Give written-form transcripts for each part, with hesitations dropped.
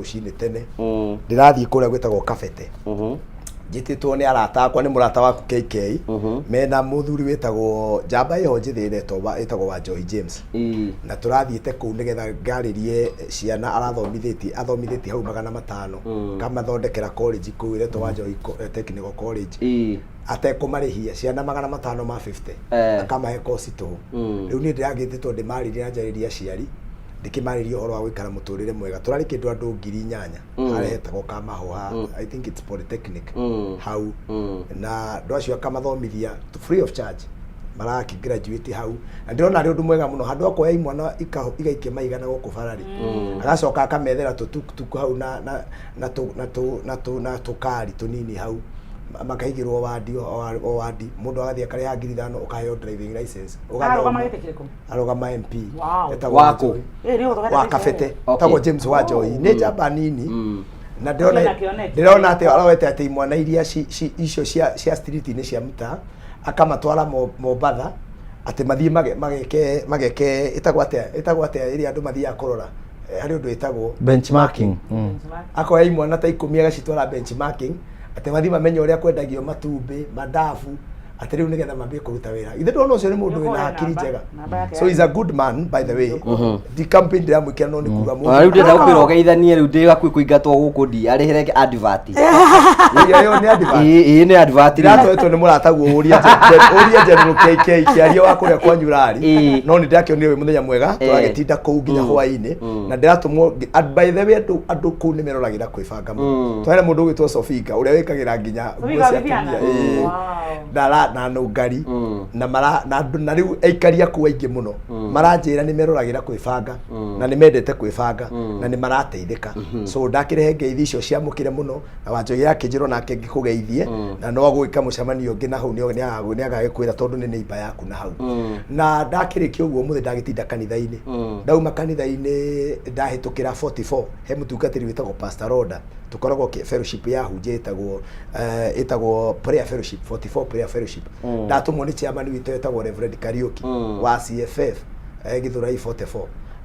Rũcinĩ tene ndĩrathiĩ kũrĩa gwĩtagwo Kabete. Njĩtĩtwo nĩ arata akwa, nĩ mũrata waku KK mena mũthuri wĩtagwo njamba ĩho njĩthĩ ĩtagwo Wanjohi James. Na tũrathiĩte kũu nĩgetha ngarĩrie ciana arathomithĩtie, athomithĩtie hau 500, kamathondekera college kũu ĩretwo Wanjohi Technical College. Atekũmarĩhia ciana 550. Akamahe kosi tũhũ. Rĩu niĩ ndĩragĩtĩtwo ndĩmarĩrie na njarĩrie aciari, ndĩkĩmarĩrie ũhoro wa gũikara mũtũrĩre mwega. Tũrarĩ kĩndũ andũ 8,000 harĩa hetagwo Kamahũha, I think it's Polytechnic hau. Na andũ acio akamathomithia free of charge, maraki graduate hau, na ndĩrona arĩ ũndũ mwega mũno handũ ha kuoya imwana igaikia maigana gũkũ bararĩ. Agacoka akamethera tũtuktuk hau na na na tũ na tũ na tũ na tũkari tũnini hau, makaigĩrwo wandi o wandi, mũndũ agathiĩ akarĩha 5,000, ũkaheo driving license. Arũgama Ũgathoma. Gĩtĩ kĩrĩkũ? Arũgama MP. Etagwo Waku? Wanjohi. Ĩ, nĩ ũgũthogete Wa mbeca Kabete. ĩyo. Etagwo James Wanjohi, nĩ njamba nini, na ndĩrona Kĩona kĩoneki. ndĩrona atĩ aroete atĩ imwana iria icio cia street-inĩ cia mtaa akamatwara Mombatha atĩ mathiĩ mageke ĩtagwo atĩa ĩrĩa andũ mathiaga kũrora. Harĩ ũndũ ĩtagwo benchmarking. Akoya imwana ta 10 agacitwara benchmarking atĩ mathiĩ mamenye ũrĩa kwendagio matumbĩ, mandabu, atĩ rĩu nĩgetha mambie kũruta wĩra. Ithe ndona ũcio nĩ mũndũ wĩna Nĩũkũhe hakiri namba, njega. namba yake So ya he's a good man, by the way. Ndi campaign ndĩramwĩkĩra, no nĩ kuga Ona rĩu ndĩrenda gũkwĩra ũgeithanie, rĩu ndĩ hakuhĩ kũingatwo gũkũ, ndi arĩhĩre advert. Ĩyo ĩyo nĩ advert. Ĩĩ, nĩ advert rĩu. Ndĩratwetwo nĩ mũrataguo, ũrie General KK kĩaria wa kũrĩa kwanyu rari. No nĩ ndĩrakĩonire wĩ mũthenya mwega. Tũragĩtinda kũu nginya hwaĩ-inĩ na ndĩratũmwo and by the way, andũ kũu nĩ meroragĩra kwĩbanga mũno. Twahera mũndũ ũgwĩtwo Sofinga ũrĩa wĩkagĩra nginya nguo Sofinga cia Viviana? atumia. Ĩĩ. Na na nũngari na mara na andũ, na rĩu aikari a kũu aingĩ mũno maranjĩra nĩ meroragĩra kwĩbanga na nĩ mendete kwĩbanga na nĩ marateithĩka. So ndakĩrehe ngeithi icio ciamũkĩre mũno, na Wanjohi akĩnjĩrwo nake ngĩkũgeithie, na no agwĩka mũcemanio ũngĩ na hau nĩ agagĩkwĩra tondũ nĩ neighbor yaku na hau. Na ndakĩrĩkia ũguo mũthĩ ndagĩtinda kanitha-inĩ. Ndauma kanitha-inĩ ndahĩtũkĩra 44 he mũtungatĩri wĩtagwo Pastor Roda, tũkoragwo fellowship ya hunjia ĩtagwo prayer fellowship, 44 prayer fellowship. Ndatũmwo nĩ chairman witũ wĩtagwo Reverend Kariuki wa CFF Githurai 44,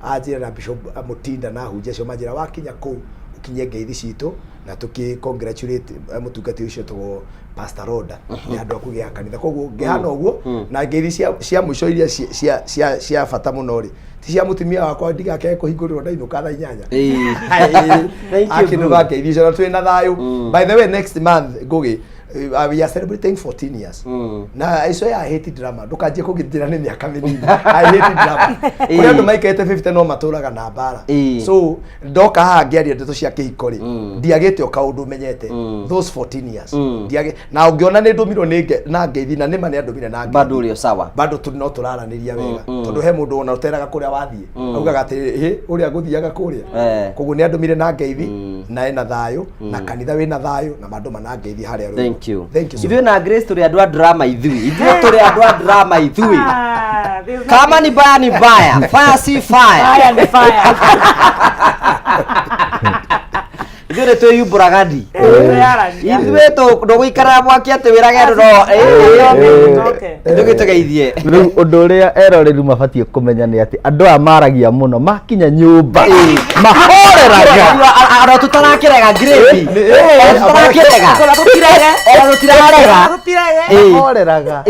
anjĩra na Bishop Mutinda na hunjia acio manjĩra wakinya kũu ũkinye ngeithi citũ na tũkĩ congratulate mũtungatĩri ũcio wĩtagwo Pastor Roda nĩ andũ a kũgĩa kanitha. Koguo ngĩhana ũguo na ngeithi cia mũico iria cia bata mũno rĩ, ti cia mũtumia wakwa, ndigakage kũhingũrĩrwo ndainũka thaa 8. Thank you, Akĩnũga ngeithi icio na twĩ na thayũ. By the way, next month, Ngugi, we are celebrating 14 years. Na icio ya hate drama, ndũkanjie kũgitĩra nĩ mĩaka mĩnini. I hate drama. Kũrĩ andũ maikarĩte 50 no matũraga na mbara. So ndoka haha ngĩaria ndeto cia kĩhiko rĩ, ndiagĩte o kaũndũ menyete those 14 years. Ndiagĩ na ũngĩona nĩ ndũmirwo nĩ na ngeithi, na nĩma nĩ andũmire na ngeithi. Bado ũrĩ o sawa. Bado tu no tũraranĩria wega, tondũ he mũndũ ona ũteraga kũrĩa wathiĩ augaga atĩ hĩ ũrĩa ngũthiaga kũrĩa. Koguo nĩ andũmire na ngeithi na ena thayũ na kanitha wĩna thayũ na mandũma na ngeithi harĩa rũĩ. Thank you. Thank you so Ithuĩ na Grace tũrĩ andũ a drama, ithuĩ tũrĩ andũ a drama ithuĩ. Ah, there's Kama ni baya ni baya, fire si fire. Fire ni fire. Ithuĩ nĩ twĩyumbũraga ndi. Twĩyaragia. Ithuĩ ndũgũikaraga mwaki atĩ wĩrage andũ no Okay. ndũgĩtũgeithie. Rĩu ũndũ ũrĩa eroreri mabatiĩ kũmenya nĩ atĩ andũ aya maragia mũno, makinya nyũmba mahoreraga. Ona tũtarakĩrega, Grace. Ona tũtarakĩrega. Ona tũtirege. Ona tũtirarega. Ona tũtirege. Mahoreraga.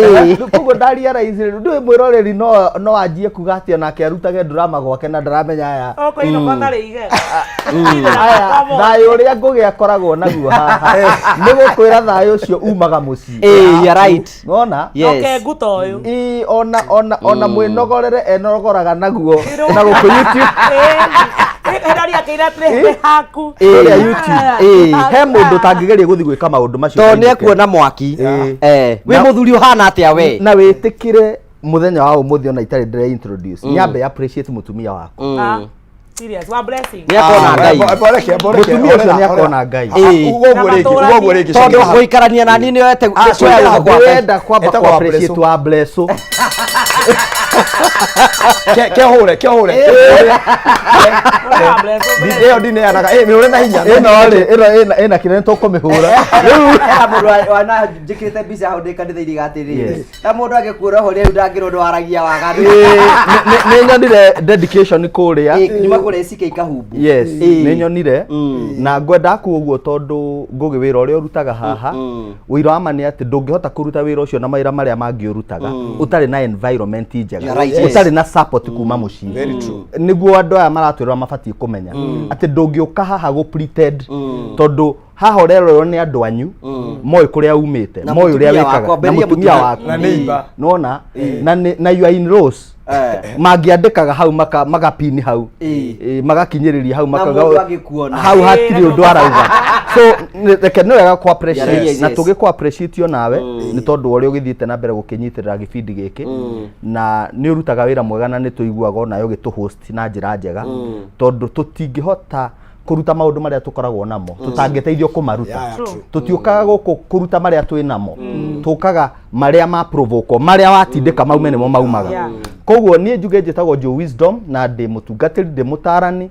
Koguo ndaria raici rĩu ndũĩ mwĩroreri no anjie kuga atĩ onake arutage drama gwake na ndaramenya aya Ũkũinũka ũtarĩ igega. Aya thayũ ũrĩa Ngũgĩ akoragwo naguo haha nĩ gũkwĩra thayũ ũcio umaga mũciĩ. Ĩĩ, you're right. Nona. Yes. Kengu ta ũyũ. Ĩĩ, ona mwĩnogorere enogoraga naguo na gũkũ YouTube. Ĩraria akĩira atĩrĩ, "Nĩ haku." Kũrĩa YouTube. He mũndũ ũtangĩgeria gũthiĩ gwĩka maũndũ macio Tondũ nĩ ainũke. ekuona mwaki. Wĩ mũthuri ũhana atĩa we? Na wĩtĩkĩre mũthenya wa ũmũthĩ ona itarĩ ndĩre introduce, nyambe appreciate mũtumia wakwa. Ah, serious, wa blessing. Nĩ akona Ngai. Mũtumia ũcio nĩ akona Ngai. Uga ũguo rĩngĩ, uga ũguo rĩngĩ. Tondũ Cokera hau. gũikarania na niĩ nĩ yoete Ah, kuoya cokera guoko kwa Ngai. Ndĩrenda kwamba Etagwo ku wa appreciate Blesso. wa blesso. Kehũre kehũre. Ĩyo ndineanaga. Ĩ mĩhũre na hinya. Ĩno rĩ, ĩno ĩna kĩrĩa nĩtũkũmĩhũra rĩu. Hena mũndũ wana njĩkĩrĩte mbica hau ndĩ kanitha-inĩ gatĩrĩrĩ, na mũndũ angĩkuona ho rĩu ndangĩrwo ũndũ waragia waganu. Ĩĩ, nĩ nyonire dedication kũrĩa. Ĩĩ, nyuma kũrĩa ACK Kahumbu. Yes. Ĩĩ. Nĩ nyonire na ngwenda kuo ũguo tondũ Ngũgĩ, wĩra ũrĩa ũrutaga haha, ũira wa ma nĩ atĩ ndũngĩhota kũruta wĩra ũcio na mawĩra marĩa mangĩ ũrutaga ũtarĩ na environment njega, You're right, yes. ũtarĩ na support kuma mũciĩ. Very true. Nĩguo andũ aya maratwĩrora mabatiĩ kũmenya atĩ ndũngĩũka haha gũ pretend, tondũ haha ũrerorwo nĩ andũ anyu moĩ kũrĩa umĩte, Na moĩ ũrĩa mũtumia wakwa, wĩkaga na mbere ya mũtumia mũtumia. waku Na neighbor. nona na your in-laws mangĩandĩkaga hau magapini hau. Ĩ, magakinyĩrĩria hau Na makauga, mũndũ angĩkuona. Hau hatirĩ ũndũ arauga, so reke nĩ wega kũ appreciate na tũgĩkũ appreciate nawe nĩ tondũ wa ũrĩa ũgĩthiĩte na mbere gũkĩnyitĩrĩra gĩbindi gĩkĩ, na nĩ ũrutaga wĩra mwega, na nĩ tũiguaga onawe ũgĩtũ host na njĩra njega, tondũ tũtingĩhota kũruta maũndũ marĩa tũkoragwo namo tũtangĩteithio kũmaruta. Yeah, true. Tũtiũkaga gũkũ kũruta marĩa twĩ namo, tũkaga marĩa ma provoke, marĩa watindĩka maume nĩmo maumaga. Koguo niĩ njuge njĩtagwo Joe Wisdom, na ndĩ mũtungatĩri, ndĩ mũtarani,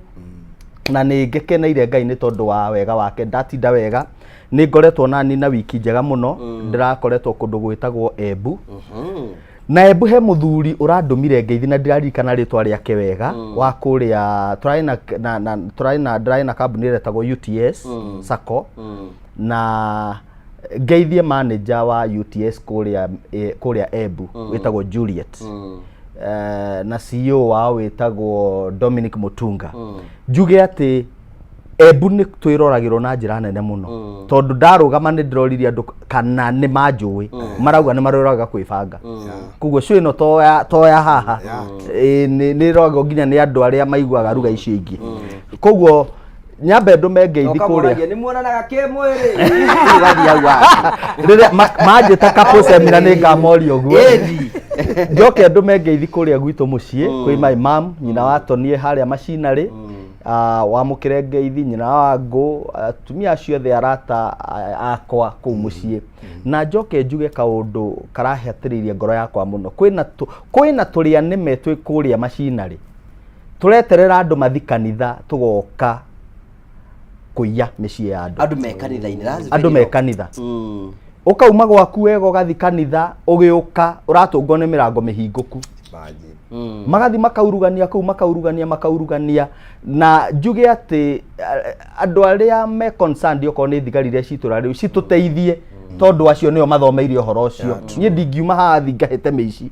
na nĩ ngekeneire Ngai nĩ tondũ wa wega wake. Ndatinda wega, nĩ ngoretwo nani na wiki njega mũno. Ndĩrakoretwo kũndũ gwĩtagwo Embu, na Embu he mũthuri ũrandũmire ngeithi na ndiraririkana rĩtwa rĩake wega, wa kũrĩa tũrarĩ na tũrarĩ na ndĩrarĩ na kambuni ĩrĩa ĩtagwo UTS Sacco, na ngeithie manager wa UTS kũrĩa kũrĩa Embu wĩtagwo Juliet, na CEO wao wĩtagwo Dominic Mutunga. Njuge atĩ Embu nĩ twĩroragĩrwo na njĩra nene mũno, tondũ ndarũgama nĩ ndĩroririe andũ kana nĩ manjũĩ, marauga nĩ maroraga kwĩbanga. Koguo show ĩno to ya haha. Ĩ, nĩ ĩroragwo nginya nĩ andũ arĩa maiguaga ruga icio ingĩ. Koguo nyambe ndũme ngeithi kũrĩa. Ũkamũragia nĩ muonanaga kĩmwĩrĩ, ũgathiĩ hau wake. Rĩrĩa manjĩta couple seminar nĩ ngamoria ũguo. Ĩni. Njoke ndũme ngeithi kũrĩa gwitũ mũciĩ kwĩ my mom, nyina wa Tonie harĩa macinarĩ, wamũkĩre ngeithi, nyina wa ngũ, atumia acio othe, arata akwa kũu mũciĩ. Na njoke njuge kaũndũ karahatĩrĩirie ngoro yakwa mũno. Kwĩna tũrĩa nĩme twĩ kũrĩa macinarĩ tũreterera andũ mathi kanitha, tũgoka kũiya mĩciĩ ya andũ. Andũ me kanitha-inĩ, that's Andũ very me wrong. kanitha. Ũkauma gwaku wega ũgathi kanitha, ũgĩũka ũratũngwo nĩ mĩrango mĩhingũku. Imagine. Magathi makaurugania kũu, makaurugania, makaurugania. Na njuge atĩ andũ arĩa me concerned, okorwo nĩ thigari iria citũra rĩu, citũteithie, tondũ acio nĩo mathomeire ũhoro ũcio. Niĩ ndingiuma haha thi ngahĩte mĩici,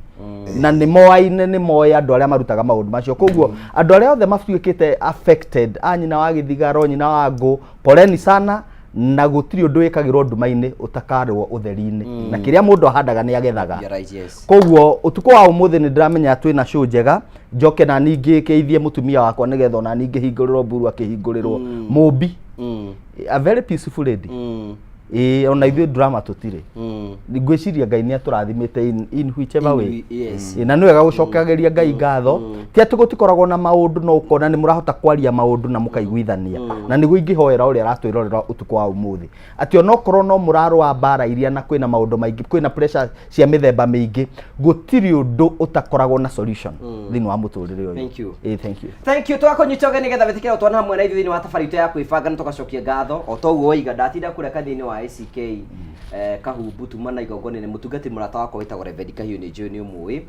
na nĩ moaine, nĩ moĩ andũ arĩa marutaga maũndũ macio. Koguo andũ arĩa othe matuĩkĩte affected, a nyina wa gĩthigaro, nyina wa ngũ, poleni sana. Na gũtirĩ ũndũ wĩkagĩrwo nduma-inĩ ũtakarwo ũtheri-inĩ, na kĩrĩa mũndũ ahandaga nĩ agethaga. You're right, yes. Koguo ũtukũ wa ũmũthĩ nĩ ndĩramenya twĩna show njega. Njoke na ningĩ ngeithie mũtumia wakwa, nĩgetha ona ningĩ hingũrĩrwo mburu akĩhingũrĩrwo mũmbi, a very peaceful lady. Ĩĩ, ona ithuĩ drama tũtirĩ. Ngwĩciria Ngai nĩ atũrathimĩte in whichever way. Ĩĩ, na nĩ wega gũcokagĩria Ngai ngatho. Ti atĩ gũtikoragwo na maũndũ, no ũkona nĩ mũrahota kwaria maũndũ na mũkaiguithania. Na nĩguo ingĩhoera ũrĩa aratwĩrorera ũtukũ wa ũmũthĩ, atĩ onokorwo no mũrarũa mbara iria na kwĩna maũndũ maingĩ, kwĩna pressure cia mĩthemba mĩingĩ, gũtirĩ ũndũ ũtakoragwo na solution thĩinĩ wa mũtũrĩre ũyũ. Thank you. Ĩĩ, thank you. Thank you. Tũgakũnyita ũgeni nĩgetha wĩtĩkĩre gũtwana hamwe na ithuĩ thĩinĩ wa thabarĩ itũ ya kwĩbanga, na tũgacokia ngatho o ta ũguo waiga. Ndatinda kũrĩa kanitha-inĩ wa ACK Kahumbu, tuma na igongona nĩ mũtungatĩri mũrata wakwa wĩtagwo Reverend Kahiũ, nĩ njũĩ nĩ ũmũĩ,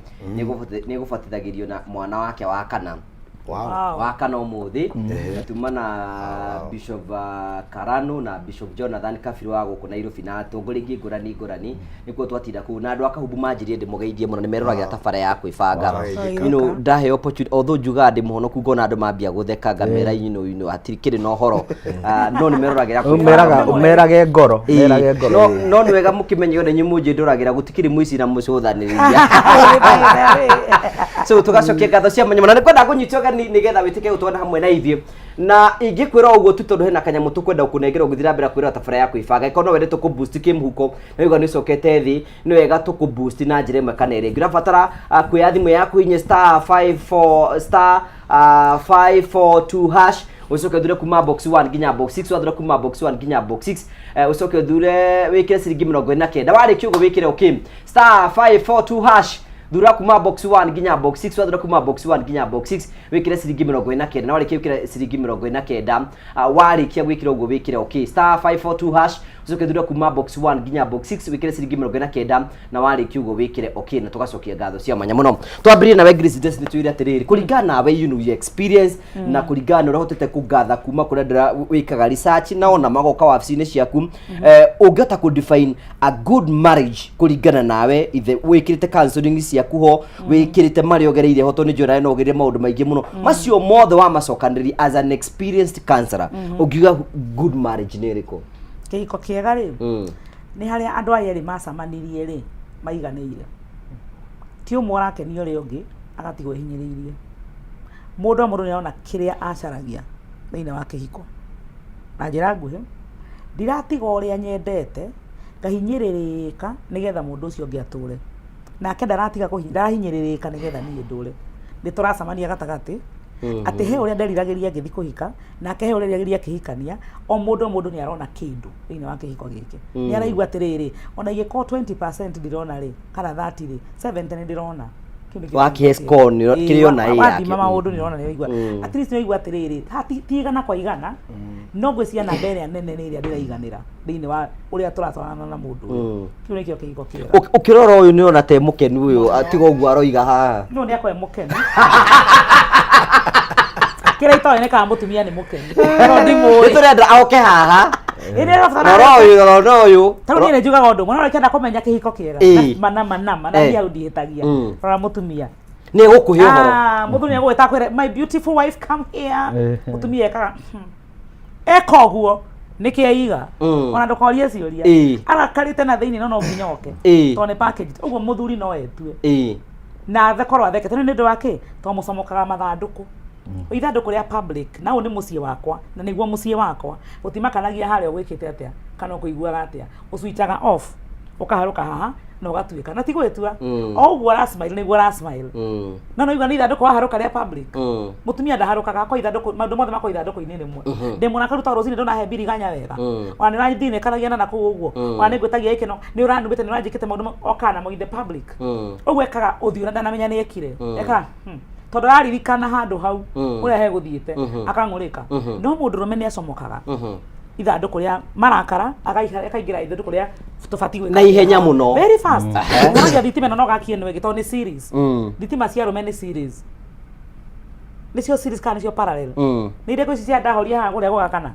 nĩ egũbatithagĩrio na mwana wake wa kana wa kana ũmũthĩ, na tuma na Bishop Karano na Bishop Jonathan Kabiru wa gũkũ Nairobi na atongoria ingĩ ngũrani ngũrani. Nĩkuo twatinda kũu, na andũ a Kahumbu manjĩrire ndĩmũgeithie mũno, nĩ meroragĩra tabara ya kwĩbanga. Ndahe opportunity, although njugaga ndĩ mũhonoku, ngona andũ mambia gũtheka, ngamera hatirĩ kĩrĩ na ũhoro. Ah, no nĩ meroragĩra kwĩbanga Meraga mũno. Merage ngoro. Ĩĩ, Merage ngoro. No nĩ wega mũkĩmenye ona inyuĩ mũnjĩndũragĩra gũtikĩrĩ mũici na mũcũthanĩrĩria. So tũgacokia ngatho cia mwanya mũno, na nĩngwenda ngũnyite ũgeni nĩgetha wĩtĩke gũtwana hamwe na ithuĩ. Na ingĩkwĩra ũguo tu tondũ hena kanyamũ tũkwenda gũkũnengera ũgĩthiĩ na mbere kwĩrora tabara ya kwĩbanga. Ĩkorwo no wende tũkũ boost kĩmũhuko, na wĩigua nĩ ũcokete thĩ, nĩ wega tũkũ boost na njĩra ĩmwe kana ĩrĩa ĩngĩ. Ũrabatara kuoya thimũ yaku, hinya star 54 star 542 hash, ucoke uthure kuma box 1 nginya box 6. Wathura kuma box 1 nginya box 6, ucoke uthure wikire ciringi 49. Warĩkia ũguo wĩkĩre okay, star 542 hash. Thura kuma box 1 nginya box 6. Wathura kuma box 1 nginya box 6, wikire ciringi 49, na warĩkia wikire ciringi 49. Warĩkia gwĩkĩra ũguo, wĩkĩre okay *542#, ũcoke thura kuma box 1 nginya box 6, wĩkĩre ciringi 49, na warĩkia ũguo wĩkĩre okay, na tũgacokia ngatho cia mwanya mũno. Twambĩrĩrie nawe Grace Destiny, twĩre atĩrĩrĩ, kũringana nawe, your experience, na kũringana na ũrĩa ũhotete kũgatha kuma kũrĩa ndĩra wĩkaga research na ona magoka wabici-inĩ ciaku, ũngĩhota kũ define a good marriage kũringana nawe, ithe wĩkĩrĩte counseling ciaku ho, wĩkĩrĩte marĩa ũgereire ho, tondũ nĩ njũĩ nawe no ũgereire maũndũ maingĩ mũno, macio mothe wamacokanĩrĩria as an experienced counselor, ũngiuga good marriage nĩ ĩrĩkũ? Kĩhiko kĩega rĩ, nĩ harĩa andũ aya erĩ macamanirie rĩ, maiganĩire, ti ũmwe ũrakenia ũrĩa ũngĩ agatigwo ehinyĩrĩirie. Mũndũ o mũndũ nĩ arona kĩrĩa acaragia thĩinĩ wa kĩhiko. Na njĩra nguhĩ, ndiratiga ũrĩa nyendete ngahinyĩrĩrĩka nĩgetha mũndũ ũcio ũngĩ atũre, nake ndaratiga ndarahinyĩrĩrĩka nĩgetha niĩ ndũre. Nĩ tũracemania gatagatĩ, atĩ he ũrĩa nderiragĩria ngĩthiĩ kũhika, nake he ũrĩa eriragĩria akĩhikania. O mũndũ o mũndũ nĩ arona kĩndũ thĩinĩ wa kĩhiko gĩkĩ, nĩ araigua atĩrĩrĩ, ona ingĩkorwo 20% ndĩrona rĩ, kana 30 rĩ, 70 nĩ ndĩrona. Kĩu nĩkĩo Wakĩhe kĩhiko score kĩega. kĩrĩa ona ĩ Wathima yake. maũndũ nĩ ũrona, nĩ ũraigua at least nĩ ũraigua atĩrĩrĩ, ha ti 100%, no ngwĩciria namba ĩrĩa nene nĩ ĩrĩa ndĩraiganĩra thĩinĩ wa ũrĩa tũratwarana na mũndũ ũyũ. Kĩu nĩkĩo kĩhiko kĩega. Ũkĩrora ũyũ nĩ ũrona te mũkenu ũyũ, tiga ũguo aroiga haha? No nĩ akorwo e mũkenu, kĩrĩa itoĩ nĩ kana mũtumia nĩ mũkenu, no ndimũĩ. Nĩ tũrenda oke haha. Ĩ, nĩ ũrabatara. Rora ũyũ, rora ũyũ. Tarĩu niĩ nĩ njugaga ũndũ ũmwe, no ũkĩenda kũmenya kĩhiko kĩega, mana mana mana, niĩ hau ndihĩtagia. Rora mũtumia. Nĩ egũkũhe ũhoro. Ah, mũthuri nĩ egũgwĩta akwĩre, "My beautiful wife, come here." Mũtumia ekaga, Eka ũguo nĩkĩ aiga? Ona ndũkorie ciũria. Arakarĩte na thĩinĩ, no no nginya oke, tondũ nĩ package. Ũguo mũthuri no etue na akorwo athekete nĩ ũndũ wa kĩ, tondũ mũcomokaga mathandũkũ, ithandũkũ rĩa public, na ũyũ nĩ mũciĩ wakwa, na nĩguo mũciĩ wakwa gũtimakanagia harĩa ũgwĩkĩte atĩa kana ũkũiguaga atĩa. Ũcwicaga off, ũkaharũka haha na ũgatuĩka na ti gwĩtua. O ũguo arasmile nĩguo arasmile, no no igua nĩ ithandũkũ waharũka rĩa public. Mũtumia ndaharũkaga akwa ithandũkũ, maũndũ mothe makwa ithandũkũ-inĩ rĩmwe. Ndĩ mũrakaru tondũ rũcinĩ ndũnahe mbiriganya wega, ona nĩ ũrathinĩkanagia na nakũu ũguo, ona nĩ ngwĩtagia gĩkeno, nĩ ũranumĩte, nĩ ũranjĩkĩte maũndũ okaga namo in the public. Ũguo ekaga ũthiũ na ndanamenya nĩ ekire, ekaga tondũ araririkana handũ hau ũrĩa hegũthiĩte, akang'ũrĩka. No mũndũrũme nĩ acomokaga ithandũkũ rĩa marakara, akaingĩra ithandũkũ rĩa tũbatiĩ gwĩka Na ihenya mũno. Very fast. Ũragia thitima ĩno no gakie ĩno ĩngĩ, tondũ nĩ series. Thitima cia arũme nĩ series, nĩcio series kana nĩcio parallel? Nĩ irĩkũ ici cia ndahoria haha kũrĩa gũgakana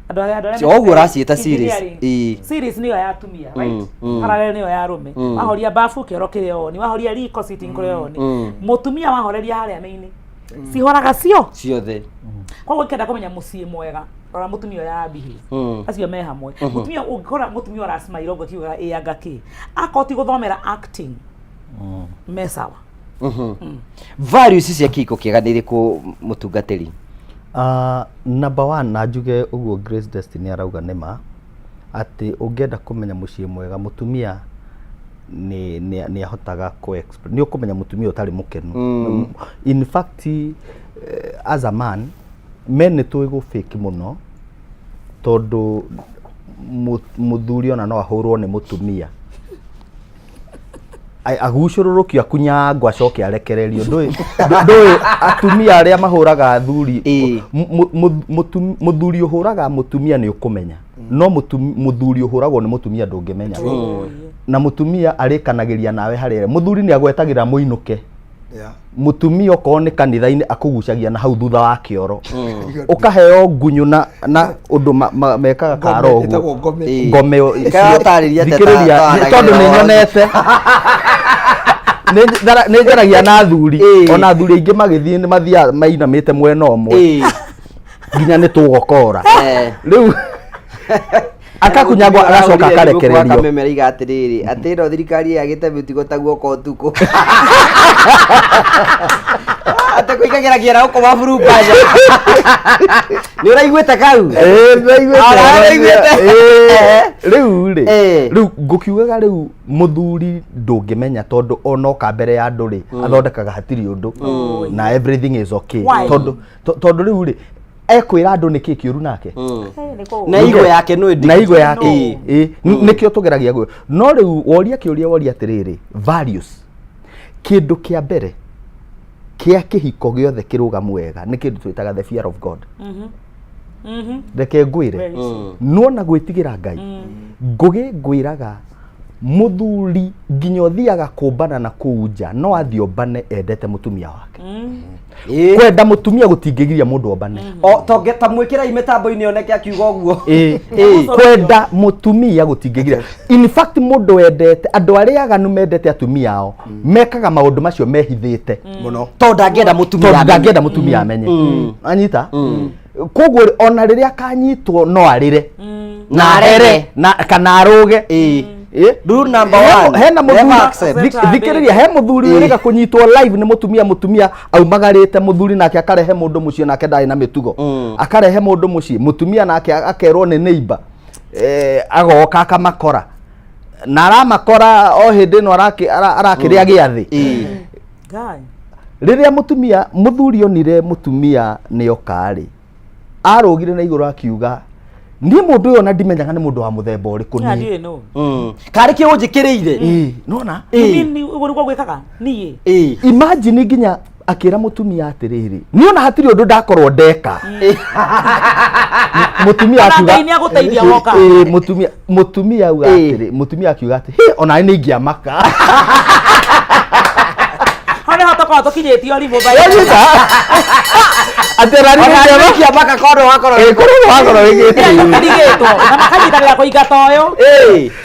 andũ arĩa O ũguo ũraciĩta series. Engineering. Series nĩyo ya atumia, right? Parallel nĩyo ya arũme. Wahoria bafu, kĩoro kĩrĩ on, wahoria riko, sitting kũrĩ on. Mũtumia wahoreria harĩa main, cihoraga cio ciothe. Koguo ũkĩenda kũmenya mũciĩ mwega, rora mũtumia ũrĩa arabehave. Acio me hamwe, mũtumia ũngĩkora mũtumia ũracmaira ũguo akiugaga ĩ anga kĩ, akorwo ti gũthomera acting, me sawa. Values cia kĩhiko kĩega nĩ irĩkũ, mũtungatĩri? Number one, na njuge ũguo Grace Destiny arauga nĩ ma, atĩ ũngĩenda kũmenya mũciĩ mwega, mũtumia nĩ ahotaga kũ nĩ ũkũmenya mũtumia ũtarĩ mũkenu. In fact, as a man, men nĩ tũĩ gũ fake mũno, tondũ mũthuri ona no ahũrwo nĩ mũtumia, agucũrũrũkio, akunyangwo, acoke arekererio. Ndũĩ atumia arĩa mahũraga athuri? Mũthuri ũhũraga mũtumia nĩ ũkũmenya, no mũthuri ũhũragwo nĩ mũtumia ndũngĩmenya. Na mũtumia arĩkanagĩria nawe harĩa mũthuri nĩ agwetagĩra mũinũke. Mũtumia okorwo nĩ kanitha-inĩ, akũgucagia na hau thutha wa kĩoro, ũkaheo ngunyũ na ũndũ mekaga karo Ngome, ũguo. ĩtagwo ngome. Ngome. Ũtarĩrie atĩa Thikĩrĩria, tondũ nĩ nyonete, nĩ njaragia na athuri, ona athuri aingĩ magĩthiĩ nĩ mathiaga mainamĩte mwena ũmwe nginya nĩ tũgokora. Rĩu akakunyagwo, agacoka akarekererio. Kameme iga atĩrĩrĩ, atĩ ĩno thirikari yagĩte mĩtugo ta guoko ũtukũ, atĩ kũingagĩra kĩara gũkoma burumbaca. Nĩ ũraiguĩte kau? Ĩĩ, nĩraiguĩte. Ara, nĩraiguĩte. Ĩĩ. Rĩu rĩ, rĩu ngũkiugaga, rĩu mũthuri ndũngĩmenya, tondũ onoka mbere ya andũ rĩ, athondekaga hatirĩ ũndũ na everything is okay. Why? Tondũ rĩu rĩ, ekwĩra andũ nĩkĩ kĩũru nake? Na igo yake no na igo yake. Ĩ, nĩkĩo tũgeragia gwĩ no rĩu woria kĩũria, woria atĩrĩrĩ, values Kĩndũ kĩa mbere kĩa kĩhiko gĩothe kĩrũgamu wega nĩ kĩndũ twĩtaga the fear of God. Reke ngwĩre, Very true. nona gwĩtigĩra Ngai, Ngũgĩ ngwĩraga mũthuri nginya ũthiaga kũmbana na kũu nja no athiĩ ombane endete mũtumia wake. Kwenda mũtumia gũtingĩgiria mũndũ ombane. O tonge ta mwĩkĩrei mĩtambo-inĩ oneke akiuga ũguo. Ĩĩ, kwenda mũtumia gũtingĩgiria. In fact, mũndũ wendete, andũ arĩa aganu mendete atumia ao mekaga maũndũ macio mehithĩte. Mũno. Tondũ ndangĩenda mũtumia tondũ amenye. Ndangĩenda mũtumia amenye. Anyita koguo rĩ, ona rĩrĩa akanyitwo no arĩre Na arege. Na kana arũge. Ĩ? Rule number one, Hena never mũthuri accept. Thikĩrĩria, he mũthuri wĩrĩga kũnyitwo live nĩ mũtumia. Mũtumia aumagarĩte, mũthuri nake akarehe mũndũ mũciĩ, nake ndarĩ na mĩtugo, akarehe mũndũ mũciĩ, mũtumia nake akerwo nĩ neighbor, agoka akamakora na aramakora o hĩndĩ ĩno arakĩrĩa gĩathĩ. Guy. Rĩrĩa mũtumia, mũthuri onire mũtumia nĩ oka-rĩ, arũgire na igũrũ akiuga, "Niĩ mũndũ ũyũ ona ndimenyaga nĩ mũndũ wa mũthemba ũrĩkũ." Yeah, Niĩ ndiũĩ nũ. Karĩ kĩ ũnjĩkĩrĩire? Ĩĩ, nona. You mean ũguo nĩguo gwĩkaga niĩ? Imagine nginya akĩra mũtumia atĩrĩrĩ, "Niĩ ona hatirĩ ũndũ ndakorwo ndeka." Mũtumia Ona akiuga Ngai nĩagũteithia woka. Ĩĩ, mũtumia auga atĩrĩ, mũtumia akiuga atĩ, "Hĩ, ona nĩ ingĩamaka." Hau nĩho tũkoragwo tũkinyĩtie ũrimũ by the way. Wanyita? Atĩ ona nĩ Ona ingĩamaka. ingĩamaka korwo wakorwo. Ĩĩ, korwo wakorwo wĩkĩte. Tũkarigĩtwo na makanyitanĩra kũingata ũyũ.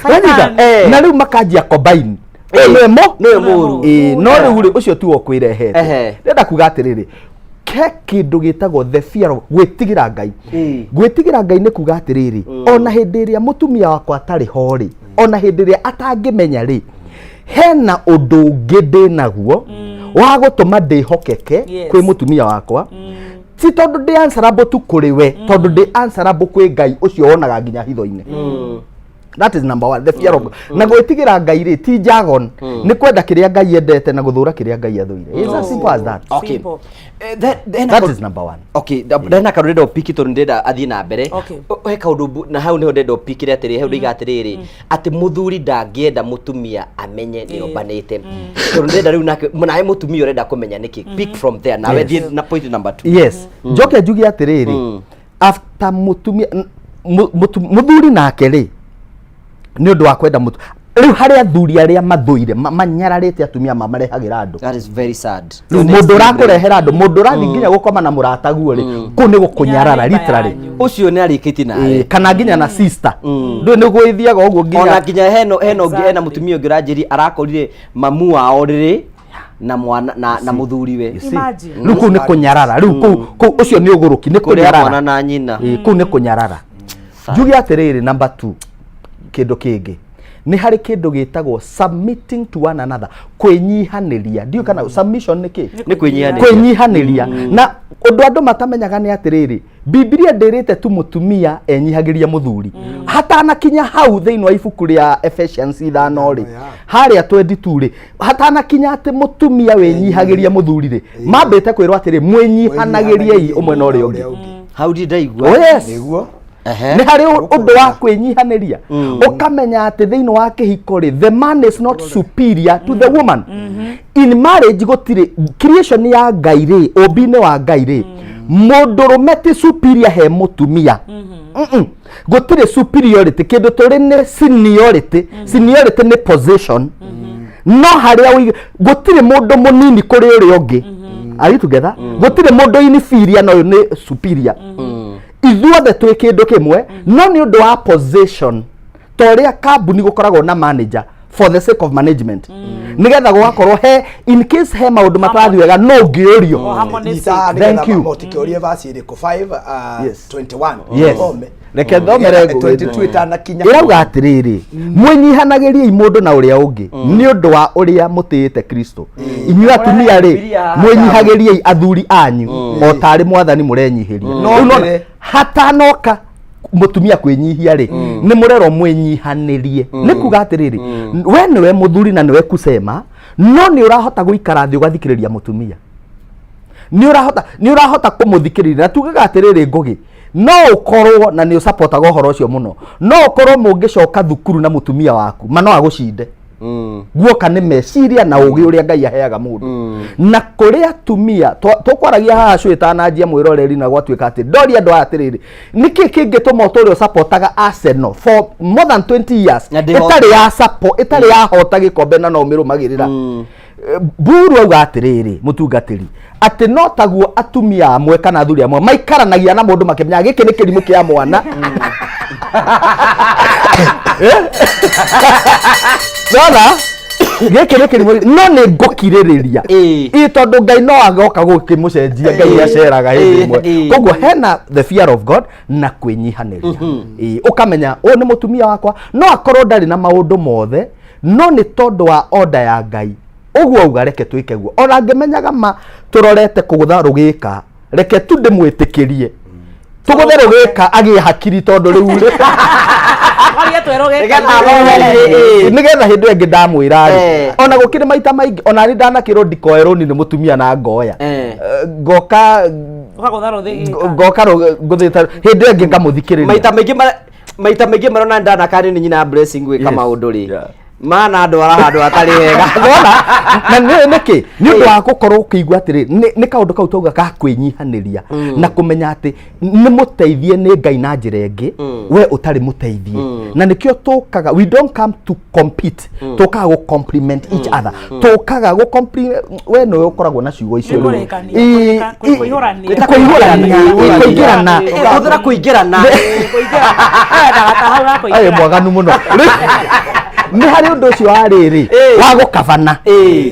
Wanyita? Satan. Na rĩu makanjia combine. Ũyũ nĩwe mo Nĩwe mũũru. Ĩĩ, no rĩu rĩ, ũcio tiwe ũkwĩrehete. Ndĩrenda kuga atĩrĩrĩ, he kĩndũ gĩtagwo the fear of gwĩtigĩra Ngai. Gwĩtigĩra Ngai nĩ kuga atĩrĩrĩ, ona hĩndĩ ĩrĩa mũtumia wakwa atarĩ ho rĩ, ona hĩndĩ ĩrĩa atangĩmenya rĩ, hena ũndũ ũngĩ ndĩ naguo wa gũtũma ndĩhokeke kwĩ mũtumia wakwa, ti tondũ ndĩ answerable tu kũrĩ we, tondũ ndĩ answerable kwĩ Ngai ũcio wonaga nginya hitho-inĩ. That is number one, the fear of God. Na gwĩtigĩra Ngai rĩ, ti jargon, nĩ kwenda kĩrĩa Ngai endete na gũthũra kĩrĩa Ngai athũire. It's as simple as that. Okay. Simple. Then That is number one. Okay, ndena kaũndũ ndĩrenda ũpiki tondũ ndĩrenda athiĩ na mbere. Okay. He kaũndũ na hau nĩho ndĩrenda ũpikire atĩrĩ, hau ndĩiga atĩrĩrĩ, atĩ mũthuri ndangĩenda mũtumia amenye nĩ ombanĩte, tondũ ndĩrenda rĩu nake nawe mũtumia ũrenda kũmenya nĩkĩ. Pick from there nawe. Thiĩ na point number two. Yes, njoke njuge atĩrĩrĩ, after mũtumia mũthuri nake rĩ, nĩ ũndũ wa kwenda mũtu rĩu harĩ athuri arĩa mathũire manyararĩte atumia mamarehagĩra andũ. That is very sad. Rĩu mũndũ ũrakũrehera andũ, mũndũ ũrathiĩ nginya gũkoma na mũrataguo rĩ, kũu nĩ gũkũnyarara. Nginya neighbour literally. Yanyu. Ũcio nĩ arĩkĩtie nawe. Ĩĩ, kana nginya na sister ndũĩ nĩ gwĩthiaga ũguo Ona nginya nginya heno ũngĩ hena mũtumia ũngĩ ũranjĩri arakorire mamu wao rĩrĩ na mwana na mũthuriwe. You see? Imagine. Rĩu kũu nĩ kũnyarara, rĩu kũu ũcio nĩ ũgũrũki, nĩ Kũrĩa mwana kũnyarara. na nyina. Ĩĩ, kũu nĩ kũnyarara. Njuge atĩrĩrĩ, number two, kĩndũ kĩngĩ nĩ harĩ kĩndũ gĩtagwo submitting to one another, kwĩnyihanĩria. Ndiũĩ kana submission nĩ kĩ? Nĩ kwĩnyihanĩria. Kwĩnyihanĩria. Na ũndũ andũ matamenyaga nĩ atĩrĩrĩ, Bibilia ndĩrĩte tu mũtumia enyihagĩria mũthuri. Hatanakinya hau, thĩinĩ wa ibuku rĩa Ephesians 5 rĩ, harĩa 22 rĩ, hatanakinya atĩ mũtumia wĩnyihagĩria mũthuri rĩ, mambĩte kwĩrwo atĩrĩ, "Mwĩnyihanagĩriei ũmwe na ũrĩa ũngĩ." Hau ndirĩ ndaigua. Oh yes. Nĩguo. Nĩ harĩ ũndũ wa kwĩnyihanĩria, ũkamenya atĩ thĩinĩ wa kĩhiko rĩ, the man is not superior to the woman in marriage. Gũtirĩ creation ya Ngai rĩ, ũmbi-inĩ wa Ngai rĩ, mũndũrũme ti superior he mũtumia. Gũtirĩ superiority. Kĩndũ tũrĩ nĩ seniority. Seniority nĩ position, no harĩa gũtirĩ mũndũ mũnini kũrĩ ũrĩa ũngĩ. Are you together? Gũtirĩ mũndũ inferior na ũyũ nĩ superior. Ithuothe twĩ kĩndũ kĩmwe, no nĩ ũndũ wa position, ta ũrĩa kambuni gũkoragwo na manager for the sake of management, nĩgetha gũgakorwo he in case he maũndũ matarathiĩ wega, no ũngĩũrio. O harmony Nyita sake. Thank you. Mũtikĩũrie verse ĩrĩkũ? 5 21. Yes. Thome. Reke thomere. 22 ĩtanakinya. Ĩrauga atĩrĩrĩ, "Mwĩnyihanagĩriei mũndũ na ũrĩa ũngĩ nĩ ũndũ wa ũrĩa mũtĩĩte Kristo. Inyuĩ atumia rĩ, Bibilia. mwĩnyihagĩriei athuri anyu o tarĩ Mwathani mũrenyihĩria." No Rĩu nona, mbere- hatanoka mũtumia kwĩnyihia rĩ, nĩ mũrerwo mwĩnyihanĩrie. Nĩ kuga atĩrĩrĩ, we nĩwe mũthuri na nĩwe kusema, no nĩ ũrahota gũikara thĩ ũgathikĩrĩria mũtumia, nĩ ũrahota kũmũthikĩrĩria. Na tugaga atĩrĩrĩ, Ngũgĩ, no ũkorwo na nĩ ũcapotaga ũhoro ũcio mũno, no ũkorwo mũngĩcoka thukuru na mũtumia waku ma no agũcinde. Guoka nĩ meciria na ũgĩ ũrĩa Ngai aheaga mũndũ. Na kũrĩ atumia tũkwaragia haha cũ ĩtananjia mwĩroreri na gwatuĩka atĩ ndoria andũ aya atĩrĩrĩ, nĩkĩ kĩngĩtũma ũtũre ũsapotaga Arsenal for more than 20 years Na ndĩhota. Ĩtarĩ ya support, ĩtarĩ yahota gĩkombe na no ũmĩrũmagĩrĩra? Buru auga atĩrĩrĩ, mũtungatĩri, atĩ no taguo atumia amwe kana athuri amwe maikaranagia na mũndũ makĩmenyaga gĩkĩ nĩ kĩrimũ kĩa mwana. Nona gĩkĩ nĩ kĩrimũ no nĩ ngũkirĩrĩria. Ĩ tondũ Ngai no agoka gũkĩmũcenjia, Ngai nĩ aceraga hĩndĩ ĩmwe. Koguo hena the fear of God na kwĩnyihanĩria. Ĩ, ũkamenya ũyũ nĩ mũtumia wakwa, no akorwo ndarĩ na maũndũ mothe, no nĩ tondũ wa order ya Ngai ũguo auga reke twĩke guo, ona ngĩmenyaga ma tũrorete kũgũtha rũgĩka, reke tu ndĩmwĩtĩkĩrie tũgũthe rũgĩka agĩe hakiri tondũ rĩu rĩ Waria twerwo gĩka. Nĩgetha athome rĩ, Nĩgetha hĩndĩ ĩyo ĩngĩ ndamwĩra rĩ, ona gũkĩrĩ maita maingĩ ona nĩ ndanakĩrwo ndikoe rũni nĩ mũtumia na ngoya. Ngoka Ũkagũtha rũthĩ gĩka. Ngoka ngũthĩte hĩndĩ ĩyo ĩngĩ ngamũthikĩrĩria. Maita maingĩ marona ndanakani nĩ nyina Blessing gwĩka maũndũ rĩ, mana ndwara handũ hatarĩ hega. Wona na nĩ nĩkĩ? Nĩ ũndũ wa gũkorwo ũkĩigua atĩrĩ nĩ kaũndũ kau twauga ga kwĩnyihanĩria na kũmenya atĩ nĩ mũteithie nĩ Ngai na njĩra ĩngĩ we ũtarĩ mũteithie. Na nĩkĩo tũkaga, we don't come to compete, tũkaga gũ compliment each other, tũkaga gũ compliment. We nĩwe ũkoragwo na ciugo icio Nĩ rĩu. kũrĩkania, kũihũrania. Kũihũrania, kũingĩrana. Hũthĩra kũingĩrana. Kũingĩrana. Wendaga ta hau ha Ayĩ kũingĩrana. mwaganu mũno. Nĩ harĩ ũndũ ũcio wa rĩrĩ wa gũkabana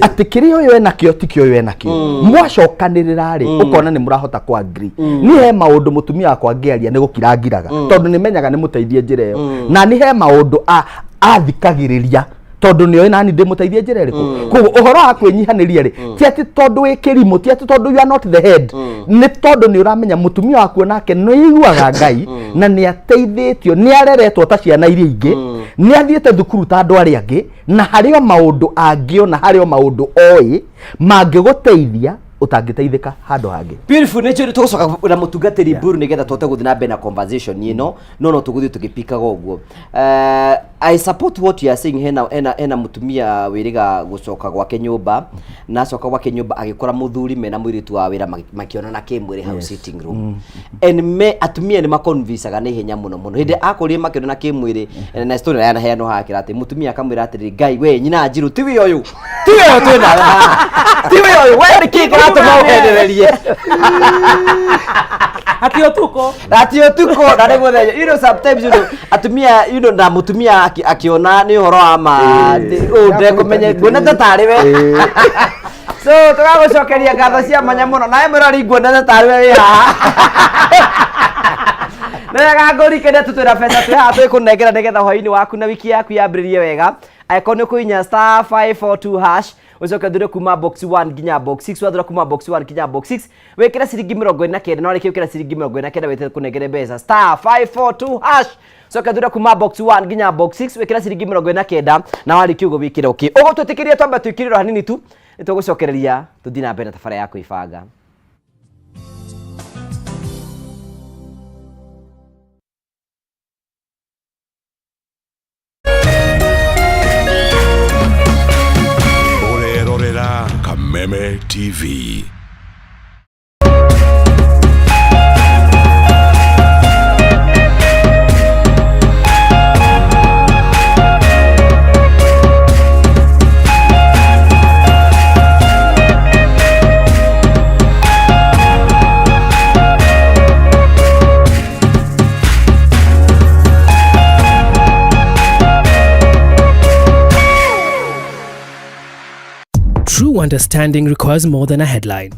atĩ kĩrĩa ũyũ enakĩo ti kĩo ũyũ enakĩo, mwacokanĩrĩra rĩ, ũkona nĩ mũrahota ku agree. Niĩ he maũndũ mũtumia wakwa angĩaria nĩ gũkira ngiraga tondũ nĩ menyaga nĩ mũteithie njĩra ĩyo, na nĩ he maũndũ athikagĩrĩria tondũ nĩ oĩ nani ndĩmũteithie njĩra ĩrĩkũ. Koguo ũhoro wa kwĩnyihanĩria rĩ, ti atĩ tondũ wĩ kĩrimũ, ti atĩ tondũ you are not the head, nĩ tondũ nĩ ũramenya mũtumia waku onake nĩ aiguaga Ngai na nĩ ateithĩtio, nĩ areretwo ta ciana iria ingĩ, nĩ athiĩte thukuru ta andũ arĩa angĩ, na harĩ o maũndũ angĩona, harĩ o maũndũ oĩ mangĩgũteithia ũtangĩteithĩka handũ hangĩ. Beautiful. Nĩ njũĩ tũgũcoka na mũtungatĩri Mburu nĩgetha tũhote gũthiĩ na mbere na conversation ĩno, no tũgũthiĩ tũgĩpikaga ũguo. I support what you are saying. Hena mũtumia wĩrĩga gũcoka gwake nyũmba, na acoka gwake nyũmba agĩkora mũthuri mena mũirĩtu wa wĩra makĩonana kĩmwĩrĩ hau sitting room, and me atumia nĩ maconvincaga na ihenya mũno mũno hĩndĩ akorire makĩonana kĩmwĩrĩ. Na story yanaheanwo haha kĩra atĩ mũtumia akamwĩra atĩrĩrĩ, "Ngai we nyina Njirũ, tiwe ũyũ, tiwe ũyũ twĩnawe haha, tiwe ũyũ, we nĩkĩ kĩratũma ũhenererie?" Ati ũtukũ. Ati ũtukũ na nĩ mũthenya. Sometimes atumia na mũtumia akĩona nĩ ũhoro wa ma ũũ ndekũmenya, nguona ta tarĩ we. So tũgagũcokeria ngatho cia mwanya mũno nawe mũrori, nguona ta tarĩ we wĩ haha. Nĩwega ngũrikania tũtwĩra mbeca twĩ haha twĩkũnengera nĩgetha hwainĩ waku na wiki yaku yambĩrĩrie wega. Angĩkorwo nĩ ũkũhihinya *542# ũcoke ũthure kuma box 1 nginya box 6. Wathura kuma box 1 nginya box 6, wĩkĩre ciringi 49, na warĩkia gwĩkĩra ciringi 49 weterere kũnengere mbeca. *542# coke ũthure kuma box 1 nginya box 6, wĩkĩre ciringi 49, na warĩkia ũguo wĩkĩre okay. Ũguo twĩtĩkĩrie twambe twĩkĩrĩrwo hanini tu, nĩ tũgũcokereria tũthiĩ na mbere na tabarĩra ya kwĩbanga. Ũrerorera Kameme TV. True understanding requires more than a headline.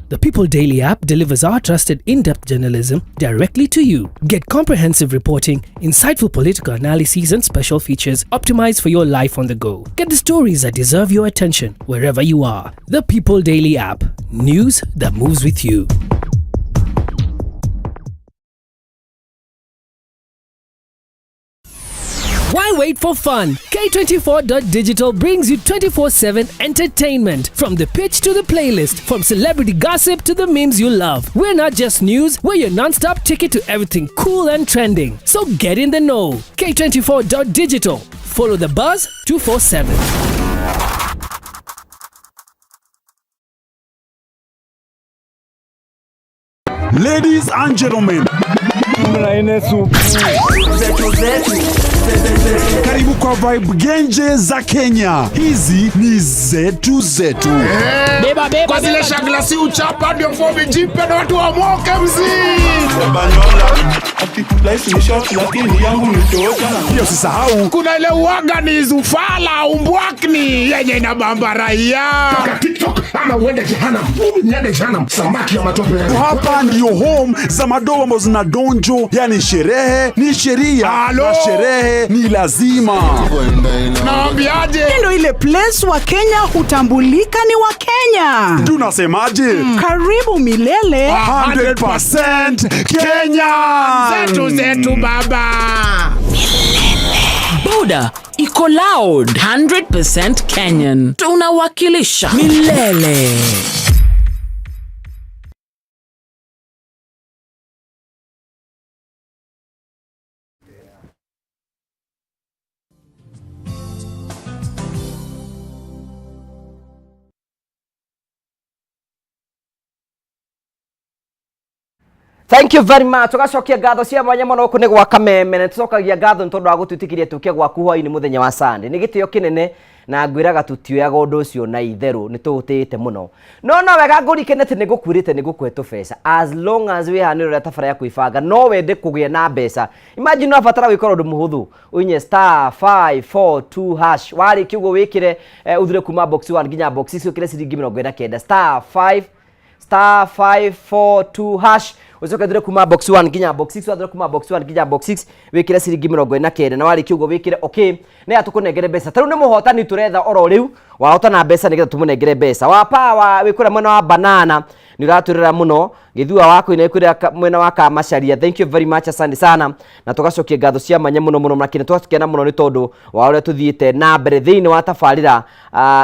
The People Daily app delivers our trusted in depth journalism directly to you. Get comprehensive reporting, insightful political analyses, and special features optimized for your life on the go. Get the stories that deserve your attention wherever you are. The People Daily app. News that moves with you. Why wait for fun? K24.digital brings you 24/7 entertainment. From the pitch to the playlist, from celebrity gossip to the memes you love. We're not just news, we're your non stop ticket to everything cool and trending. So get in the know. K24.digital. Follow The Buzz 247. Ladies and gentlemen, karibu kwa Vibe Genje za Kenya. Hizi ni zetu zetu. Beba, beba, kwa zile shagla si uchapa ndio fomi jipe na watu wamoke mzii. Pia usisahau Kuna ile uaga ni zufala umbwakni yenye inabamba raia. TikTok ama uende jehanamu. Niende jehanamu, samaki ya matope. hapa ndio home za madoa ambazo zina donjo, yani sherehe ni sheria Halo. na sherehe ni lazima. Naambiaje? Ndio ile place wa Kenya hutambulika ni wa Kenya. Tunasemaje? Karibu milele. 100% Kenya. Zetu zetu baba. Boda iko loud 100% Kenyan. Tunawakilisha milele. Thank you very much. Tugacokia ngatho cia mwanya mũno gũkũ nĩ gwa Kameme na tũcokagia ngatho nĩ tondũ wa gũtwĩtĩkĩria tũke gwaku hwainĩ mũthenya wa Sunday. Nĩ gĩtĩo kĩnene na ngwĩraga tũtioyaga ũndũ ũcio na itherũ nĩ tũũtĩĩte mũno. No no wega ngũrikene atĩ nĩ ngũkwĩrĩte nĩ ngũkũhe tũbeca as long as wĩ haha nĩ ũrĩa tabara ya kwĩbanga no wende kũgĩa na mbeca. Imagine ũrabatara gwĩka ũndũ mũhũthũ ũinye star 542 hash warĩkia ũguo wĩkĩre ũthure kuma box 1 nginya box 6 wĩkĩre ciringi 49 star 5 star 542 hash ucoke thure kuma box 1 nginya box 6 wathure kuma box 1 nginya box 6 wikire ciringi 49 na warĩkia ũguo wĩkĩre okay nĩ atũkũnengere mbeca ta rĩu nĩ mũhotani tũretha oro rĩu wahotana mbeca nĩgetha tũmũnengere mbeca wa power wĩ kũrĩa mwena wa banana nĩ ũratwĩrĩra mũno gĩthua wa kũina wĩ kũrĩa mwena wa kamacaria thank you very much asante sana na tũgacokia ngatho cia mwanya mũno mũno makĩria tũgakena mũno nĩ tondũ wa ũrĩa tũthiĩte na mbere thĩinĩ wa tabarĩra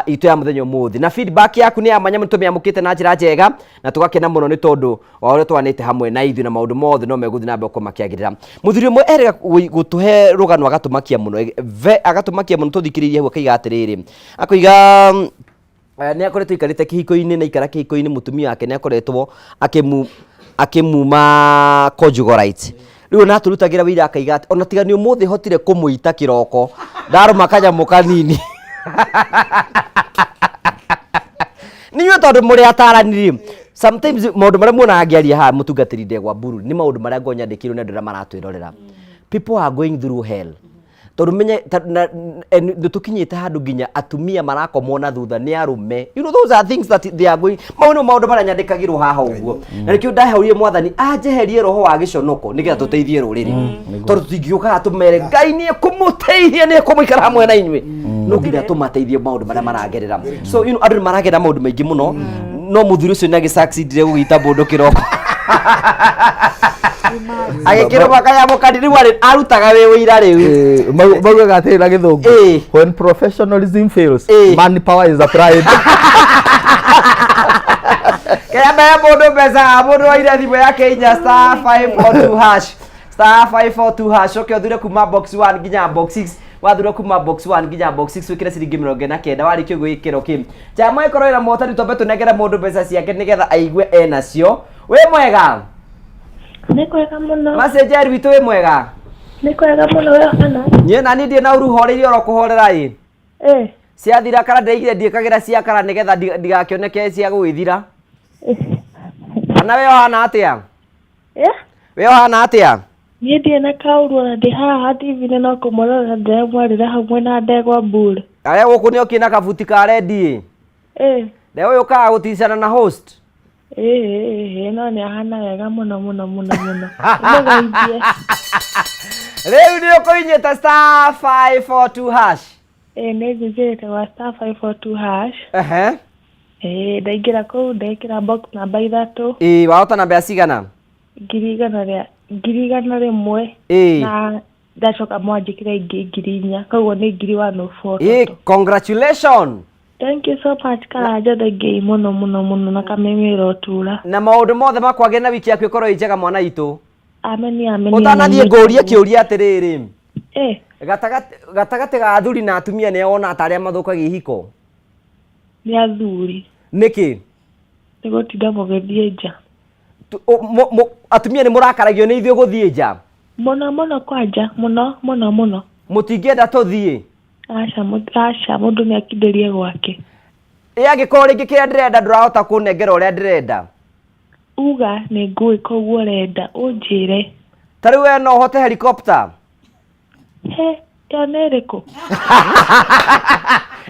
itũ ya mũthenya ũmũthĩ na feedback yaku nĩ ya mwanya mũno tũmĩamũkĩte na njĩra njega na tũgakena mũno nĩ tondũ wa ũrĩa twanĩte hamwe na ithuĩ na maũndũ mothe no megũthiĩ na mbere gũkorwo makĩagĩrĩra mũthuri ũmwe erĩga gũtũhe rũgano agatũmakia mũno agatũmakia mũno tũthikĩrĩirie hau akaiga atĩrĩrĩ akoiga nĩ akoretwo aikarĩte kĩhiko-inĩ na ikara kĩhiko-inĩ mũtumia wake nĩ akoretwo akĩmuma conjugal rights rĩu ona atũrutagĩra wĩira akaiga atĩ ona tiga nĩ ũmũthĩ hotire kũmũita kĩroko ndarũma kanyamũ kanini ninyuĩ tondũ mũrĩ atarani rĩ sometimes maũndũ marĩa muonaga ngĩaria haha mũtungatĩri ndegwa mburu nĩ maũndũ marĩa ngoragwo nyandĩkĩirwo nĩ andũ arĩa maratwĩrorera people are going through hell tondũ menye nĩ tũkinyĩte handũ nginya atumia marakomwo na thutha nĩ arũme you know those are things that they are going mau nĩ maũndũ marĩa nyandĩkagĩrwo haha ũguo na nĩkĩo ndahũrire mwathani anjeherie roho wa gĩconoko nĩgetha tũteithie rũrĩrĩ tondũ tũtingĩũkaga tũmere ngai nĩ ekũmũteithia nĩ ekũmũikara hamwe na inyuĩ no nginya tũmateithie maũndũ marĩa maragerera so you know andũ nĩ maragerera maũndũ maingĩ mũno no mũthuri ũcio nĩ agĩsucceedire gũgĩita mũndũ kĩroko agĩkĩrũma kanyamũ kanini rĩu arutaga wĩ wĩira rĩu Maugaga atĩrĩ na gĩthũngũ when professionalism fails manpower is applied. Kĩrĩa mbere mũndũ mbeca mũndũ oire thimũ yake inya star 542 hash star 542 hash ũke ũthure kuma box 1 nginya box 6 wathure kuma box 1 nginya box 6 wĩkĩre ciringi 49 warĩkia ũguo wĩkĩre okay chama ĩkorwo ĩna mũhotani twambe tũnengere mũndũ mbeca ciake nĩgetha aigue enacio wĩ mwega Nĩ kwega mũno. Macenjeri witũ wĩ mwega Nĩ kwega mũno we hana. Niĩ nani ndirĩ na ũru horeirie oro kũhorera ĩ Eh. Ciathira kara ndĩraigire ndiĩkagĩra cia kara nĩgetha ndigakĩoneke cia gũgĩthira Kana we ũhana atĩa? We ũhana atĩa? Niĩ ndirĩ na kaũru ona ndĩ haha TV-inĩ no kũmũrora ndĩramwarĩra hamwe na ndegwa mburu. Arĩa gũkũ nĩ okĩ na kabuti ka rendi ĩ Eh. Ndegwa ũyũ ũkaga gũticana na host Ĩĩ no nĩ ahana wega mũno mũno mũno mũno. Ũmũgeithie. Rĩu nĩ ũkũinyĩte star 542 hash Ĩĩ nĩ njĩkĩrĩte wa star 542 hash. Ehe. Ĩĩ ndaingĩra kũu ndekĩra box namba ithatũ Ĩĩ wahota na mbeca cigana? 100,100 Ĩĩ. na ndacoka mwanjĩkĩra ingĩ 4,000 koguo nĩ 1,104. Ĩĩ congratulations. Thank you so much Karanja thengiũ mũno mũno mũno na kameme ĩrotura. Na maũndũ mothe makwagĩrĩre na wiki yaku ĩkorwo ĩ njega mwana witũ. Ameni ameni. Ũtanathiĩ ameni. ngũrie kĩũria atĩrĩrĩ. Eh. Gatagatĩ gatagatĩ ga athuri na atumia nĩ wona ta arĩa mathũkagia ihiko? Nĩ athuri. Nĩkĩ? Nĩ gũtinda mũgĩthiĩ nja. Atumia nĩ mũrakaragio nĩ ithuĩ gũthiĩ nja? Mũno mũno kwanja, mũno mũno mũno. Mũtingĩenda tũthiĩ? Aca, aca, mũndũ nĩ akindĩrie gwake. Ĩ angĩkorwo rĩngĩ kĩrĩa ndĩrenda ndũrahota kũnengera ũrĩa ndĩrenda? Uga nĩ ngũĩka ũguo ũrenda, ũnjĩre. Ta rĩu we no ũhote helicopter? He, ĩyo nĩ ĩrĩkũ?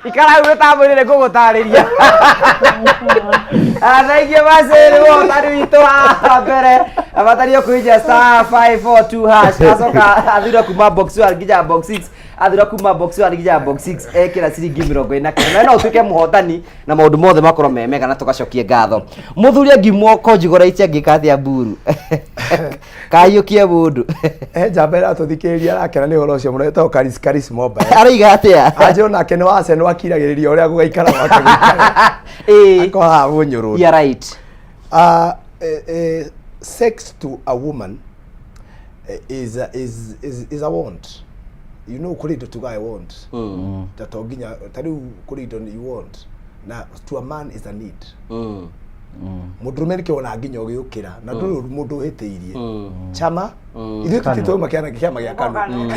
Ikara hau mĩtambo-inĩ nĩ ngũgũtarĩria. Thengiũ Macĩ nĩ mũhotani witũ wa mbere abatario kũhihinya star 542 hash acoka athura kuma box 1 nginya box 6 athura kuma box 1 nginya box 6 ekĩra ciringi 49 na no ũtuĩke mũhotani na maũndũ mothe makorwo me mega na tũgacokie ngatho mũthuri angiumwo conjugate angĩka atĩa mburu kaiyũkie mũndũ. He njamba ĩratũthikĩrĩria arakena nĩ ũhoro ũcio mũno ĩtagwo Karis Karis Mobile. Aroiga atĩa? Anjĩ onake nĩ wa Arsenal akiragĩrĩria ũrĩa gũgaikara gwake gũikare. Ĩĩ. Akohaga mũnyũrũri. Yeah, right. Sex to a woman is a want. You know kũrĩ indo tugaga I want. Ta to nginya ta rĩu kũrĩ indo you want. Na to a man is a need. Mũndũrũme nĩkĩo wona nginya ũgĩũkĩra na ndũrĩ ũru mũndũ ũhĩtĩirie chama ithuĩ tũtitũma kĩama kĩama gĩa KANU.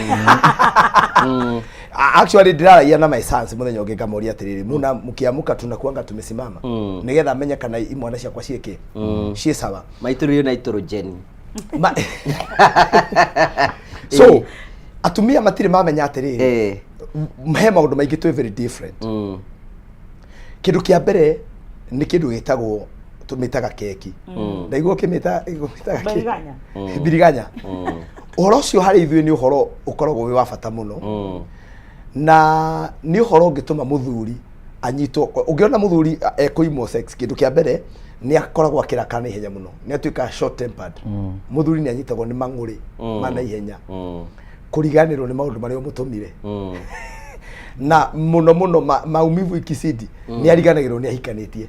Actually ndĩraragia na my sons mũthenya ũngĩ ngamoria atĩrĩrĩ, muna mkiamuka tunakuanga tumesimama, nĩgetha menye kana imwana ciakwa ciĩkĩ ciĩ sawa. Maitũrĩrio nitrogen. So atumia matirĩ mamenya atĩrĩrĩ, he maũndũ maingĩ twĩ very different. Kĩndũ kĩa mbere nĩ kĩndũ gĩtagwo tũmĩtaga keki. Ndaigua ũkĩmĩta ũmĩtaga keki. Mbiriganya. Mbiriganya. Ũhoro ũcio harĩ ithuĩ nĩ ũhoro ũkoragwo wĩ wa bata mũno, na nĩ ũhoro ũngĩtũma mũthuri anyitwo. Ũngĩona mũthuri ekũimwo sex, kĩndũ kĩa mbere nĩ akoragwo akĩrakara na ihenya mũno, nĩ atuĩkaga short tempered. Mũthuri nĩ anyitagwo nĩ mang'ũrĩ ma na ihenya, kũriganĩrwo nĩ maũndũ marĩa ũmũtũmire, na mũno mũno maumivu ikicidi nĩ ariganagĩrwo nĩ ahikanĩtie.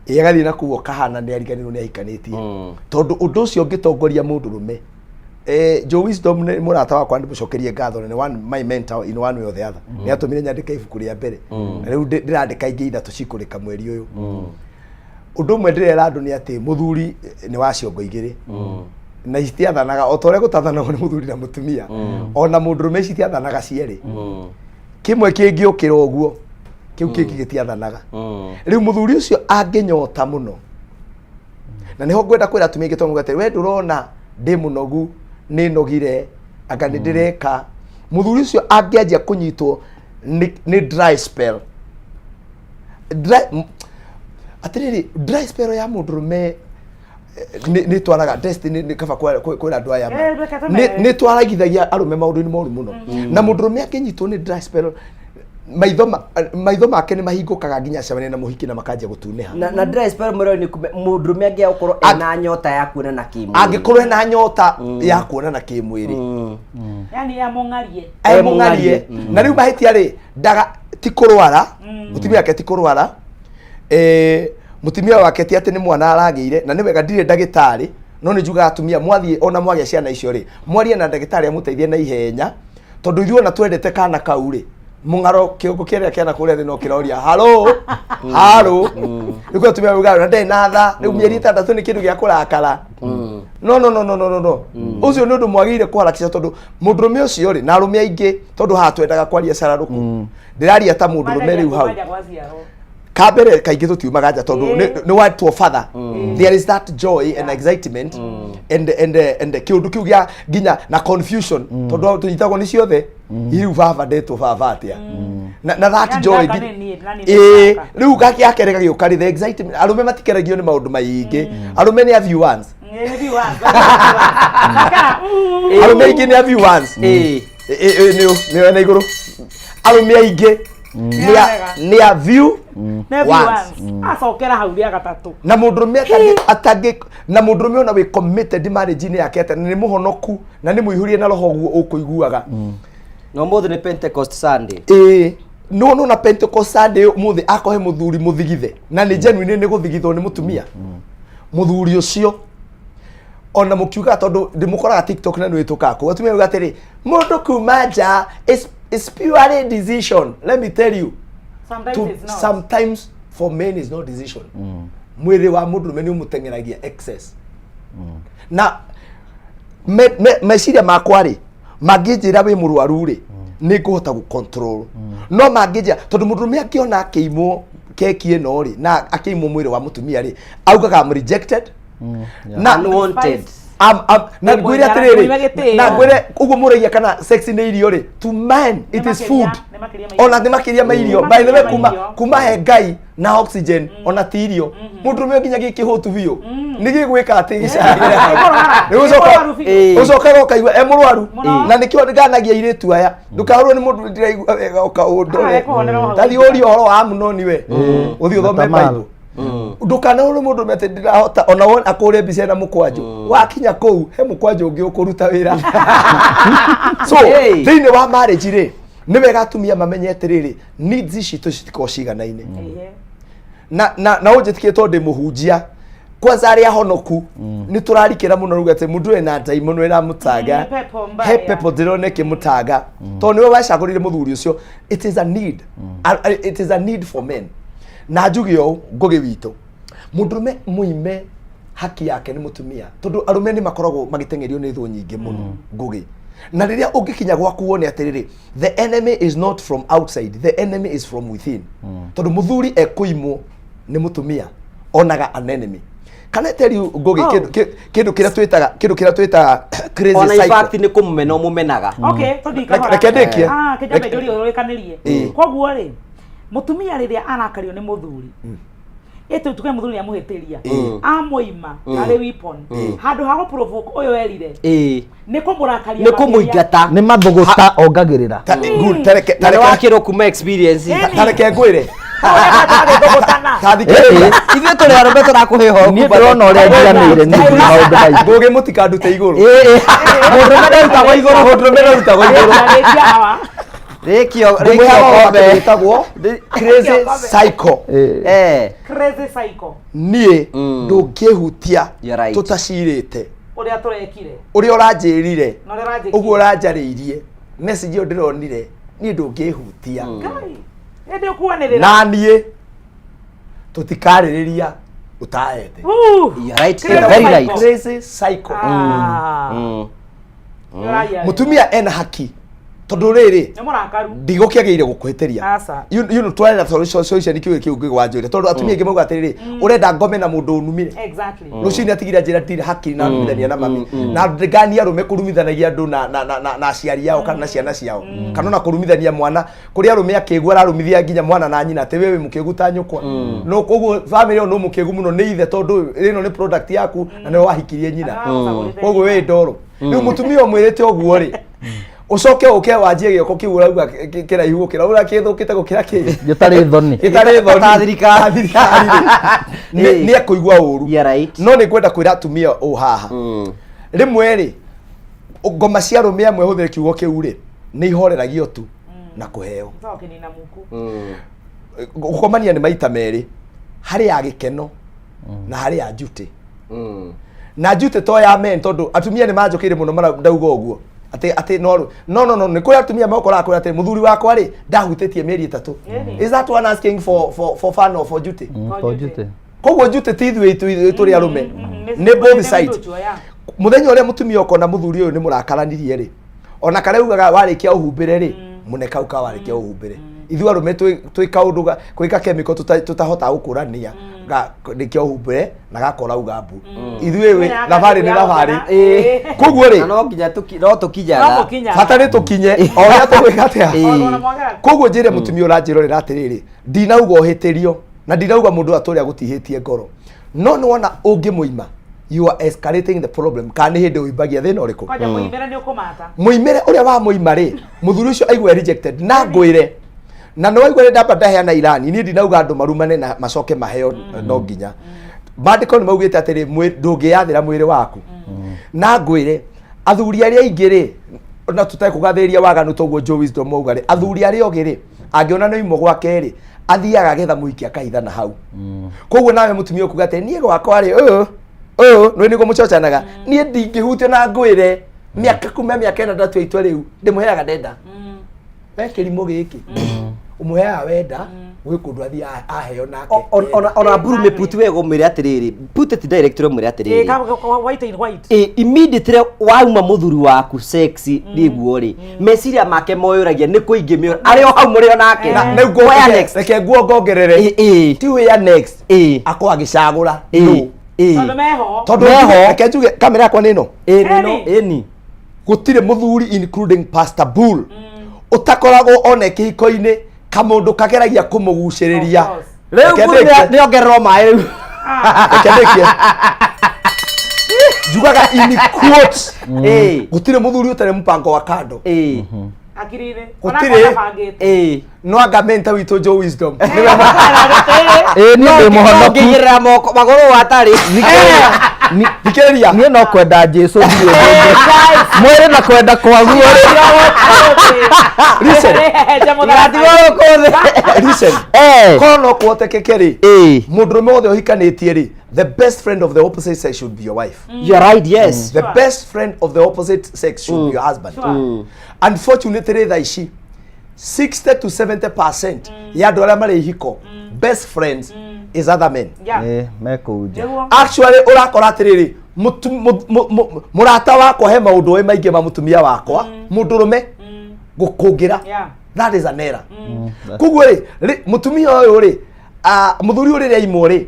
Ĩ agathiĩ na kũu kahana nĩ ariganĩrwo nĩ ahikanĩtie, tondũ ũndũ ũcio ũngĩtongoria mũndũrũme. Joe Wisdom nĩ mũrata wakwa, ndĩmũcokerie ngatho, na nĩ one my mentor in one way or the other. Nĩ atũmire nyandĩke ibuku rĩa mbere, na rĩu ndĩrandĩka ingĩ ithatũ cikũrĩka mweri ũyũ. Ũndũ ũmwe ndĩrera andũ nĩ atĩ mũthuri nĩ wa ciongo igĩrĩ na citiathanaga o ta ũrĩa gũtathanagwo nĩ mũthuri na mũtumia, ona mũndũrũme citiathanaga cierĩ. Kĩmwe kĩngĩũkĩra ũguo, kĩu kĩngĩ gĩtiathanaga. Rĩu mũthuri ũcio angĩnyota mũno, na nĩho ngwenda kwĩra atumia aingĩ tondũ atĩ we ndũrona ndĩ mũnogu, nĩ nogire, anga nĩ ndĩreka. Mũthuri ũcio angĩanjia kũnyitwo nĩ dry spell, dry, atĩrĩrĩ, dry spell ya mũndũrũme nĩ twaraga destiny nĩ kaba kwĩra andũ aya ma. Reke tũmere. Nĩ twaragithagia arũme maũndũ-inĩ moru mũno, na mũndũrũme angĩnyitwo nĩ dry spell, maitho make nĩ mahingũkaga nginya acemanie na mũhiki na makanjia gũtunĩha. Na dry spell mũrori nĩ mũndũrũme angĩaga gũkorwo ena nyota ya kuonana kĩmwĩrĩ. Angĩkorwo ena nyota ya kuonana kĩmwĩrĩ. Yani amũng'arie. Emũng'arie. Na rĩu mahĩtia rĩ ndaga ti kũrwara mũtumia wake, ti kũrwara mũtumia wake, ti atĩ nĩ mwana aragĩire. Na nĩ wega, ndirĩ ndagĩtarĩ, no nĩ njugaga atumia mwathiĩ ona mwagĩa ciana icio rĩ, mwarie na ndagĩtarĩ amũteithie na ihenya, tondũ ithuĩ ona twendete kana kau rĩ, mũng'aro kĩongo kĩrĩa kĩana kũrĩa thĩ no kĩroria halo halo. Rĩu kwĩ atumia maugaga na ndarĩ na tha, rĩu mĩeri 6 nĩ kĩndũ gĩa kũrakara. No, no, no, no, no, no, no, ũcio nĩ ũndũ mwagĩrĩire kũharakisha, tondũ mũndũrũme ũcio rĩ, na arũme aingĩ, tondũ haha twendaga kwaria cararũkũ, ndĩraria ta mũndũrũme rĩu hau kambere kaingĩ tũtiumaga nja tondũ nĩ watwo father, there is that joy and excitement and kĩũndũ kĩu gĩa nginya na confusion, tondũ tũnyitagwo nĩ ciothe rĩu baba ndetwo baba atĩa, na that Yani joy gaka nĩ niĩ, na niĩ ĩĩ nĩ rĩu gake gakerĩ gagĩũka rĩ, the excitement, arũme matikeragio nĩ maũndũ maingĩ, arũme nĩ a view once. Arũme aingĩ nĩ a view once. Ĩ, nĩ na igũrũ arũme aingĩ nĩ a view once. Acokera hau rĩa gatatũ. Na mũndũrũme atangĩ na mũndũrũme ona wĩ committed marriage-inĩ yake atĩ nĩ mũhonoku na nĩ mũihũrie na roho ũguo ũkũiguaga. Na ũmũthĩ nĩ Pentecost Sunday. Ĩĩ, no no na Pentecost Sunday ũmũthĩ akohe mũthuri mũthigithe na nĩ genuine nĩ gũthigithwo nĩ mũtumia, mũthuri ũcio Ona mũkiuga tondũ ndĩmũkoraga TikTok na nĩwĩtũkaga kũu, atumia mauga atĩrĩ, mũndũ kuma nja is purely decision. Let me tell you, Sometimes to, it's not. Sometimes for men is not decision. Mwĩrĩ wa mũndũrũme nĩ ũmũteng'eragia excess. Na meciria makwa rĩ, mangĩnjĩra wĩ mũrwaru rĩ, nĩ ngũhota gũ control. No mangĩnjĩra, tondũ mũndũrũme akĩona akĩimwo keki ĩno rĩ, na akĩimwo mwĩrĩ wa mũtumia rĩ, augaga, "I'm rejected." Na Unwanted. Na Nĩ ngwĩre mũigana- atĩrĩrĩ, mũima gĩtĩo. na ngwĩre ũguo mũragia kana sex nĩ irio rĩ, to man it Nĩ is makĩria- food. Nĩ makĩria ma irio. Ona nĩ makĩria ma irio. Nĩ By the way, makĩria ma kuma irio. kuma he Ngai na oxygen, ona ti irio. Mũndũrũme nginya gĩkĩhũtu biũ nĩ gĩgwĩka atĩ gĩcagĩre hau. Nĩkũrwara. Nĩ gũcoka Nĩkũrwaru biũ. ũcokaga ũkaigua e mũrwaru. Mũno. Na nĩkĩo nganagia airĩtu aya, ndũkahũrwo nĩ mũndũ, ndĩraigua wega, ũka ũndore. Ah, ekũhonera o hau. Tathiĩ ũrie ũhoro wa Amunoni, we ũthiĩ ũthome Na Tamar. Bible. Ndũkanahũrwo mũndũ atĩ ndĩrahota, ona wona akũre mbica ĩna mũkwanjũ, wakinya kũu he mũkwanjũ ũngĩ ũkũruta wĩra. So Hey. thĩinĩ wa marriage rĩ, nĩ wega atumia mamenye atĩrĩrĩ, needs citũ citikoragwo ciganaine. Na ũnjĩtĩkie tondũ ndĩ mũhunjia, kwanza arĩa honoku nĩ tũrarikĩra mũno ruga atĩ mũndũ ena ndaimono ĩramũtanga. Pepo mbaya. He pepo ndĩrona ĩkĩmũtanga tondũ nĩwe wacagũrire mũthuri ũcio. It is a need. It is a need for men. Na njuge ũũ, Ngũgĩ witũ, mũndũrũme mũime haki yake nĩ mũtumia, tondũ arũme nĩ makoragwo magĩteng'erio nĩ thũ nyingĩ mũno, Ngũgĩ. Na rĩrĩa ũngĩkinya gwaku wone atĩrĩrĩ, the enemy is not from outside, the enemy is from within. Tondũ mũthuri ekũimwo nĩ mũtumia, onaga an enemy. Can I tell you, Ngũgĩ, Oh. kĩndũ kĩrĩa twĩtaga crazy Ona in cycle. fact nĩ kũmũmena ũmũmenaga. Okay, tũthiĩ kahora. Reke ndĩkie. Ah, kĩnjambe njũrie ũrĩkanĩrie. Koguo rĩ, mũtumia rĩrĩa arakario nĩ mũthuri, ĩtũ tuge mũthuri nĩ amũhĩtĩria, amũima arĩ weapon, handũ ha gũ-provoke ũyũ erire, nĩ kũmũrakaria Nĩ makĩria. kũmũingata. Nĩ mathũgũta ongagĩrĩra. Good, tareke Na nĩ tareke wakĩrwo kuma experience. Tareke ngwĩre. Agĩthũgũtana. Ta thikĩrĩria. Ithuĩ tũrĩ arũme tũrakũhe ũhoro Niĩ kuma ndĩrona ũrĩa njiganĩire nĩ maũndũ maingĩ. Ngũgĩ, mũtikandute igũrũ. Mũndũrũme ndarutagwo igũrũ. Mũndũrũme ndarutagwo igũrũ. Rĩkia hawa. Rĩkio Ngũmwĩra rĩkio ũhoro wa kombe. kĩndũ gĩtagwo crazy cycle. Crazy cycle. Niĩ ndũngĩhutia You're right. tũtacirĩte. Ũrĩa tũrekire. Ũrĩa ũranjĩrire, Na ũrĩa ũranjĩkire. ũguo ũranjarĩirie, message ĩyo ndĩronire, niĩ ndũngĩhutia. Ngai. Hĩndĩ ũkuanĩrĩra. Na niĩ tũtikarĩrĩria ũtaete. Woo. You're right. Crazy You're very right. cycle. Crazy cycle. Ah. Nĩũraria wega. Mũtumia ena haki, tondũ rĩrĩ, Nĩ mũrakaru. ndigũkĩagĩrĩire gũkũhĩtĩria. Aca. You twarenda solution kiugo kĩu ngĩgwanjũire, tondũ atumia aingĩ mauga atĩrĩrĩ, ũrenda ngome na mũndũ ũnumire. Rũcinĩ atigire njĩra ndirĩ hakiri na rumithania na mami, na ngania arũme kũrumithanagia andũ na aciari ao kana na ciana ciao, kana ona kũrumithania mwana kũrĩ arũme akĩgu ararumithia nginya mwana na nyina atĩ wewe mũkĩgu ta nyũkwa. No koguo family ĩyo no mũkĩgu mũno nĩ ithe, tondũ ĩno nĩ product yaku na nĩwe wahikirie nyina, koguo wĩ ndoro. Rĩu mũtumia ũmwĩrĩte ũguo rĩ, ũcoke ũke wanjie gĩoko kĩu ũrauga kĩraihu gũkĩra ũrĩa kĩthũkĩte gũkĩra kĩ Gĩtarĩ thoni. Gĩtarĩ thoni. Ta thirikari. Ta thirikari rĩ, nĩ ekũigua ũru. You're right. No nĩ ngwenda kwĩra atumia ũũ haha, rĩmwe rĩ, ngoma cia arũme amwe, hũthĩre kiugo kĩu rĩ, nĩ ihoreragio tu na kũheo. Sawa, kĩnina muku. Gũkomania nĩ maita merĩ, harĩ ya gĩkeno na harĩ ya njutĩ. Na njutĩ to ya men, tondũ atumia nĩ manjũkĩire mũno mara ndauga ũguo atĩ no nĩ kũrĩ atumia makoraga kwĩra atĩ mũthuri wakwa rĩ, ndahutĩtie mĩeri 3. Is that one asking for fun or for duty? For duty. Koguo duty ti ithuĩ tũrĩ arũme, nĩ both side. Mũthenya ũrĩa mũtumia ũkona mũthuri ũyũ nĩ mũrakaranirie rĩ, ona karĩa ugaga warĩkia ũhumbĩre rĩ, mũne kau ka warĩkia ũhumbĩre, ithuĩ arũme twĩ kaũndũ gwĩ ka chemical tũtahotaga gũkũrania ga rĩkia ũhumbĩre na gakora uga mbu. Ithuĩ wĩ thabarĩ nĩ thabarĩ. Koguo rĩ, Na no nginya no tũkinyaga. Bata nĩ tũkinye o ũrĩa tũgwĩka atĩa. Koguo njĩre mũtumia ũranjĩrorera atĩrĩrĩ, ndinauga ũhĩtĩrio na ndinauga mũndũ atũrĩa gũtihĩtie ngoro, no nĩ wona ũngĩmũima, you are escalating the problem. Kana nĩ hĩndĩ ũimbagia thĩna ũrĩkũ? Kwanja mũimĩre nĩ ũkũmata. Mũimĩre ũrĩa wamũima rĩ, mũthuri ũcio aigue rejected. Na ngwĩre na nĩ waigua ndamba ndaheana irani, niĩ ndinauga andũ marumane na macoke maheo. No nginya maandĩko nĩ maugĩte atĩrĩ, ndũngĩyathĩra mwĩrĩ waku. Na ngwĩre athuri arĩa aingĩ rĩ, na tũtekũgathĩrĩria waganu toguo Joe Wisdom auga rĩ, athuri arĩa ogĩ rĩ, angĩona nĩ imwe gwake rĩ, athiaga agetha mũhiki akahithana hau. Koguo nawe mũtumia ũkuga atĩ niĩ gwakwa rĩ, Ũyũ nĩ nĩguo mũcocanaga. Niĩ ndingĩhutio na ngwĩre mĩaka kuma mĩaka ĩna ndatua itua rĩu ndĩmũheaga ndenda. We kĩrimũ gĩkĩ. Ũmũheaga wenda gwĩ kũndũ athiĩ aheo nake. Ona mburu mĩputi wega ũmwĩre atĩrĩrĩ, put it direct ũmwĩre atĩrĩrĩ. White in white. Ĩ, immediately wauma mũthuri waku sex rĩguo rĩ, meciria make moyũragia nĩ kũ ingĩmĩona arĩ o hau mũrĩ o nake. Na rĩu Where next? Reke nguo ngongerere. Ĩ, Ti where next. Ĩ. Akorwo agĩcagũra. Ĩ. Nũ. Ĩ. Tondũ meho. Tondũ Meho. reke njuge kamera yakwa nĩ ĩno. Ĩ, nĩ no, ĩni. Gũtirĩ mũthuri including Pastor Bull ũtakoragwo ona kĩhiko-inĩ kamũndũ kageragia kũmũgucĩrĩria. Rĩu Reke mburu ndĩkie. nĩ ongererwo maĩ rĩu. Reke ndĩkie. Njugaga in quotes. Ĩ. Gũtirĩ mũthuri ũtarĩ mũbango wa kando. Ĩ. Akiri-inĩ. Gũtirĩ. Ĩ. No anga mentor witũ Joe Wisdom. Ĩ, niĩ ndĩ mũhonoku. Ngĩigĩrĩra moko magũrũ atarĩ. Thikĩrĩria. Niĩ no kwenda Jesu ndirĩ ũndũ ũngĩ. Mwĩrĩ na kwenda kwaguo rĩ. Listen. Listen. Eh. Korwo no kũhotekeke rĩ, Ĩ. mũndũrũme wothe ũhikanĩtie rĩ, the best friend of the opposite sex should be your wife. You're right, yes. The best friend of the opposite sex should be your husband. Unfortunately thaa ici 60 to 70% ya andũ arĩa marĩ ihiko best friends is other men. Ĩ, mekũu nja. Actually ũrakora atĩrĩrĩ, mũrata wakwa he maũndũ oĩ maingĩ ma mũtumia wakwa mũndũrũme gũkũngĩra. That is an error. Koguo rĩ, mũtumia ũyũ rĩ, mũthuri ũyũ rĩrĩa aimwo rĩ,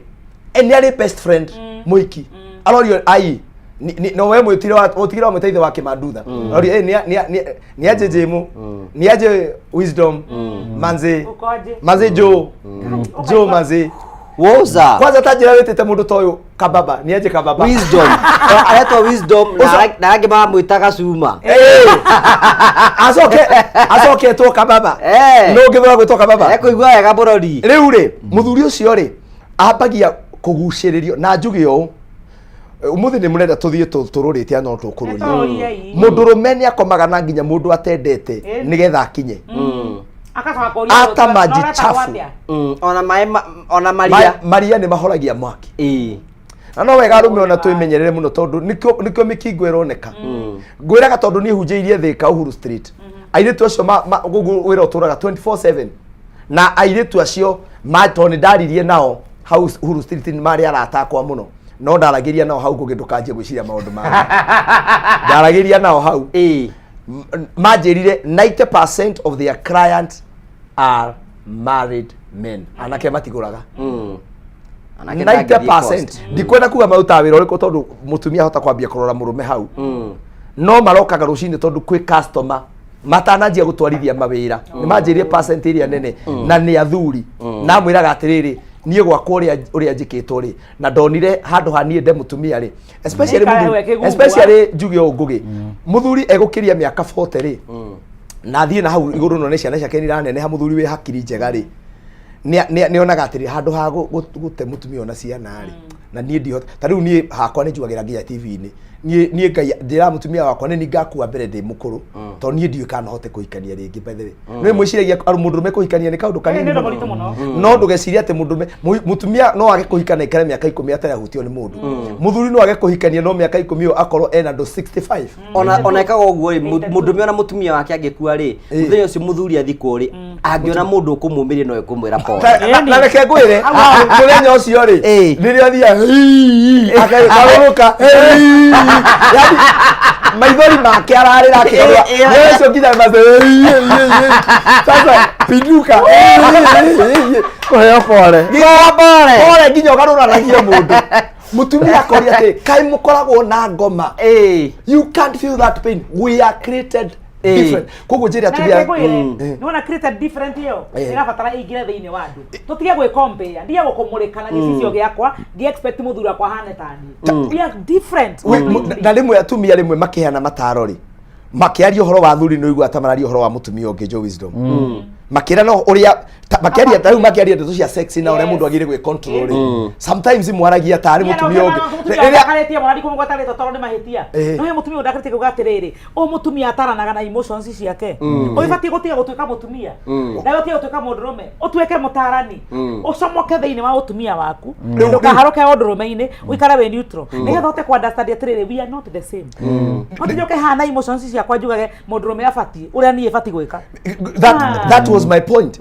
nĩ arĩ best friend mũhiki. Arorio ai no we mwĩtire wa ũtigire wa mwĩta ithe wa Kĩmandutha. Arorio nĩ aje Jĩmũ, nĩ aje Wisdom, manze manze Joe, Joe manze. Woza. Kwanza ta njĩra wĩtĩte mũndũ ta ũyũ kababa, nĩ aje kababa. Wisdom. Aretwo Wisdom na angĩ mamwĩtaga Cuma. Acoke acoketwo kababa. No ũngĩthũra gwĩtwo kababa. Ekũigua wega bũrũri. Rĩu rĩ, mũthuri ũcio rĩ, ambagia kũgucĩrĩrio na njuge ũũ. Ũmũthĩ nĩ mũrenda tũthiĩ tũrũrĩte no tũkũrũria. Mũndũrũme nĩ akomaga na nginya mũndũ atendete nĩgetha akinye. Ata maji chafu. Ona maĩ ona maria. Maria nĩ mahoragia mwaki. Na no wega arũme ona twĩmenyerere mũno tondũ nĩkĩo mĩkingo ĩroneka. Ngwĩraga tondũ niĩ hunjĩirie Thĩka Uhuru Street. Airĩtu acio gũkũ wĩra ũtũraga 24/7. Na airĩtu acio tondũ nĩ ndaririe nao hau Uhuru Street nĩ marĩ arata akwa mũno. No ndaragĩria nao hau kũngĩ ndũkanjie gwĩciria maũndũ mangĩ. Ndaragĩria nao hau. Manjĩrire 90% of their clients are married men. Anake matigũraga. 90% ndikwenda kuga marutaga wĩra ũrĩkũ tondũ mũtumia ahota kwambia kũrora mũrũme hau. No marokaga rũcinĩ tondũ kwĩ customer matananjia gũtwarithia mawĩra. Nĩ manjĩrire percent ĩrĩa nene na nĩ athuri. Na mwĩraga atĩrĩrĩ, niĩ gwakwa ũrĩa njĩkĩtwo rĩ, na ndonire handũ ha niĩ nde mũtumia rĩ, especially especially njuge ũũ Ngũgĩ, mũthuri egũkĩria mĩaka 40 rĩ, na athiĩ na hau igũrũ none ciana ciake nĩ iraneneha, mũthuri wĩ hakiri njega rĩ, nĩ onaga atĩrĩ handũ ha gũte mũtumia ona ciana rĩ, na niĩ ndihota. Ta rĩu niĩ hakwa nĩ njuagĩra nginya TV-inĩ. Niĩ Ngai ndĩra mũtumia wakwa nĩ ngakua mbere ndĩ mũkũrũ, tondũ niĩ ndiũĩ kana no hote kũhikania rĩngĩ by the way. Nĩ mwĩciragia mũndũrũme kũhikania nĩ kaũndũ kanini mũno. No ndũgecirie atĩ mũndũrũme mũtumia no age kũhikana aikare mĩaka 10 atarĩ ahutio nĩ mũndũ. Mũthuri no age kũhikania no mĩaka 10 ĩyo akorwo ena andũ 65. Ona ekaga ũguo rĩ, mũndũrũme ona mũtumia wake angĩkua rĩ, mũthenya ũcio mũthuri athikwo rĩ, angĩona mũndũ ũkũmũmĩria no ekũmwĩra pole. Na reke ngwĩre, mũthenya ũcio rĩ, rĩrĩa athiaga, akarũrũka, yaani maithori make ararĩra akĩgarũra. Mũthenya ũcio nginya sasa pinduka. Kũheo pole. Pole. Pole nginya ũgarũranagie mũndũ. Mũtumia akoria atĩ, kaĩ mũkoragwo na ngoma. You can't feel that pain. We are created different. Koguo njĩre atumia. Nĩ wona created different ĩyo ĩrabatara ĩingĩre thĩinĩ wa andũ. Tũtige gwĩ compare. Ndige gũkũmũrĩka na gĩcicio gĩakwa, ndi expect mũthuri wakwa ahane ta niĩ. We are different. Na rĩmwe atumia rĩmwe makĩheana mataro rĩ, makĩaria ũhoro wa athuri nĩ ũiguaga ta mararia ũhoro wa mũtumia ũngĩ Joe Wisdom. Makĩra no ũrĩa makĩaria ta rĩu makĩaria ndeto cia sex na ũrĩa mũndũ agĩrĩire gwĩ control rĩ, sometimes mwaragia tarĩ mũtumia ũngĩ. Rĩrĩa ndakarĩtie mwana ndikũmũgweta rĩtwa tondũ nĩ mahĩtia. No he mũtumia ũndakarĩtie kuga atĩrĩrĩ, ũyũ mũtumia ataranaga na emotions ciake. Ũyũ batiĩ gũtiga gũtuĩka mũtumia nawe ũtige gũtuĩka mũndũrũme, ũtuĩke mũtarani, ũcomoke thĩinĩ wa ũtumia waku, ndũkaharũke ũndũrũme-inĩ, ũikare wĩ neutral nĩgetha ũhote kũ understand atĩrĩrĩ, we are not the same. No tinjoke haha na emotions ciakwa njugage mũndũrũme abatiĩ ũrĩa niĩ batiĩ gwĩka. That was my point.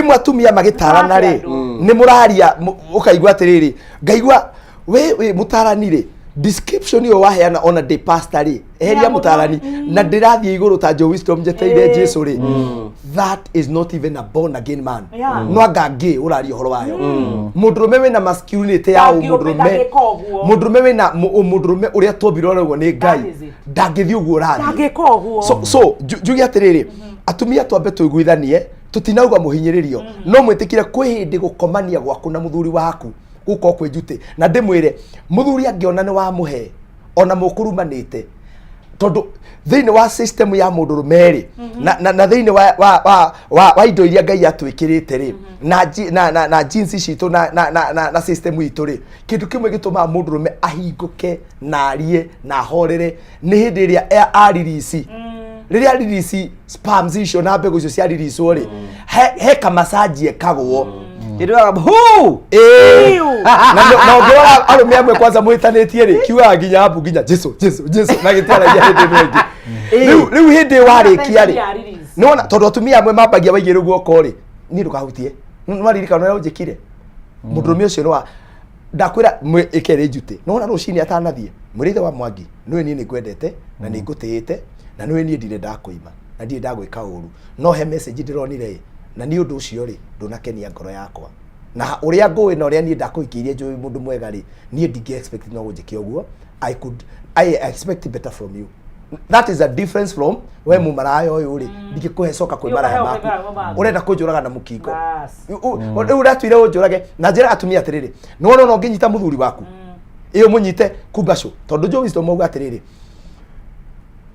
Rĩmwe atumia magĩtarana rĩ, nĩ mũraria ũkaigua atĩrĩrĩ, ngaigua we wĩ mũtarani rĩ, description ĩyo waheana ona ndĩ pastor rĩ, eheria mũtarani na ndĩrathiĩ igũrũ ta Joe Wisdom njeteire Jesu rĩ, that is not even a born again man. No anga ngĩ ũraria ũhoro wayo mũndũrũme wĩna masculinity ya Ndangĩũmbĩka ũmũndũrũme, gĩka ũguo. Mũndũrũme wĩna ũmũndũrũme ũrĩa twombirwo ũguo nĩ Ngai, That is it. ndangĩthiĩ ũguo ũrathiĩ. Ndangĩka ũguo. So njuge atĩrĩrĩ, atumia twambe tũiguithanie, tũtinauga mũhinyĩrĩrio, no mwĩtĩkire kwĩ hĩndĩ gũkomania gwaku na mũthuri waku gũkorwo kwĩ njutĩ, na ndĩmwĩre mũthuri angĩona nĩ wamũhe ona mũkũrumanĩte, tondũ thĩinĩ wa system ya mũndũrũme rĩ, na thĩinĩ wa indo iria Ngai atwĩkĩrĩte rĩ, na jeans citũ na system itũ rĩ, kĩndũ kĩmwe gĩtũmaga mũndũrũme ahingũke na arie na ahorere nĩ hĩndĩ ĩrĩa aririsi, rĩrĩa aririsi sperms icio na mbegũ icio cia ririswo rĩ, he kamasaji ekagwo. Ĩrĩaga hu. Ĩĩ. Na ũngĩrora arũme amwe kwanza mwĩtanĩtie rĩ, kiugaga nginya mbu nginya Jesu Jesu Jesu na gĩtiaragia hĩndĩ ĩno ĩngĩ. Rĩu hĩndĩ warĩkia rĩ, nĩwona tondũ atumia amwe mambagia waigĩrwo guoko rĩ, niĩ ndũkahutie, nĩwaririkana ũrĩa ũnjĩkire. Mũndũrũme ũcio nĩwa ndakwĩra ĩke rĩ njutĩ, nĩwona rũcinĩ atanathiĩ mwĩre ithe wa Mwangi, nĩwe niĩ nĩngwendete na nĩngũtĩĩte na nĩwe niĩ ndirĩ ndakũima na ndirĩ ndagwĩka ũru, no he message ndĩronire ĩ, na nĩ ũndũ ũcio rĩ, ndũnakenia ngoro yakwa na ũrĩa ngũĩ na ũrĩa niĩ ndakũhikĩirie njũĩ mũndũ mwega rĩ, niĩ ndingĩ expect no gũnjĩke ũguo. I expect better from you. That is a difference from we mũmaraya ũyũ rĩ, ndingĩkũhe coka kwĩ maraya Ũkaheo maku. kwĩ maraya maku. Ũrenda kũnjũraga na mũkingo. Bas. Rĩu ũratuire ũnjũrage na njĩra atumia atĩrĩrĩ, nĩwona ona ũngĩnyita mũthuri waku ĩyo mũnyite kumbacũ, tondũ Joe Wisdom auga atĩrĩrĩ,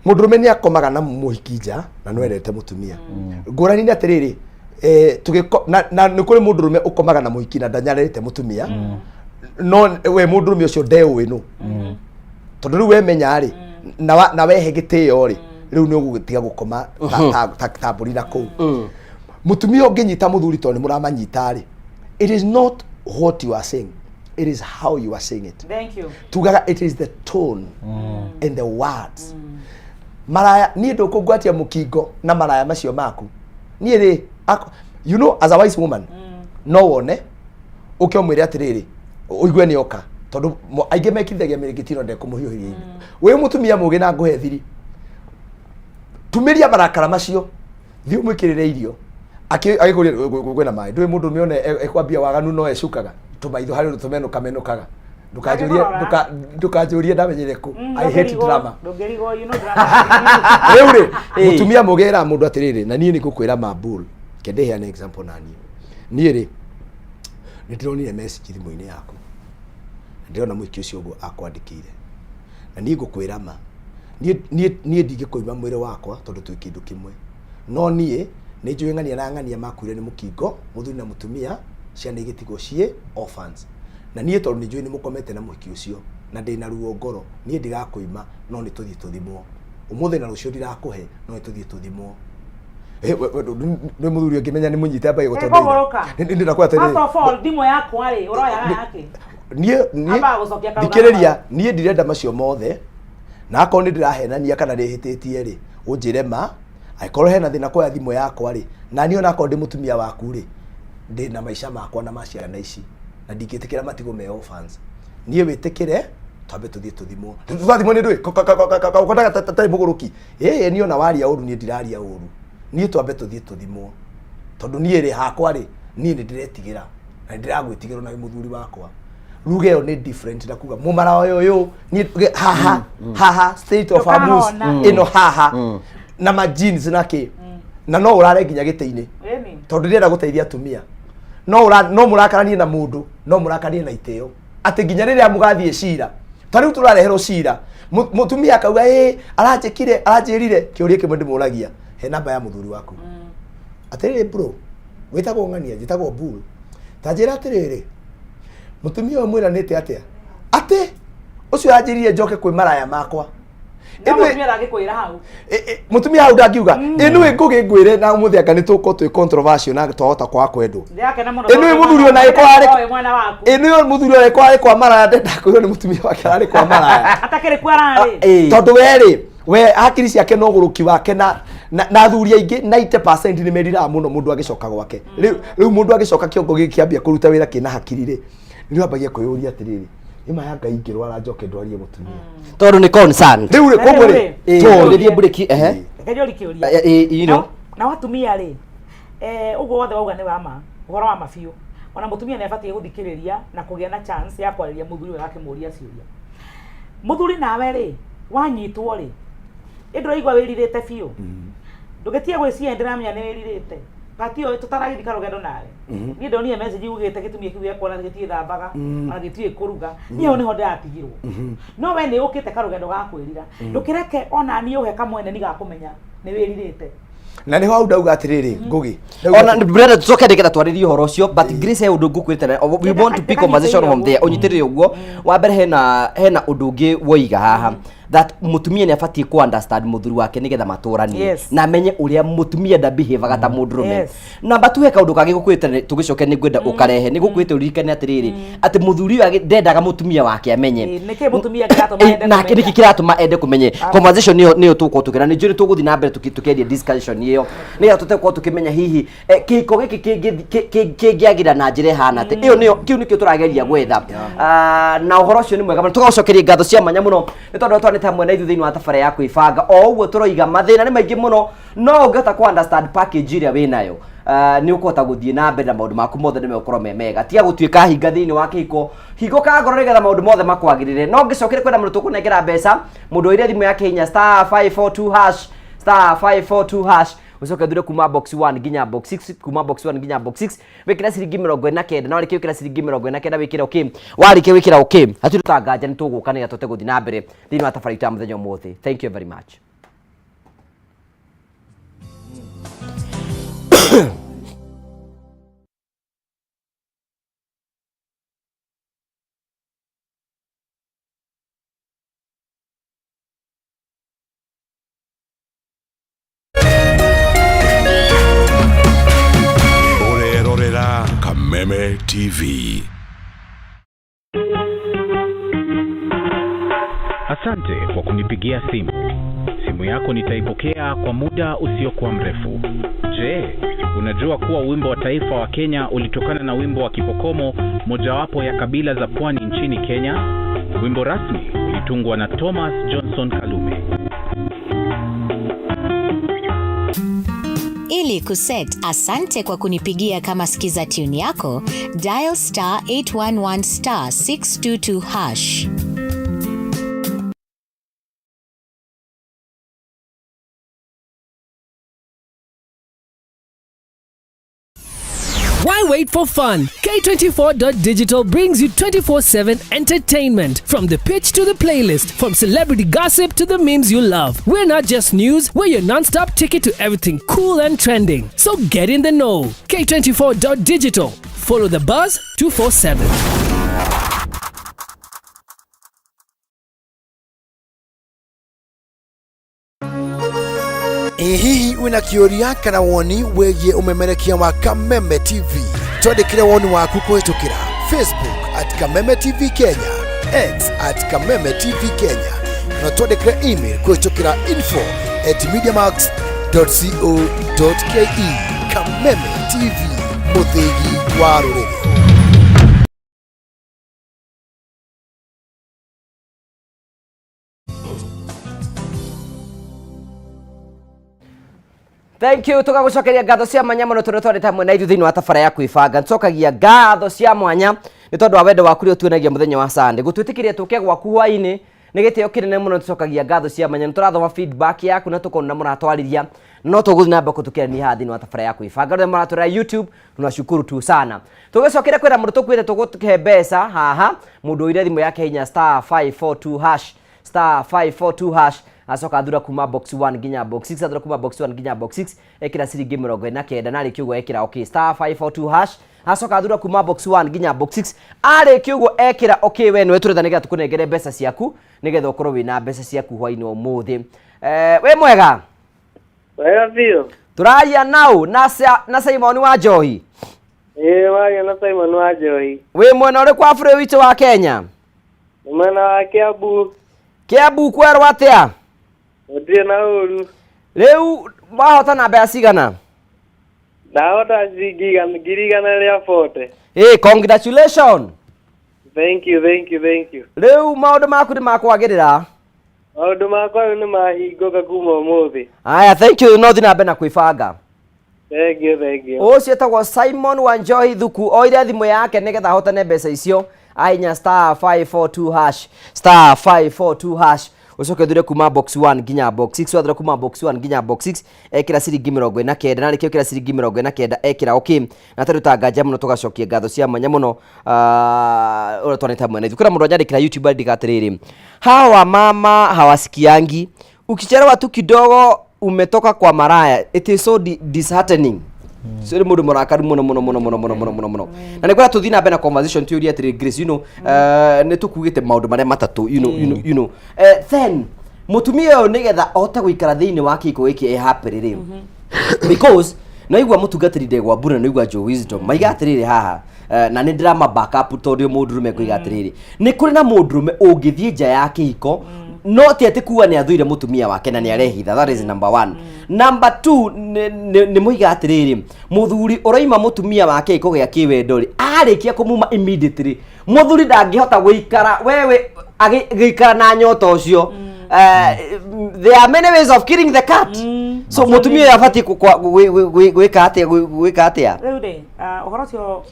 mũndũrũme nĩ akomaga na mũhiki nja na nĩwendete mũtumia. Ngũrani nĩ atĩrĩrĩ, tũgĩko na nĩ kũrĩ mũndũrũme ũkomaga na mũhiki na ndanyarĩte mũtumia, no we mũndũrũme ũcio ndeũĩ nũ, tondũ rĩu wemenya rĩ, na wehe gĩtĩo rĩ, rĩu nĩ ũgũtiga gũkoma ta mbũri na kũu. Mũtumia ũngĩnyita mũthuri tondũ nĩ mũramanyita rĩ, it is not what you are saying, it is how you are saying it. Thank you. Tugaga it is the tone and the words. Maraya niĩ ndũkũngwatia mũkingo na maraya macio maku niĩ rĩ, you know, as a wise woman, no wone ũke ũmwĩre atĩrĩrĩ, ũigue nĩ oka, tondũ aingĩ mekithagia mĩrĩngĩti, no ndekũmũhiũhĩria wĩ mũtumia mũgĩ na ngũhe thiri, tumĩria marakara macio, thiĩ ũmwĩkĩrĩre irio. Agĩkũria kwĩna maĩ, ndũĩ mũndũ ũmwe one ekwambia waganu no ecukaga tũmaitho harĩ ũndũ tũmenũka menũkaga. Ndũkanjũrie. Ndangĩkũrora. Ndũkanjũrie ndamenyire kũ. I hate Ndũngĩrigwo, drama. Ndũngĩrigwo, you know drama. Rĩu rĩ, mũtumia mũgĩ eraga mũndũ atĩrĩrĩ, na niĩ nĩ ngũkwĩra mambul ke ndĩheane example na niĩ rĩ, nĩ ndĩronire message thimũ-inĩ yaku na ndĩrona mũhiki ũcio ũguo akwandĩkĩire, na niĩ ngũkwĩra ma, niĩ ndingĩkũima mwĩrĩ wakwa tondũ twĩ kĩndũ kĩmwe, no niĩ nĩ njũĩ ng'ania na ng'ania makuire nĩ mũkingo, mũthuri na mũtumia, ciana igĩtigwo ciĩ orphans, na niĩ tondũ nĩ njũĩ nĩ mũkomete na mũhiki ũcio na ndĩna ruo ngoro, niĩ ndigakũima, no nĩ tũthiĩ tũthimwo ũmũthĩ na rũciũ ndirakũhe, no nĩ tũthiĩ tũthimwo. Nĩ mũthuri ũngĩmenya nĩ mũnyite ambagie Ĩkũgũrũka. Ndĩrakwĩra First atĩrĩrĩ, of all, thimũ yakwa rĩ, ũroyaga yake? Niĩ Ambaga gũcokia karũgano thikĩrĩria, niĩ ndirenda macio mothe, na akorwo nĩ ndĩrahenania kana ndĩhĩtĩtie rĩ, ũnjĩre ma. Angĩkorwo hena thĩna kuoya thimũ yakwa rĩ, na niĩ onakorwo ndĩ mũtumia waku rĩ, ndĩ na maica makwa na ma ciana ici na ndingĩtĩkĩra matigwo me orphans. Niĩ wĩtĩkĩre twambe tũthiĩ tũthimwo. Twathimwo nĩ ndũĩ kaũkonaga tarĩ mũgũrũki. Ĩĩ, niĩ ona waria ũru, niĩ ndiraria ũru, niĩ twambe tũthiĩ tũthimwo, tondũ niĩ rĩ hakwa rĩ, niĩ nĩ ndĩretigĩra na nĩ ndĩragwĩtigĩra ona wĩ mũthuri wakwa. Ruga ĩyo nĩ different na kuga mũmara ũyũ ũyũ niĩ haha haha state of Hormuz. Ndũkahona. Ĩno haha na ma jeans na kĩ, na no ũrare nginya gĩtĩ-inĩ, Ĩni. tondũ ndĩrenda gũteithia atumia. No ũra no mũrakaranie na mũndũ, no mũrakaranie na itĩo atĩ nginya rĩrĩa mũgathiĩ cira, ta rĩu tũrareherwo cira, mũtumia akauga ĩ aranjĩkire, aranjĩrire. Kĩũria kĩmwe ndĩmũragia, he namba ya mũthuri waku? Atĩrĩrĩ bro, wĩtagwo ng'ania, njĩtagwo Bull. Ta njĩra atĩrĩrĩ, mũtumia ũyũ mwĩranĩte atĩa? Atĩ ũcio anjĩrire njoke kwĩ maraya makwa. No Ĩno- mũtumia ndangĩkwĩra hau. Mũtumia hau ndangiuga ĩnũĩ ngũgĩ ngwĩre na ũmũthĩ anga nĩ tũkorwo twĩ controversial na twahota kwaga kwendwo. Ndĩrakena mũno. Ĩnũĩ mũthuri ona ĩko arĩ Oĩ mwana waku. ĩnũĩ mũthuri ona ĩko arĩ kwa maraya ndenda kwĩrwo nĩ mũtumia wake ararĩ kwa maraya. Atakĩrĩ kuo ararĩ. Tondũ we rĩ, we hakiri ciake no ũgũrũki wake na athuri aingĩ 90% nĩ meriraga mũno mũndũ agĩcoka gwake. Rĩu mũndũ agĩcoka kĩongo gĩkĩ kĩambia kũruta wĩra kĩna hakiri rĩ, nĩ wambagia kwĩyũria atĩrĩrĩ, ĩma ya Ngai ingĩrwara njoke ndwarie mũtumia. Tondũ nĩ concern. Rĩu rĩ, koguo rĩ, Tondũ tũgĩthiĩ mburĩki, ehe. Reke njũrie kĩũria. You know. Na atumia rĩ, ũguo wothe wauga nĩ wa ma, ũhoro wa ma biũ. Ona mũtumia nĩ abatiĩ gũthikĩrĩria na kũgĩa na chance ya kwarĩria mũthuri wega akĩmũria ciũria. Mũthuri nawe rĩ, wanyitwo rĩ, ĩ ndũraigua wĩrirĩte biũ? Ndũgĩtige gwĩciria nĩndĩramenya nĩ wĩrirĩte. But ĩyo tũtaragĩthiĩ karũgendo nawe. Niĩ ndonire message ugĩte gĩtumia kĩu gĩakwa ona gĩtiĩthambaga, ona gĩtiũĩ kũruga. Niĩ hau nĩho ndĩratigirwo. No we nĩ ũkĩte karũgendo ga kwĩrira. Ndũkĩreke ona niĩ ũhe kamwene ni ga kũmenya nĩ wĩrirĩte. Na nĩho hau ndauga atĩrĩrĩ, Ngũgĩ. Ona brother, tucoke nĩgetha twarĩrie ũhoro ũcio, but Grace, he ũndũ ngũkwĩrĩte na we want to pick conversation from there, ũnyitĩrĩre ũguo. Wa mbere, hena ũndũ ũngĩ woiga haha that mũtumia nĩ abatiĩ ku understand mũthuri wake nĩgetha matũranie na amenye ũrĩa mũtumia nda behavior ta mũndũrũme. Namba tu, he kaũndũ kangĩ gũkwĩrĩte tũgĩcoke nĩ ngwenda ũkarehe, nĩ gũkwĩrĩte ũririkane atĩrĩrĩ, atĩ mũthuri ũyũ ndendaga mũtumia wake amenye. Ĩ, nĩkĩ mũtumia kĩratũma ende Nake kũmenya? nĩkĩ kĩratũma ende kũmenye? Conversation ĩyo nĩyo tũgũkorwo tũkĩra, nĩ njũĩ nĩ tũgũthiĩ na mbere tũkĩaria discussion ĩyo nĩgetha tũte gũkorwo tũkĩmenya hihi kĩhiko gĩkĩ kĩngĩagĩra na njĩra ĩhana atĩ ĩyo nĩyo kĩu nĩkĩo tũrageria gwetha. Ah, na ũhoro ũcio nĩ mwega mũno, tũgagũcokeria ngatho cia mwanya mũno nĩ tondũ twanĩte hamwe na ithuĩ thĩinĩ wa tabarĩra ya kwĩbanga. O ũguo tũroiga, mathĩna nĩ maingĩ mũno, no ũngĩhota kũ understand package ĩrĩa wĩnayo, nĩ ũkũhota gũthiĩ na mbere na maũndũ maku mothe nĩ megũkorwo me mega. Tiga gũtuĩka hinga thĩinĩ wa kĩhiko, hingũka ngoro nĩgetha maũndũ mothe makwagĩrĩre. No ngĩcokere kwenda mũndũ tũkũnengera mbeca, mũndũ oire thimũ yake hinya star 542 hash, star 542 hash, ũcoke thure kuma box 1 nginya box 6, kuma box 1 nginya box 6, wĩkĩre ciringi 49, na warĩkia gwĩkĩra ciringi 49 wĩkĩre okay. Warĩkia gwĩkĩra okay, hatirĩ tanganja, nĩ tũgũka nĩgetha tũhote gũthiĩ na mbere thĩinĩ wa tabarĩra itũ ya mũthenya ũmũthĩ. Thank you very much. Ũrerorera Kameme TV. Asante kwa kunipigia simu. Simu yako nitaipokea kwa muda usiokuwa mrefu. Je, unajua kuwa wimbo wa taifa wa Kenya ulitokana na wimbo wa Kipokomo, mojawapo ya kabila za pwani nchini Kenya? Wimbo rasmi ulitungwa na Thomas Johnson Kalume. Ili kuset asante kwa kunipigia kama skiza tune yako, dial star 811 star 622 hash. Why wait for fun? K24.digital brings you 24/7 entertainment. From the pitch to the playlist, from celebrity gossip to the memes you love. We're not just news, we're your non-stop ticket to everything cool and trending. So get in the know. K24.digital. Follow the buzz 247. Ĩ hihi wĩna kĩũria kana woni wĩgiĩ ũmemerekia wa Kameme TV? Twandĩkĩre woni waku kũhĩtũkĩra Facebook at Kameme TV Kenya, X at Kameme TV Kenya, kana twandĩkĩre email kũhĩtũkĩra info at mediamax.co.ke. Kameme TV, mũthĩgi wa rũrĩrĩ. Thank you, tugagucokeria ngatho cia mwanya muno tondu twarĩte hamwe na ithuĩ thĩinĩ wa tabara ya kwĩbanga. Nĩtũcokagia ngatho cia mwanya nĩ tondũ wa wendo waku ũrĩa ũtuonagia mũthenya wa Sunday gũtwĩtĩkĩria tũke gwaku hwaĩ-inĩ, nĩ gĩtĩo kĩnene mũno. Tũcokagia ngatho cia mwanya, nĩ tũrathoma feedback yaku na tũkona mũratwarĩria, no tũgũthiĩ na mbere kũtũkĩrania haha thĩinĩ wa tabara ya kwĩbanga. Arĩa maratũrora YouTube, tunashukuru tu sana. Tũgĩcokere kwĩra mũndũ tũkwĩte tũgũhe mbeca haha, mũndũ ũire thimũ yake hinya star 542 hash, star 542 hash, Acoka athura kuma box 1 nginya box 6, athura kuma box 1 nginya box 6, ekĩra ciringi 49, na arĩkia ũguo ekĩra okay, star 542 hash. Acoka athura kuma box 1 nginya box 6, arĩkia ũguo ekĩra okay. We nĩwe tũretha nĩgetha tũkũnengere mbeca ciaku, nĩgetha ũkorwo wĩna mbeca ciaku hwainĩ wa ũmũthĩ. Wĩ mwega? Wega biũ. Tũraria nau na Simon wa Njohi? Ĩĩ, waria na Simon wa Njohi. Wĩ mwena ũrĩkũ wa bũrũri witũ wa Kenya? Nĩ mwena wa Kiambu. Kiambu kwerwo atĩa? Gũtirĩ na ũru. Rĩu wahotana mbeca cigana? Ndahota ciringi 140,000. Ĩ, congratulations. Thank you, thank you, thank you. Rĩu maũndũ maku nĩ makwagĩrĩra? Maũndũ makwa rĩu nĩ mahingũka kuma ũmũthĩ. Aya, thank you, no thiĩ na mbere na kwĩbanga. Thank you, thank you. Ũcio etagwo Simon Wanjohi Thuku, oire thimũ yake nĩgetha ahotane mbeca icio, ainya star 542 hash, star 542 hash, ũcoke ũthure kuma box 1 nginya box 6. Wathura kuma box 1 nginya box 6, ekĩra ciringi 49, na rĩkĩo kĩra ciringi 49, ekĩra okay. Na tarĩ ũtanganja mũno, tũgacokia ngatho cia mwanya mũno, ũrĩa twanĩte hamwe na ithuĩ. Kwĩna mũndũ anyandĩkĩra YouTube andĩka atĩrĩrĩ, hawa mama hawasikiangi, ukichelewa tu kidogo umetoka kwa maraya, it is so disheartening. So nĩ mũndũ mũrakaru mũno mũno mũno mũno mũno mũno mũno mũno, na nĩ kwenda tũthiĩ na mbere na conversation, tuyũrie atĩrĩ, Grace, nĩ tũkugĩte maũndũ marĩa matatũ, then mũtumia ũyũ nĩgetha ahote gũikara thĩinĩ wa kĩhiko gĩkĩ e happy rĩ, because naigua mũtungatĩri Ndegwa Mbura, naigua Joe Wisdom maiga atĩrĩrĩ haha, na nĩ ndĩrama back up tondũ ũyũ mũndũrũme kuiga atĩrĩrĩ, nĩ kũrĩ na mũndũrũme ũngĩthiĩ nja ya kĩhiko, no ti atĩ kuga nĩ athũire mũtumia wake na nĩ arehitha. That is number one. Number two, nĩ mũiga atĩrĩrĩ, mũthuri ũraima mũtumia wake gĩko gĩa kĩwendo rĩ, arĩkia kũmuma immediately, mũthuri ndangĩhota gũikara wewe agĩikara na nyota ũcio. There are many ways of killing the cat. So mũtumia ũyũ abatiĩ gwĩka atĩa, gwĩka atĩa? Rĩu rĩ, ũhoro ũcio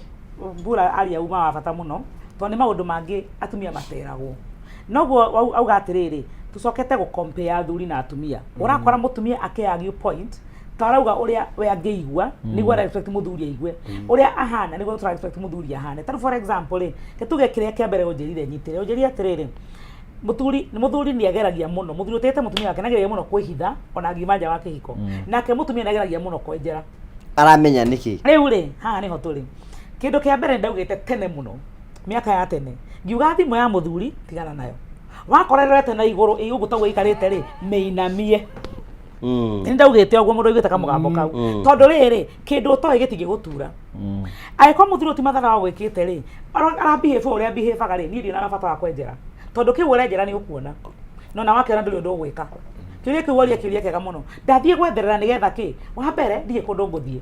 Mbura aria uma wa bata mũno, tondũ nĩ maũndũ mangĩ atumia materagwo. Noguo auga atĩrĩrĩ, tũcokete gũ compare athuri na atumia, ũrakora mũtumia akĩ argue point, ta arauga ũrĩa we angĩigua nĩguo ara expect mũthuri aigue, ũrĩa ahana nĩguo tũra expect mũthuri ahane. Tarĩu for example rĩ, ke tuge kĩrĩa kĩa mbere ũnjĩrire nyitĩre, ũnjĩrire atĩrĩrĩ, mũthuri nĩ ageragia mũno, mũthuri ũtĩte mũtumia wake nĩ ageragia mũno kwĩhitha ona angiuma nja wa kĩhiko, nake mũtumia nĩ ageragia mũno kwenjera. Aramenya nĩkĩ? Rĩu rĩ, haha nĩho tũrĩ. Kĩndũ kĩa mbere ndaugĩte tene mũno, mĩaka ya tene, ngiuga thimũ ya mũthuri tigana nayo, wakora ĩrorete na igũrũ ĩ ũguo taguo ĩikarĩte rĩ, mĩinamie. Nĩ ndaugĩte ũguo, mũndũ aiguĩte kamũgambo kau. Tondũ rĩrĩ, kĩndũ ũtoĩ gĩtingĩgũtura. Angĩkorwo mũthuri ũyũ ti mathaga gwĩkĩte rĩ, arabehave ũrĩa behaveaga rĩ, niĩ ndionaga bata wa kwenjera, tondũ kĩu ũrenjera nĩ ũkuona no na wakĩona ndũrĩ ũndũ ũgwĩka. Kĩũria kĩu woria, kĩũria kĩega mũno. Ndathiĩ gwetherera nĩgetha kĩ? Wa mbere ndirĩ kũndũ ngũthiĩ,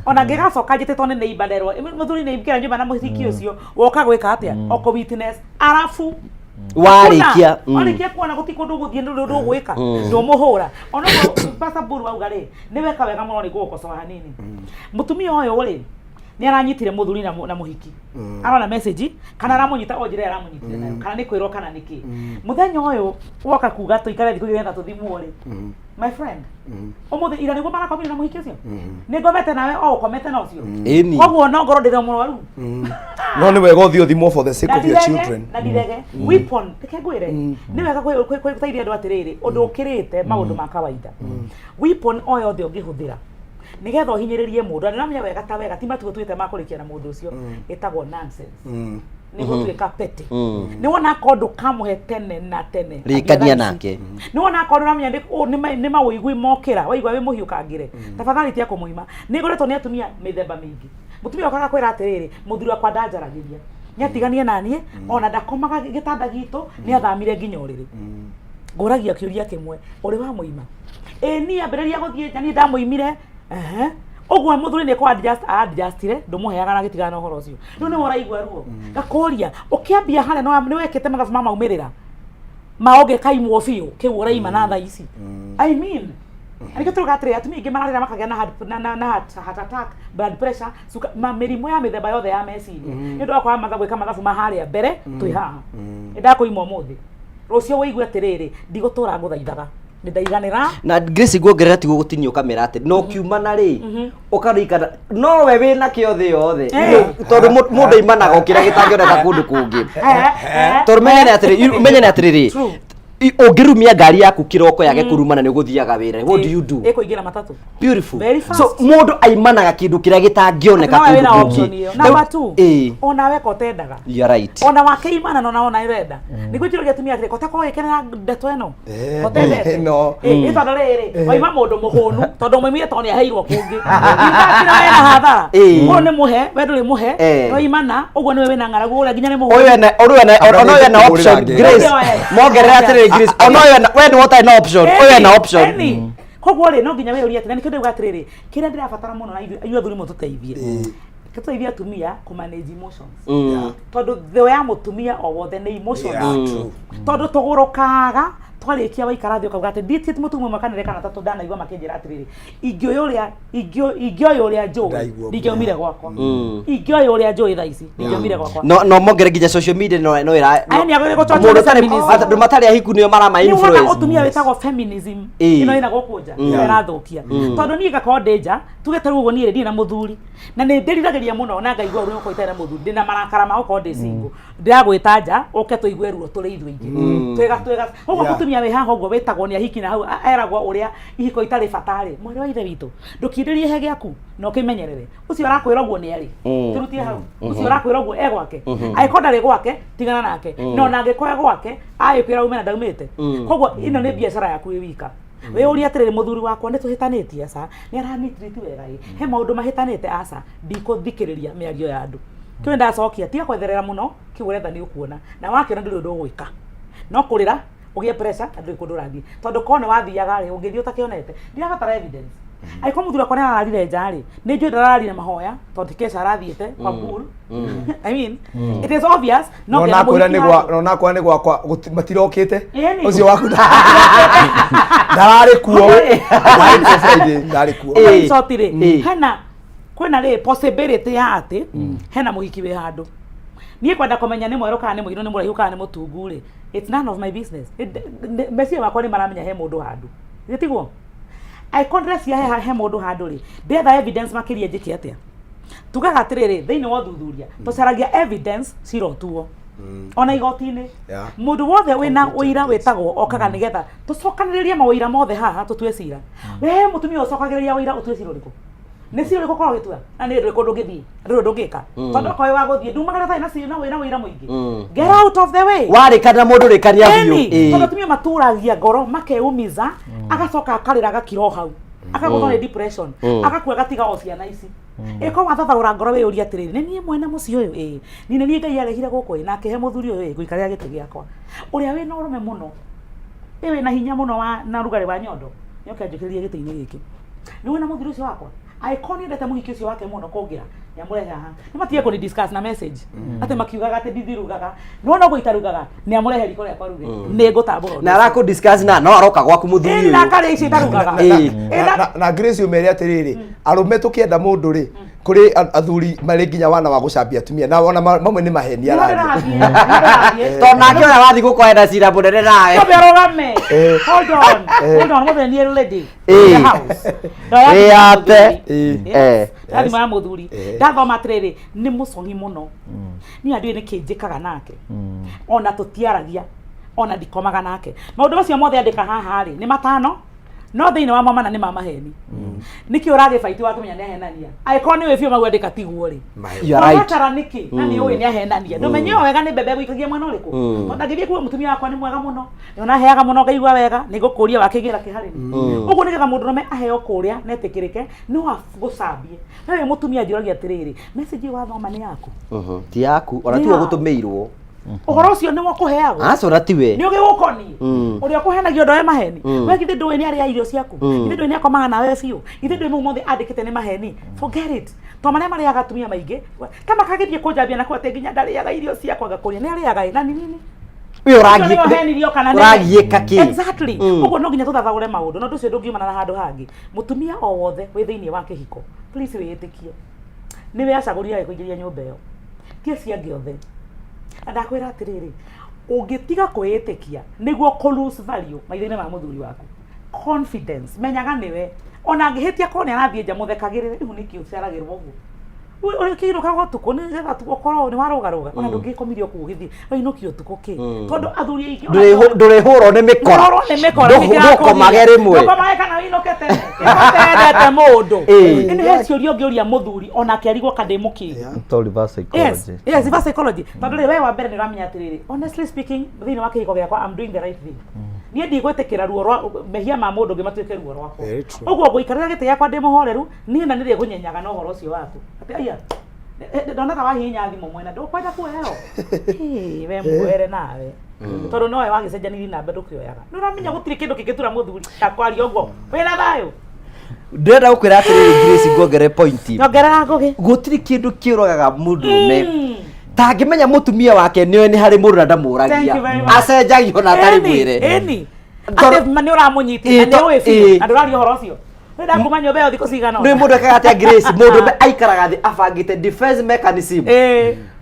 ona ngĩgacoka njĩtĩtwo nĩ neighbor nderwo, mũthuri nĩ ingĩra nyũmba na mũhiki ũcio, woka gwĩka atĩa? O kũ witness arabu. Warĩkia. Warĩkia kuona gũtirĩ kũndũ ũgũthiĩ, ndũrĩ ũndũ ũgwĩka, ndũmũhũra. Onoguo Pastor Mburu auga rĩ, nĩ weka wega mũno nĩ gũgũkocoa hanini. Mũtumia ũyũ rĩ, nĩ aranyitire mũthuri na mũhiki, arona message kana aramũnyita o njĩra ĩrĩa aramũnyitire nayo, kana nĩ kwĩrwo kana nĩ kĩ. Mũthenya ũyũ woka kuga tũikare thikũ igĩrĩ na tũthimwo rĩ, my friend, ũmũthĩ ira nĩguo marakomire na mũhiki ũcio, nĩ ngomete nawe o ũkomete na ũcio. Ĩni. Koguo no ngorwo ndĩrĩ o mũrwaru. No nĩ wega ũthiĩ ũthimwo for the sake Na of your ndirege, children. Na ndirege weapon, reke ngwĩre, nĩ wega gũteithia andũ atĩrĩrĩ, ũndũ ũkĩrĩte maũndũ ma kawaida, weapon o yothe ũngĩhũthĩra nĩgetha ũhinyĩrĩrie mũndũ na nĩũramenya wega ta wega ti matua ũtuĩte ma kũrĩkia na mũndũ ũcio, ĩtagwo nonsense, nĩ gũtuĩka petty. Nĩ wona akorwo ndũkamũhe tene na tene, Rĩkania athiĩ thaa ici. Nake. Nĩ wona akorwo nĩũramenya nĩ mawũigui mokĩra, waigua wĩ mũhiũ kangĩre, tafadhali tia kũmũima. Nĩ ngoretwo nĩ atumia mĩthemba mĩingĩ. Mũtumia okaga kwĩra atĩrĩrĩ, mũthuri wakwa ndanjaragĩria, nĩ atiganie naniĩ, ona ndakomaga gĩtanda gitũ, nĩ athamire nginya ũrĩrĩ. Ngũragia kĩũria kĩmwe, ũrĩ wa mũima? Ĩ, niĩ ambĩrĩria gũthiĩ nja, niĩ ndamũimire. Ehe, ũguo mũthuri nĩ kũ adjust adjustire, ndũmũheaga na gĩtigana na ũhoro ũcio. Rĩu nĩwe ũraigua ruo, ngakũria ũkĩambia harĩa nĩ wekĩte mathabu ma maumĩrĩra ma ũngĩkaimwo biũ kĩu ũraima na thaa ici. I mean, nĩkĩo tũrauga atĩrĩ, atumia aingĩ mararĩra makagĩa na heart, na heart attack, blood pressure, cuka, ma mĩrimũ ya mĩthemba yothe ya meciria, nĩ ũndũ wa kwaga mathabu, gwĩka mathabu ma harĩa mbere. Twĩ haha, nĩ ndakũima ũmũthĩ, rũciũ wĩigue atĩrĩrĩ, ndigũtũra ngũthaithaga, nĩ ndaiganĩra. Na Grace, nguongerera, tiguo gũtinio kamera atĩ no kiumana rĩ, ũkarikana nowe wĩna kĩo thĩ yothe. Tondũ mũndũ aimanaga o kĩrĩa gĩtangĩoneka kũndũ kũngĩ, tondũ menyane atĩrĩ, menyane atĩrĩrĩ. True. Ũngĩrumia ngari yaku kĩroko yage kũrumana nĩ ũgũthiaga wĩra, what do you do? Ĩkũingĩra matatũ. Beautiful. Very fast. So mũndũ aimanaga kĩndũ kĩrĩa gĩtangĩoneka Nawe wĩna kũndũ option kũngĩ. ĩyo. Number two, Ĩĩ. onawe ko ũtendaga. You are right. Ona wakeimana na ona ĩrenda. Nĩguo njũragia atumia atĩrĩ, ko takorwo gĩkenera ndeto ĩno? Ko tendete? No. Ĩ tondũ rĩrĩ, waima mũndũ mũhũnu, tondũ mwaimire tondũ nĩaheirwo kũngĩ. Ingakira wena hathara. Ũyũ nĩ mũhe, we ndũrĩ mũhe, waimana, ũguo nĩwe wĩna ng'aragu, ũrĩa nginya nĩ mũhũnu. Ũyũ ena ũyũ ena ona ũyũ ena option Grace. Mongerera atĩrĩrĩ Grace, ona ũyũ ena, we nĩwe ũtarĩ na option, ũyũ ena option. Eni. Koguo rĩ, no nginya wĩyũrie atĩrĩ, na nĩkĩo ndĩrauga atĩrĩrĩ, kĩrĩa ndĩrabatara mũno na ithuĩ athuri mũtũteithie. Tũteithie atumia kũ manage emotions. Tondũ thũ ya mũtumia o wothe nĩ emotions. Yeah, true. Tondũ tũgũrũkaga twarĩkia waikara thĩ ũkauga atĩ ndiĩtie mũtumia ũmwe kana kana tatũ ndanaigua makĩnjĩra atĩrĩrĩ, ingĩoya ũrĩa ingĩoya ũrĩa njũĩ Ndaigua ndingĩaumire gwakwa, ingĩoya ũrĩa njũĩ thaa ici ndingĩaumire gwakwa. No mongere nginya social media no no ira Aya nĩ agĩrĩire gũcokia mũndũ ũtarĩ feminism. andũ matarĩ ahiku nĩo marama Nĩ wona influence. ũtumia wĩtagwo feminism ĩno ĩna gũkũ nja ĩno ĩrathũkia, tondũ niĩ ngakorwo ndĩ nja tuge ta rĩu ũguo niĩ rĩ ndirĩ na mũthuri na nĩ ndĩriragĩria mũno na ngaigua ũru gũkorwo itarĩ na mũthuri, ndĩna marakara ma gũkorwo ndĩ single, ndĩragwĩta nja ũke tũigue ruo tũrĩ ithuĩ ingĩ twĩga twĩga ũguo. Mũtumia wĩ haha ũguo wĩtagwo nĩ ahiki na hau eragwo ũrĩa ihiko itarĩ bata rĩ, mwarĩ wa ithe witũ, ndũkindĩrie he gĩaku na ũkĩmenyerere ũcio ũrakwĩra ũguo nĩ arĩ tũrutie hau ũcio ũrakwĩra ũguo e gwake, angĩkorwo ndarĩ gwake tigana nake, no ona angĩkorwo e gwake agĩkwĩra ume na ndaumĩte. Koguo ĩno nĩ biacara yaku wĩ wika. Wĩyũrie atĩrĩrĩ, mũthuri wakwa nĩ tũhĩtanĩtie? Aca. Nĩ aranitreat wega? Ĩ. He maũndũ mahĩtanĩte? Aca. Ndikũthikĩrĩria mĩario ya andũ. Kĩu ndacokia, tiga kwetherera mũno, kĩu ũretha nĩ ũkuona na wakĩona ndũrĩ ũndũ ũgwĩka no kũrĩra ũgĩe pressure na ndũrĩ kũndũ ũrathiĩ, tondũ korwo nĩ wathiaga rĩ, ũngĩthiĩ ũtakĩonete. Ndirabatara evidence. Angĩkorwo mũthuri wakwa nĩ arararire nja rĩ, nĩ njũĩ ndarararire mahoya tondũ ti kesha arathiĩte kwa pool. I mean, it is obvious no No ngĩona nakwĩra mũhiki nĩ gwa handũ. no nakwĩra nĩ gwakwa matirokĩte. Ĩni. Ũcio waku ndararĩ kuo. Ndarĩ kuo Friday, ndarĩ kuo. Ũguo in short rĩ, hena kwĩna rĩ possibility ya atĩ hena mũhiki wĩ handũ. Niĩ kwenda kũmenya nĩ mwerũ kana nĩ mũirũ, nĩ mũraihu kana nĩ mũtungu rĩ, it's none of my business. Meciria makwa nĩ maramenya he mũndũ handũ. Gĩtiguo angĩkorwo ndĩreciria he mũndũ handũ rĩ, ndetha evidence makĩria njĩke atĩa? Tugaga atĩrĩrĩ, thĩinĩ wa ũthuthuria tũcaragia evidence cirotuo ona igoti-inĩ. Mũndũ wothe wĩna ũira wĩtagwo okaga nĩgetha tũcokanĩrĩrie mawĩira mothe haha tũtue cira. We mũtumia ũcokagĩrĩria ũira ũtue cira ũrĩkũ? Nĩ cira ũrĩkũ ũkoragwo ũgĩtua? Na nĩ ndũrĩ kũndũ ũngĩthiĩ, ndũrĩ ũndũ ũngĩka, tondũ okorwo wa gũthiĩ ndumagara ũtarĩ na cira na wĩna ũira mũingĩ. Get out of the way. Warĩkanĩra mũndũ rĩkania biũ. Ĩni, tondũ atumia maturagia ngoro makeumiza, agacoka akarĩra agakira o hau, akagũthwo nĩ depression, agakua agatiga o ciana ici. Ĩko wathathaũra ngoro wĩyũrie atĩrĩrĩ, nĩ niĩ mwene mũciĩ ũyũ? Ĩĩ, niĩ nĩ niĩ Ngai arehire gũkũ ĩ na akĩhe mũthuri ũyũ ĩ ngũikarĩra gĩtĩ gĩakwa. Ũrĩa wĩna ũrũme mũno ĩ wĩna hinya mũno wa na rugarĩ wa nyondo nĩoke anjũkĩrĩrie gĩtĩ-inĩ gĩkĩ. Nĩ wona mũthuri ũcio wakwa, angĩkorwo nĩ endete mũhiki ũcio wake mũno kũngĩra, nĩamũrehe haha nĩ matige kũni discuss na message atĩ makiugaga atĩ ndithirugaga. Nĩ wona ũguo itarugaga, nĩamũrehe riko rĩakwa ruge, nĩ ngũtambũra ũndũ Na ũcio. arakũ discuss na no aroka gwaku mũthuri Ĩni, na ũyũ. akarĩa icio itarugaga. Na Grace ũmere atĩrĩrĩ, arũme tũkĩenda mũndũ rĩ, kũrĩ athuri marĩ nginya wana wa gũcambia atumia na ona mamwe nĩ maheni araria. Tondũ nake ũrĩa wathiĩ gũkoya na cira mũnene nawe. Tobe arũgame. Hold on. Hold on. Mũthenya niĩ lady. In the house. Ndoya thimũ ya Wĩyate. mũthuri. Ndoya thimũ ya mũthuri. Ndathoma atĩrĩrĩ, nĩ mũcong'i mũno. Niĩ ndiũĩ nĩkĩ njĩkaga nake. Ona tũtiaragia. Ona ndikomaga nake. Maũndũ macio mothe andĩka haha rĩ, nĩ matano. No thĩinĩ wa mana nĩ ma maheni. Nĩkĩ ũragĩbaiti wakĩmenya nĩ ahenania? Angĩkorwo nĩ ũĩ biũ mau andĩka tiguo rĩ. You are right. Wabatara nĩkĩ? Na nĩ ũĩ nĩ ahenania. Ndũmenye o wega nĩ mbembe gũikagia mwena ũrĩkũ. Tondũ ndangĩthiĩ kuga mũtumia wakwa nĩ mwega mũno. Nĩ aheaga mũno ngaigua wega, nĩ ngũkũria wakĩgĩra kĩharĩ. Ũguo nĩgetha mũndũrũme aheo kũrĩa na etĩkĩrĩke, no agũcambie. No we mũtumia njũragia atĩrĩrĩ, message ĩyo wathoma nĩ yaku? Ti yaku, ona Nĩ tiwe ya. gũtũmĩirwo. Ũhoro ũcio nĩ ũkũheagwo. Aca ona tiwe. Nĩ ũgĩgũkoniĩ. Ũrĩa ũkũhenagia ũndũ wa maheni. We githĩ ndũĩ nĩ arĩa irio ciaku? Githĩ ndũĩ nĩ akomaga nawe biũ? Githĩ ndũĩ mau mothe andĩkĩte nĩ maheni? Forget it. To marĩa marĩaga atumia maingĩ, ta makagĩthiĩ kũnjambia na atĩ nginya ndarĩaga irio ciakwa ngakũria. Nĩ arĩaga ĩ na nĩ nini? Ũyũ Ũcio nĩwe ũhenirio kana nĩwe? ũragiĩka kĩ? Exactly. Ũguo no nginya tũthathaũre maũndũ na ũndũ ũcio ndũngiumana na handũ hangĩ. Mũtumia o wothe wĩ thĩinĩ wa kĩhiko, please wĩĩtĩkie. Nĩwe acagũrire agĩkũingĩria nyũmba ĩyo. Ti acio angĩ othe. Na ndakwĩra atĩrĩrĩ, ũngĩtiga kwĩĩtĩkia nĩguo kũ lose value maitho-inĩ ma mũthuri waku. Confidence, menyaga nĩwe. Ona angĩhĩtia korwo nĩ arathiĩ nja mũthekagĩrĩre, rĩu nĩkĩ ũceragĩrwo ũguo? Ũkĩinũkaga ũtukũ nĩgetha tu ũkorwo nĩ warũgarũga ona ndũngĩkomire ũkũ ũgĩthiĩ wainũkio ũtukũ kĩ tondũ athuri aingĩ Ndũrĩhũrwo nĩ mĩkora. Ndũrĩhũrwo nĩ mĩkora. Ndũkomage rĩmwe. Ndũkomage kana ũinũke tene. Ũtendete mũndũ. Ĩĩ. Ĩno he ciũria ũngĩũria mũthuri onake arigwo kana ndĩ mũkĩgu. To reverse Yes, psychology. yes, reverse psychology. Tondũ rĩ we wa mbere nĩ ũramenya atĩrĩrĩ, honestly speaking, thĩinĩ wa kĩhiko gĩakwa I'm doing the right thing. Niĩ ndigwĩtĩkĩra ruo rwa mehia ma mũndũ ũngĩ matuĩke ruo rwakwa. Very true. Ũguo ngũikarĩra gĩtĩ gĩakwa ndĩ mũhoreru, niĩ na nĩrĩ ngũnyenyaga na ũhoro ũcio waku. Atĩ aya, ndonaga wahihinya thimũ mwena ndũkwenda kuoyao. Hĩ, we muoere nawe. Tondũ nowe wagĩcenjanirie namba ndũkĩoyaga. Nĩ ũramenya gũtirĩ kĩndũ kĩngĩtura mũthuri ta kwaria ũguo. Wĩna thayũ. Ndĩrenda gũkwĩra atĩrĩrĩ Grace, nguongerere point. Nyongerera ngũgĩ. Gũtirĩ kĩndũ kĩũragaga mũndũrũme tangĩmenya mũtumia wake nĩoĩ nĩ harĩ mũndũ na Thank ndamũragia you very much. acenjagio na atarĩ Ĩni, mwĩre. ĩni. Atĩ ma nĩ ũramũnyitire na nĩ ũĩ biũ na ndũraria ũhoro ũcio. Nĩ ndakuma nyũmba ĩyo thikũ cigana Nĩ mũndũ ekaga atĩa Grace? Mũndũ aikaraga thĩ abangĩte defense mechanism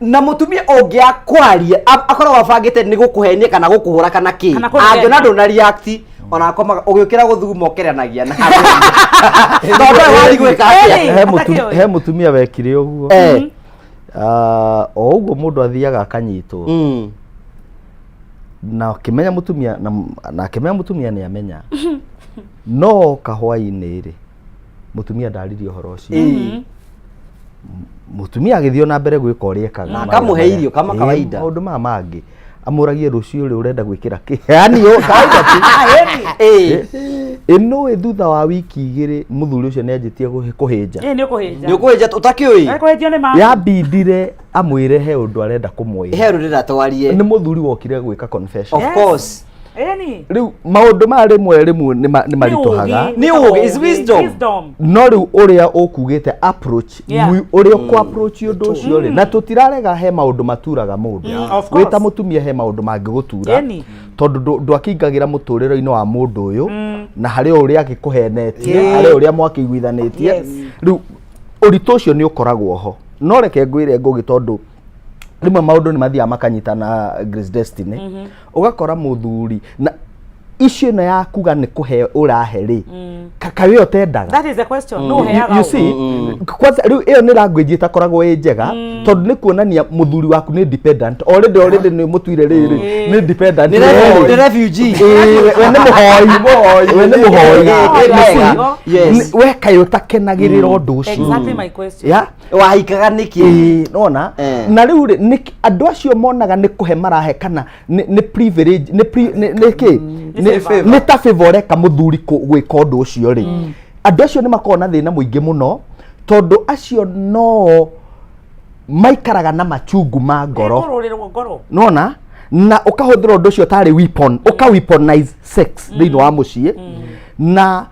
na mũtumia ũngĩ akwaria akoragwo abangĩte nĩ gũkũhenia kana gũkũhũra kana kĩ. Kana kũrega. Angĩona ndũna react ona akomaga ũgĩũkĩra gũthuguma ũkĩranagia na tondũ ndũĩ wathiĩ gwĩka atĩa. He mũtumia wekire ũguo. Ah, o ũguo mũndũ athiaga akanyitwo na akĩmenya mũtumia na akĩmenya mũtumia nĩ amenya no kahwainĩ rĩ mũtumia ndaririe ũhoro ũcio. Mũtumia agĩthiĩ ona mbere gwĩka ũrĩa ekaga. Na akamũhe irio kama kawaida. Maũndũ maya mangĩ amũragie rũciũ rĩ ũrenda gwĩkĩra kĩ, yani kawaida tu. Ĩnũĩ thutha wa wiki 2 mũthuri ũcio nĩ anjĩtie kũhĩnja. Ĩĩ nĩ ũkũhĩnja. Nĩ ũkũhĩnja ũtakĩũĩ. Nĩ ũkũhĩnjio nĩ ma. Yambindire amwĩre he ũndũ arenda kũmwĩra. He ũndũ ndĩrenda twarie. Nĩ mũthuri wokire gwĩka confession. Of course. Ĩni. Rĩu maũndũ maya rĩmwe rĩmwe nĩ maritũhaga. Nĩ ũũgĩ, is wisdom. Wisdom. No rĩu ũrĩa ũkugĩte approach Yeah. ũrĩa ũkũ approach ũndũ ũcio rĩ, na tũtirarega he maũndũ maturaga mũndũ. Of course. Wĩ ta mũtumia he maũndũ mangĩgũtura Ĩni. Tondũ ndwakĩingagĩra mũtũrĩre-inĩ wa mũndũ ũyũ na harĩ o ũrĩa akĩkũhenetie, harĩ o ũrĩa mwakĩiguithanĩtie. Yes. Rĩu ũritũ ũcio nĩ ũkoragwo ho, no reke ngwĩre Ngũgĩ, tondũ rĩmwe maũndũ nĩ mathiaga makanyitana Grace Destiny, ũgakora mũthuri na issue ĩno ya kuga nĩ kũhe ũrahe rĩ, kaĩ we ũtendaga? That is the question. No ũheaga You ũũ. see, kwanza rĩu ĩyo nĩ language ĩtakoragwo ĩ njega tondũ nĩ kuonania mũthuri waku nĩ dependent already, already nĩ mũtuire rĩrĩ nĩ dependent. Nĩ We nĩ refugee. Ĩĩ, we nĩ mũhoi, we nĩ mũhoi. Ĩĩ, You see, wega. Yes. we kaĩ ũtakenagĩrĩra ũndũ ũcio? Exactly my question. Yeah. Wahikaga nĩkĩ? Ĩĩ, nona Eh. na rĩu rĩ andũ acio monaga nĩ kũhe marahe kana nĩ privilege, nĩ nĩ kĩ, Nĩ nĩ ta favor ũreka mũthuri gwĩka ũndũ ũcio rĩ, andũ acio nĩ makoragwo na thĩna mũingĩ mũno tondũ acio no maikaraga na machungu ma ngoro. Kũrũrĩrwo ngoro. Nona na ũkahũthĩra ũndũ ũcio tarĩ weapon, ũka weaponize sex thĩinĩ wa mũciĩ, na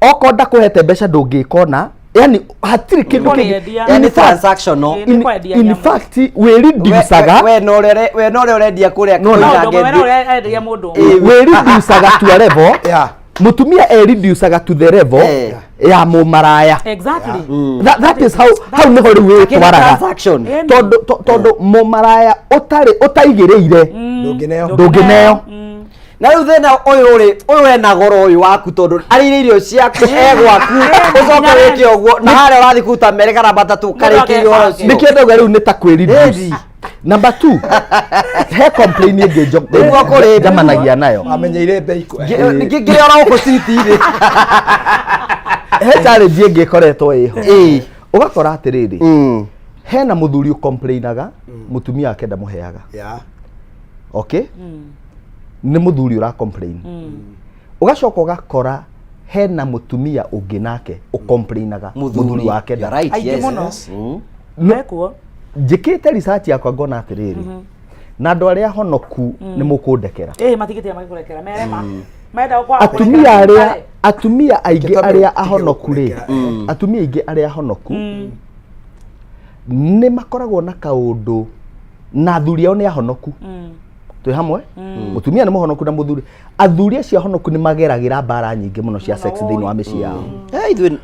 okorwo ndakũhete mbeca ndũngĩkona, yani hatirĩ kĩndũ kĩngĩ. Kũrĩendia. Yani In fact- transactional. Ĩĩ, nĩ kwendia in nyamũ. fact wĩridiucaga We no ũrĩa we no ũrĩa ũrendia kũrĩa No, no. No, kũrĩa ũndũ ũmwe ngethi. na ũrĩa arenderia mũndũ ũmwe. Wĩridiucaga to a level Yeah. Mũtumia eridiucaga to the level Eh. ya mũmaraya. Exactly. That is how hau nĩho rĩu wĩtwaraga Transaction. Ĩni. tondũ mũmaraya ũtarĩ ũtaigĩrĩire Ndũngĩneo. ndũngĩneo. Na rĩu thĩna ũyũ rĩ, ũyũ ena goro ũyũ waku tondũ arĩire irio ciaku e gwaku, ũcoke wĩke ũguo na harĩa ũrathiĩ kũruta merĩ kana matatũ karĩkĩrie ũhoro ũcio. Nĩkĩo ndauga rĩu nĩ ta kwĩriduce. Ĩni. Number two, he complain ĩngĩ Nĩguo kũrĩ. njamanagia nayo. Amenyeire mbei Ngĩrĩ oro gũkũ city-inĩ. He challenge ĩngĩ ĩkoretwo ĩho. Ĩĩ. Ũgakora atĩrĩrĩ, hena mũthuri ũcomplainaga mũtumia wake ndamũheaga. Yeah. Okay, nĩ mũthuri ũra complain. Ũgacoka ũgakora hena mũtumia ũngĩ nake ũcomplainaga mũthuri wake You're right, Aingĩ yes. mũno. Mekuo. Njĩkĩte research yakwa ngona atĩrĩrĩ, na andũ arĩa honoku nĩ mũkũndekera. Ĩĩ, matigĩtĩa magĩkũrekera merema. Menda gũkwaga Atumia kũrekera. arĩa atumia aingĩ Kĩtondũ arĩa tige ahonoku rĩ, gũkũrekera. Atumia aingĩ arĩa ahonoku nĩ makoragwo na kaũndũ na athuri ao nĩ ahonoku. Twĩ hamwe, mũtumia nĩ mũhonoku na mũthuri, athuri acio ahonoku nĩ mageragĩra mbara nyingĩ mũno cia sex thĩinĩ wa mĩciĩ yao. Eh, ithuĩ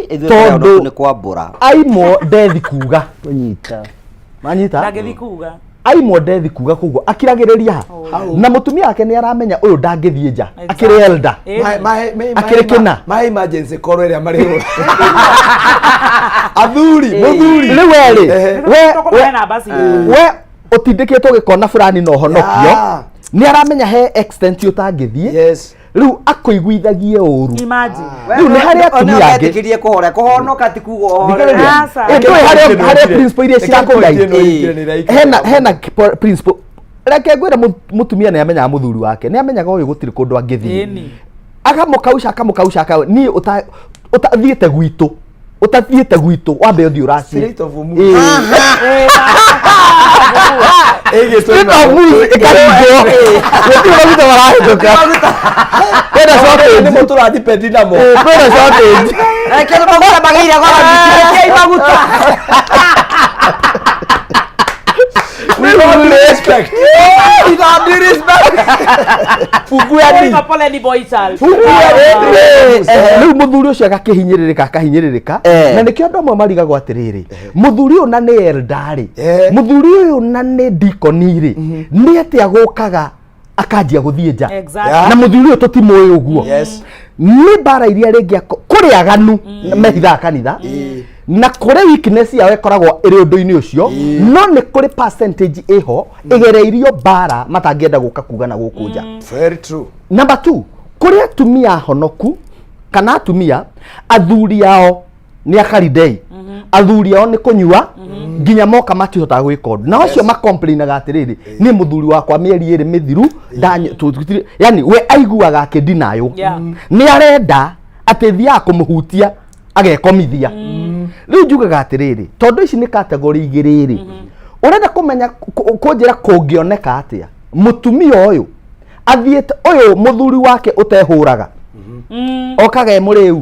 Tondũ- tondũ nĩ kwambũra. Aimwo ndethi kuga Kũnyita. Manyita. Ndangĩthi kuga. Aimwo ndethi kuga koguo akiragĩrĩria ha na mũtumia wake nĩ aramenya ũyũ ndangĩthiĩ nja akĩrĩ elder akĩrĩ kĩna. Ma emergency call ĩrĩa marĩhũra athuri mũthuri. Rĩu we rĩ, we Tũkũmahe namba citũ. We ũtindĩkĩtwo gĩkona fulani na ũhonokio, nĩ aramenya he extent ũtangĩthiĩ. Rĩu akũiguithagie ũru. Imagine. Rĩu nĩ harĩ atumia angĩ. Etĩkĩrie kũhora kũhonoka ti kuga ũhorere. Thikĩrĩria. Aca. Ĩ, ndũĩ harĩa principle iria Reke point cirakũguide. ĩno ĩingĩre nĩ ĩraikara. Hena principle, reke ngwĩre, mũtumia nĩ amenyaga mũthuri wake, nĩ amenyaga ũyũ gũtirĩ kũndũ angĩthiĩ. Ĩni. Akamũkausha akamũkausha aka niĩ ũtathiĩte gwitũ, ũtathiĩte gwitũ, wambe ũthiĩ ũracie. Spirit of Hormuz. Ĩĩ. Ĩgĩtwo Spirit of Hormuz ĩkahingwo, gũtirĩ maguta marahĩtũka, kwĩna shortage. Nĩmo tũradipendi namo. Ĩĩ, kwĩna shortage. Reke maguta magĩire goro, rekei maguta. With all due respect. With all due respect. Fungueni. Oiga pole ni boy child. Fungueni. Rĩu mũthuri ũcio agakĩhinyĩrĩrĩka akahinyĩrĩrĩka, na nĩkĩo andũ amwe marigagwo atĩrĩrĩ, mũthuri ũyũ na nĩ elder rĩ, mũthuri ũyũ na nĩ dikoni rĩ, nĩ atĩa gũkaga akanjia gũthiĩ nja? Exactly. Na mũthuri ũyũ tũtimũĩ ũguo. Nĩ mbara iria rĩngĩ kũrĩ aganu mehithaga kanitha, na kũrĩ weakness yao ĩkoragwo ĩrĩ ũndũ-inĩ ũcio, no nĩ kũrĩ percentage ĩho ĩgereirio mbara matangĩenda gũka kuga na gũkũ nja. Very true. Number two, kũrĩ atumia ahonoku kana atumia athuri ao nĩ akaridei, athuri ao nĩ kũnyua nginya moka matihotaga gwĩka ũndũ, na acio makomplainaga atĩrĩrĩ, niĩ mũthuri wakwa mĩeri 2 mĩthiru yani we aiguaga akĩndinaywo. Nĩ arenda atĩ thiaga kũmũhutia agekomithia. Rĩu njugaga atĩrĩrĩ, tondũ ici nĩ category igĩrĩ rĩ, ũrenda kũmenya kũnjĩra kũngĩoneka atĩa mũtumia ũyũ athiĩte ũyũ mũthuri wake ũtehũraga okaga e mũrĩu,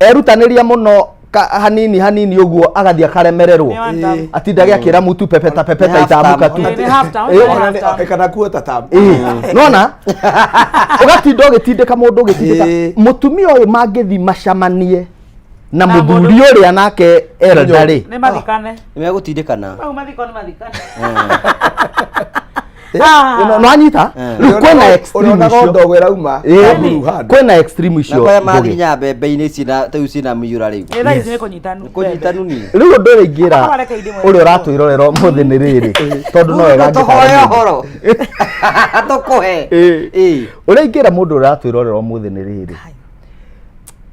erutanĩria mũno hanini hanini ũguo agathiĩ akaremererwo, Nĩ one term. atindage akĩra mutu pepeta pepeta Nĩ half itamuka term. tu. Nĩ half term, Ĩ, nĩ half term. Kana kuota tam. Ĩ, nona ũgatinda ũgĩtindĩka mũndũ ũgĩtindĩka mũtumia ũyũ mangĩthi macamanie na Na mũthuri mũndũ- ũrĩa nake elder rĩ, Nĩ mathikane. Nĩ megũtindĩkana. Mau mathiko nĩ mathikane. Nĩwanyita rĩu kwĩna extreme Ũronaga icio. ndogo ĩrauma Ĩ, kaburu handũ. Kwĩna extreme Na icio kũrĩa Ngũgĩ. mathinya mbembe-inĩ cina rĩu cina mĩiyũra rĩu. Ĩ, thaa ici nĩ kũnyitanu. Kũnyitanu ni. Rĩu ũndũ ũrĩa ingĩra Akwa reke indĩ ũrĩa ũratwĩrorera ũmũthĩ nĩ rĩrĩ, tondũ no wega Tũhoe ngĩtarĩria. ũhoro. Tũkũhe. Ĩ. Ũrĩa ingĩra mũndũ ũrĩa ũratwĩrorera ũmũthĩ nĩ rĩrĩ,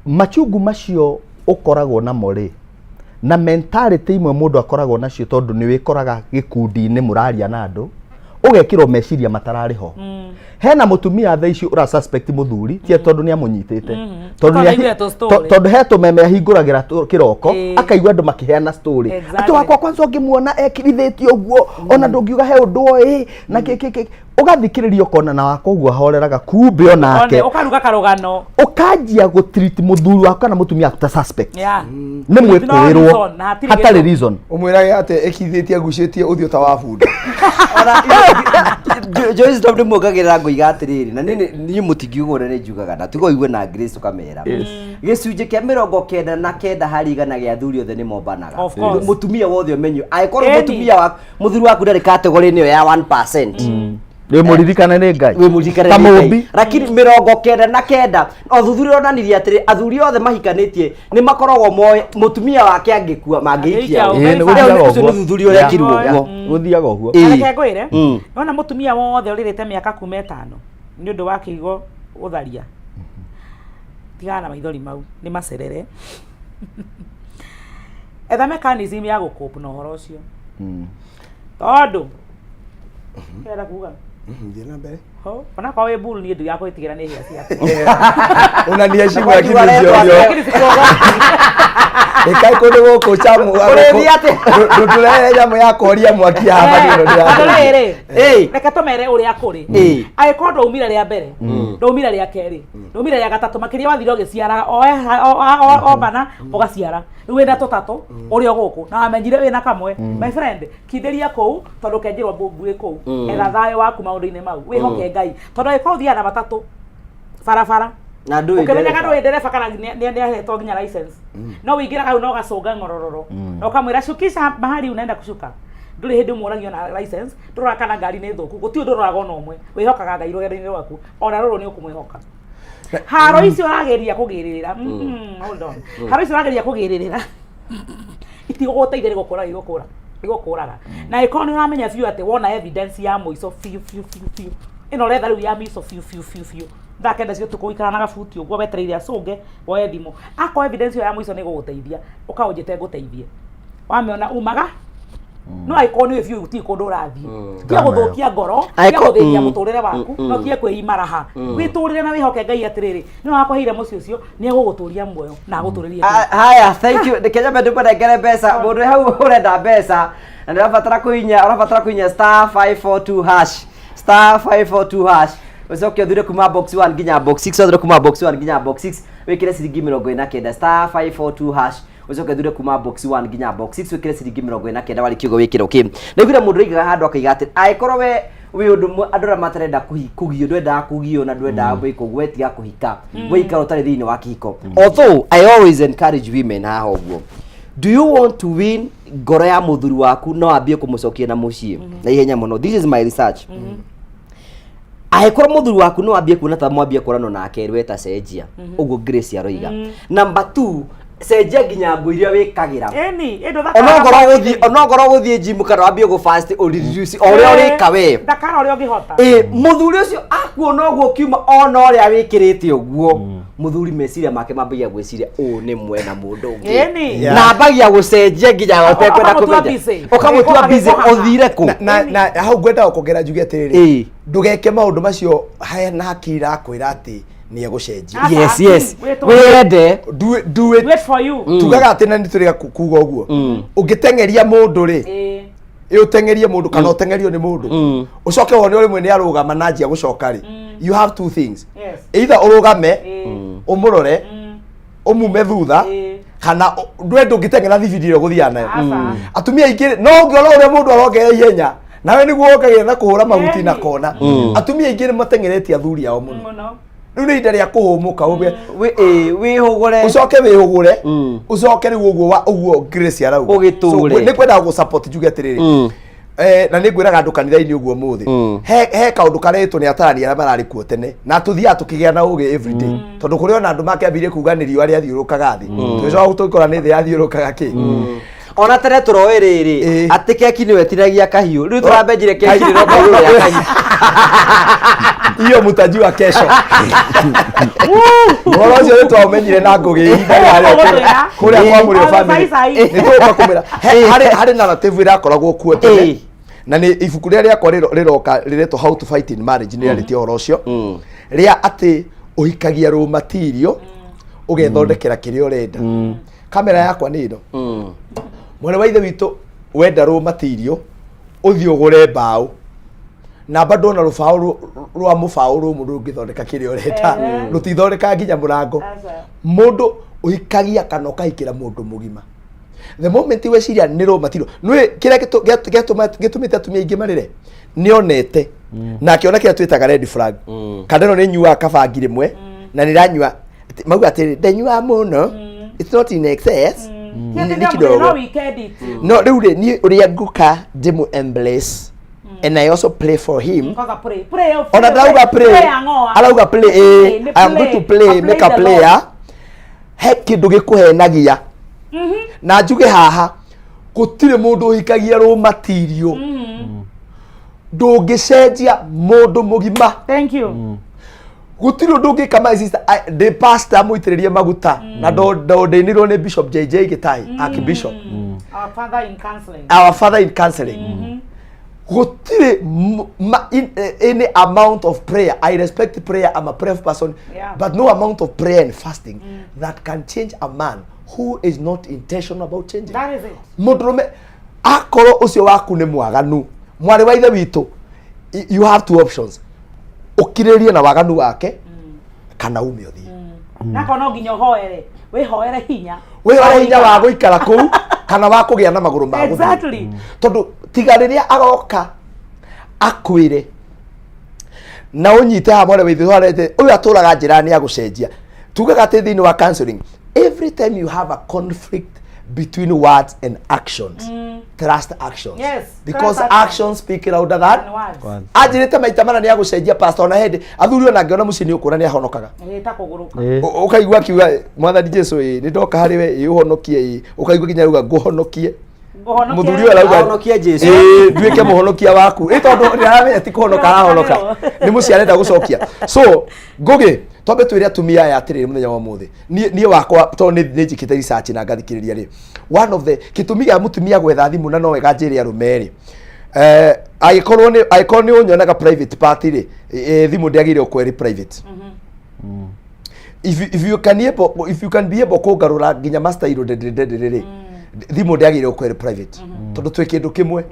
machungu macio ũkoragwo namo rĩ, na mentality imwe mũndũ akoragwo nacio, tondũ nĩ wĩkoraga gĩkundi-inĩ mũraria na andũ, ũgekĩrwo meciria matararĩ ho. Hena mũtumia thaa ici ũra suspect mũthuri tie tondũ nĩ amũnyitĩte, tondũ Tondũ nĩ aiguire tũ story. tondũ he tũmeme ahingũragĩra kĩroko, akaigua andũ makĩheana story, atĩ wakwa kwanza ũngĩmuona ekirithĩtie ũguo, ona ndũngiuga he ũndũ oĩ na kĩ kĩ kĩ, ũgathikĩrĩria ũkona na wakwa ũguo ahoreraga, kumbe onake One, ũkaruga karũgano. Ũkanjia gũtreat mũthuri waku kana mũtumia waku ta suspect nĩ No mwĩkũĩrwo reason, na hatirĩ hatarĩ gĩtũmi. reason. Ũmwĩrage atĩ ĩkithĩtie agucĩtie ũthiũ ta wa bunda. Joyce Stop ndĩmuongagĩrĩra ngoiga atĩrĩrĩ, na niĩ mũtingiuga ũrĩa nĩ njugaga na tiga ũigue na Grace ũkamera gĩcunjĩ kĩa 99 harĩ igana gĩa athuri othe nĩ mombanaga. Of course. Mũtumia wothe ũmenyo angĩkorwo Ĩni. mũtumia waku mũthuri waku ndarĩ category-inĩ ĩyo ya 1%, Wĩ mũririkane nĩ Ngai wĩ mũririkane ta nĩ Ngai. mũmbi. Lakini 99 ũthuthuria ũronanirie atĩrĩ, athuri othe mahikanĩtie nĩ makoragwo moĩ mũtumia wake angĩkua mangĩikia Angĩikia ũ. ũ. Ĩĩ, nĩ Rĩu gũthiaga ũcio nĩ ũguo. ũthuthuria ũrekirwo Yeah, ũguo. yeah, gũthiaga ũguo. Ĩĩ. Reke ngwĩre, nona mũtumia wothe ũrĩrĩte mĩaka kuma 5 nĩ ũndũ wa kĩigo gũtharia, tigana na maithori mau nĩ macerere, etha mechanism ya gũkũp na ũhoro ũcio, tondũ kĩrenda kuga Thiĩ na mbere. Ho, onakorwo wĩ bull, niĩ ndigaga gwĩtigĩra nĩ hĩa ciaku. Unaniheshimu Na lakini kwa ndio ndio. Lakini sikuogopi. Ĩkai kũndũ gũkũ camu. Ũrĩthi atĩa? Ndũtũrehere nyamũ ya kũhoria mwaki haha maneno. Atĩrĩrĩ, Ĩĩ. reke tũmere ũrĩa kũrĩ. Ĩĩ. Angĩkorwo ndwaumire rĩa mbere, ndwaumire rĩa kerĩ, ndwaumire rĩa gatatũ, makĩria wathire ũgĩciaraga o mana ũgaciara, rĩu wĩna tũtatũ ũrĩ o gũkũ na wamenyire wĩna kamwe, my friend, kindĩria kũu tondũ kenjĩrwo mbũnguĩ kũu. Etha thayũ waku maũndũ-inĩ mau, wĩhoke Ngai, tondũ angĩkorwo ũthiaga na matatũ barabara Na ndũĩ ũkĩmenyaga ndereba. ndũĩ ndereba kana nĩ ahetwo nginya license, no wĩingĩraga hau na ũgacũnga ng'orororo na ũkamwĩra shukisha mahali unaenda kushuka. Ndũrĩ hĩndĩ ũmũragia ona license, ndũroraga kana ngari nĩ thũku, gũtirĩ ũndũ ũroraga ona ũmwe. Wĩhokaga Ngai rũgendo-inĩ rwaku, ona rũrũ nĩ ũkũmwĩhoka. Haro icio ũrageria kũgĩrĩrĩra, hold on. Haro icio ũrageria kũgĩrĩrĩra itigũgũteithia, nĩ gũkũra igũkũra igũkũraga. Na ĩkorwo nĩ ũramenya biũ atĩ wona evidence ya mũico biũ biũ biũ biũ, ĩno ũretha rĩu ya mũico biũ biũ biũ biũ, thaa kenda cia ũtukũ ũikara na gabuti ũguo wetereire acũnge woe thimũ, akorwo evidence ĩyo ya mũico nĩ ĩgũgũteithia, ũka ũnjĩte ngũteithie. Wamĩona umaga no angĩkorwo nĩ biũ gũtirĩ kũndũ ũrathiĩ, tiga gũthũkia ngoro, tiga gũthĩnia mũtũrĩre waku, no tige kwĩima raha. Wĩtũrĩre na wĩhoke Ngai atĩrĩrĩ, nĩwe wakũheire mũciĩ ũcio, nĩ egũgũtũria muoyo na agũtũrĩrie. Haya, thank you. Reke nyambe ndĩkũnengere mbeca. Mũndũ wĩ hau ũrenda mbeca na nĩ ũrabatara kũhihinya, ũrabatara kũhihinya star 542 hash, star 542 hash, ũcoke ũthure kuma box 1 nginya box 6, ũthure kuma box 1 nginya box 6, wĩkĩre ciringi 49, star 542 hash, ũcoke ũthure kuma box 1 nginya box 6, wĩkĩre ciringi 49. Warĩkia ũguo wĩkĩre okay. Ndaiguire mũndũ oigaga handũ akaiga atĩ angĩkorwo we wĩ ũndũ andũ arĩa matarenda kũgio, ndwendaga kũgio na ndwendaga gwĩka ũguo, we tiga kũhika, we ikara ũtarĩ thĩinĩ wa kĩhiko. Although I always encourage women haha ũguo, do you want to win ngoro ya mũthuri waku no ambie kũmũcokia na mũciĩ na ihenya mũno? This is my research. Angĩkorwo mũthuri waku no ambie kuona ta mwambie kũrano nake we ta cenjia ũguo Grace aroiga. Number two, cenjia nginya nguo iria wĩkagĩra. Ĩni ĩndũ thakara. Onokorwo gũthiĩ gym kana wambie gũ fast, ũ reduce o ũrĩa ũrĩka we. Thakara ũrĩa ũngĩhota. Ĩ mũthuri ũcio akuona ũguo kiuma ona ũrĩa wĩkĩrĩte ũguo, mũthuri meciria make mambagia gwĩciria ũũ nĩ mwena mũndũ ũngĩ. Ĩni. Yeah. Na ambagia gũcenjia nginya ũtekwenda Ũkamũtua kũmenya. busy. Ũkamũtua busy. Ũgĩkũhaha. Ũthire kũ? Na hau ngwenda gũkongera njuge atĩrĩrĩ, ndũgeke maũndũ macio na hakiri irakwĩra atĩ nĩ egũcenjia. Aca, Yes. wĩtũ- Wĩyende. Do it, do it. Wait for you. Tugaga atĩ na nĩ tũrĩga kuga ũguo, ũngĩteng'eria mũndũ rĩ, ĩ ũteng'erie mũndũ kana ũteng'erio nĩ mũndũ, ũcoke wone o rĩmwe nĩ arũgama na njia gũcoka rĩ, you have two things. Either ũrũgame ũmũrore ũmume thutha, kana ndwe ndũngĩteng'era thibindi ĩrĩa ũgũthiaga nayo. Aca. Atumia aingĩ no ũngĩona ũrĩa mũndũ arongerera ihenya nawe nĩguo wongagĩrĩra na kũhũra mahuti na kona. Atumia aingĩ nĩ mateng'eretie athuri ao mũno. Mũno. Rĩu nĩ ihinda rĩa kũhũmũka ũgwe. Wĩhũgũre. Ũcoke wĩhũgũre, ũcoke rĩu ũguo wa ũguo Grace arauga. Ũgĩtũre. So, nĩ kwendaga gũ support njuge atĩrĩrĩ, na nĩ ngwĩraga andũ kanitha-inĩ ũguo mũthĩ, he kaũndũ karetwo nĩ atarani arĩa mararĩ kuo tene, na tũthiaga tũkĩgĩa na ũgĩ everyday, tondũ kũrĩ ona andũ makĩambirie kuga nĩ riũa rĩathiũrũkaga thĩ, tũgĩcoka tũgĩkora nĩ thĩ yathiũrũkaga kĩ. Ona tene tũroĩ rĩrĩ atĩ keki nĩwe tinagia kahiũ, rĩu tũrambenjire keki rĩroka igũrũ rĩa kahiũ. Hiyo mtajua kesho. Ũhoro ũcio nĩ twaũmenyire na ngũgĩ ihinda rĩarĩa Ũgũtwĩra. kũrĩa kwa mũrĩo Ona family. sai sai. Nĩ tũgũka kũmĩra. Harĩ narrative ĩrakoragwo kuo tene, na nĩ ibuku rĩrĩa rĩakwa rĩroka rĩretwo How to Fight in Marriage, nĩ rĩarĩtie ũhoro ũcio rĩa atĩ ũhikagia raw material, ũgethondekera kĩrĩa ũrenda. Kamera yakwa nĩ ĩno, mwarĩ wa ithe witũ, wenda raw material ũthiĩ ũgũre mbaũ namba ndona rũbaũ rwa mũbaũ rũmũ rũngĩthondeka kĩrĩa ũrenda, rũtithondeka nginya mũrango. Aca. Mũndũ ũhikagia kana ũkahikĩra mũndũ mũgima, the moment weciria nĩ raw material, nĩ kĩrĩa gĩtũmĩte atumia aingĩ marĩre nĩ onete na akĩona kĩrĩa twĩtaga red flag, kana ĩno nĩ nyuaga kabangi rĩmwe na nĩ iranyua, mauga atĩrĩ, ndanyuaga mũno, it's not in excess, nĩ kidogo. No weekend tu. No rĩu rĩ, niĩ ũrĩa nguka ndĩmũ embrace and I also pray for him. Kwanza pray. Pray. Ona ndarauga pray. Pray ang'oa. Arauga play, Nĩ I am going to play. play, I make a play the player. He kĩndũ gĩkũhenagia na njuge haha, gũtirĩ mũndũ ũhikagia raw material. Ndũngĩcenjia mũndũ mũgima. Thank you. Gũtirĩ ũndũ ũngĩka, my sister. Ndĩ pastor mũitĩrĩrie maguta na ndondĩnirwo nĩ Bishop JJ Gĩtai, Archbishop. Our father in counseling. Our father in counseling. Gũtirĩ any amount of prayer, I respect prayer, I'm a prayer person, but no amount of prayer and fasting that can change a man who is not intentional about changing. That is it. Mũndũrũme akorwo ũcio waku nĩ mwaganu, mwarĩ wa ithe witũ, you have two options: ũkirĩrĩrie na waganu wake kana ume ũthiĩ. Nako no nginya ũhoere. Wĩhoere hinya. Wĩhore hinya wa gũikara kũu kana wa kũgĩa na magũrũ ma gũthiĩ. Tondũ tiga rĩrĩa agoka akwĩre na ũnyite haha, mwarĩ wa ithe warete ũyũ atũraga njĩra nĩ agũcenjia. Tugaga atĩ thĩinĩ wa counseling, every time you have a conflict between words and actions, Trust actions. Yes, Because trust actions. actions speak louder than Than words. Anjĩrĩte maita mana nĩ agũcenjia pastor, ona hĩndĩ athuri ona angĩona mũciĩ nĩ ũkũra nĩ ahonokaga. Ĩ, ta kũgũrũka. Ũkaigua akiuga, mwathani Jesu, ĩ nĩ ndoka harĩ we, ĩ ũhonokie, ĩ ũkaigua nginya auga ngũhonokie. Ngũhonokie. Mũthuri ũyũ arauga Ahonokie Jesu. Ĩ, nduĩke mũhonokia waku, ĩ tondũ nĩ aramenya ti kũhonoka arahonoka, nĩ mũciĩ arenda gũcokia. So Ngũgĩ, twambe twĩre atumia aya atĩrĩrĩ, mũthenya wa ũmũthĩ niĩ wakwa, tondũ nĩ njĩkĩte research na ngathikĩrĩria rĩ, one of the gĩtũmi gĩa mũtumia gwetha thimũ na no wega njĩre arũme rĩ, angĩkorwo nĩ ũnyonaga private party rĩ, thimũ ndĩagĩrĩire gũkorwo ĩrĩ private. If you can be able kũngarũra nginya master ndĩrĩ rĩ, thimũ ndĩagĩrĩire gũkorwo ĩrĩ private, tondũ twĩ kĩndũ kĩmwe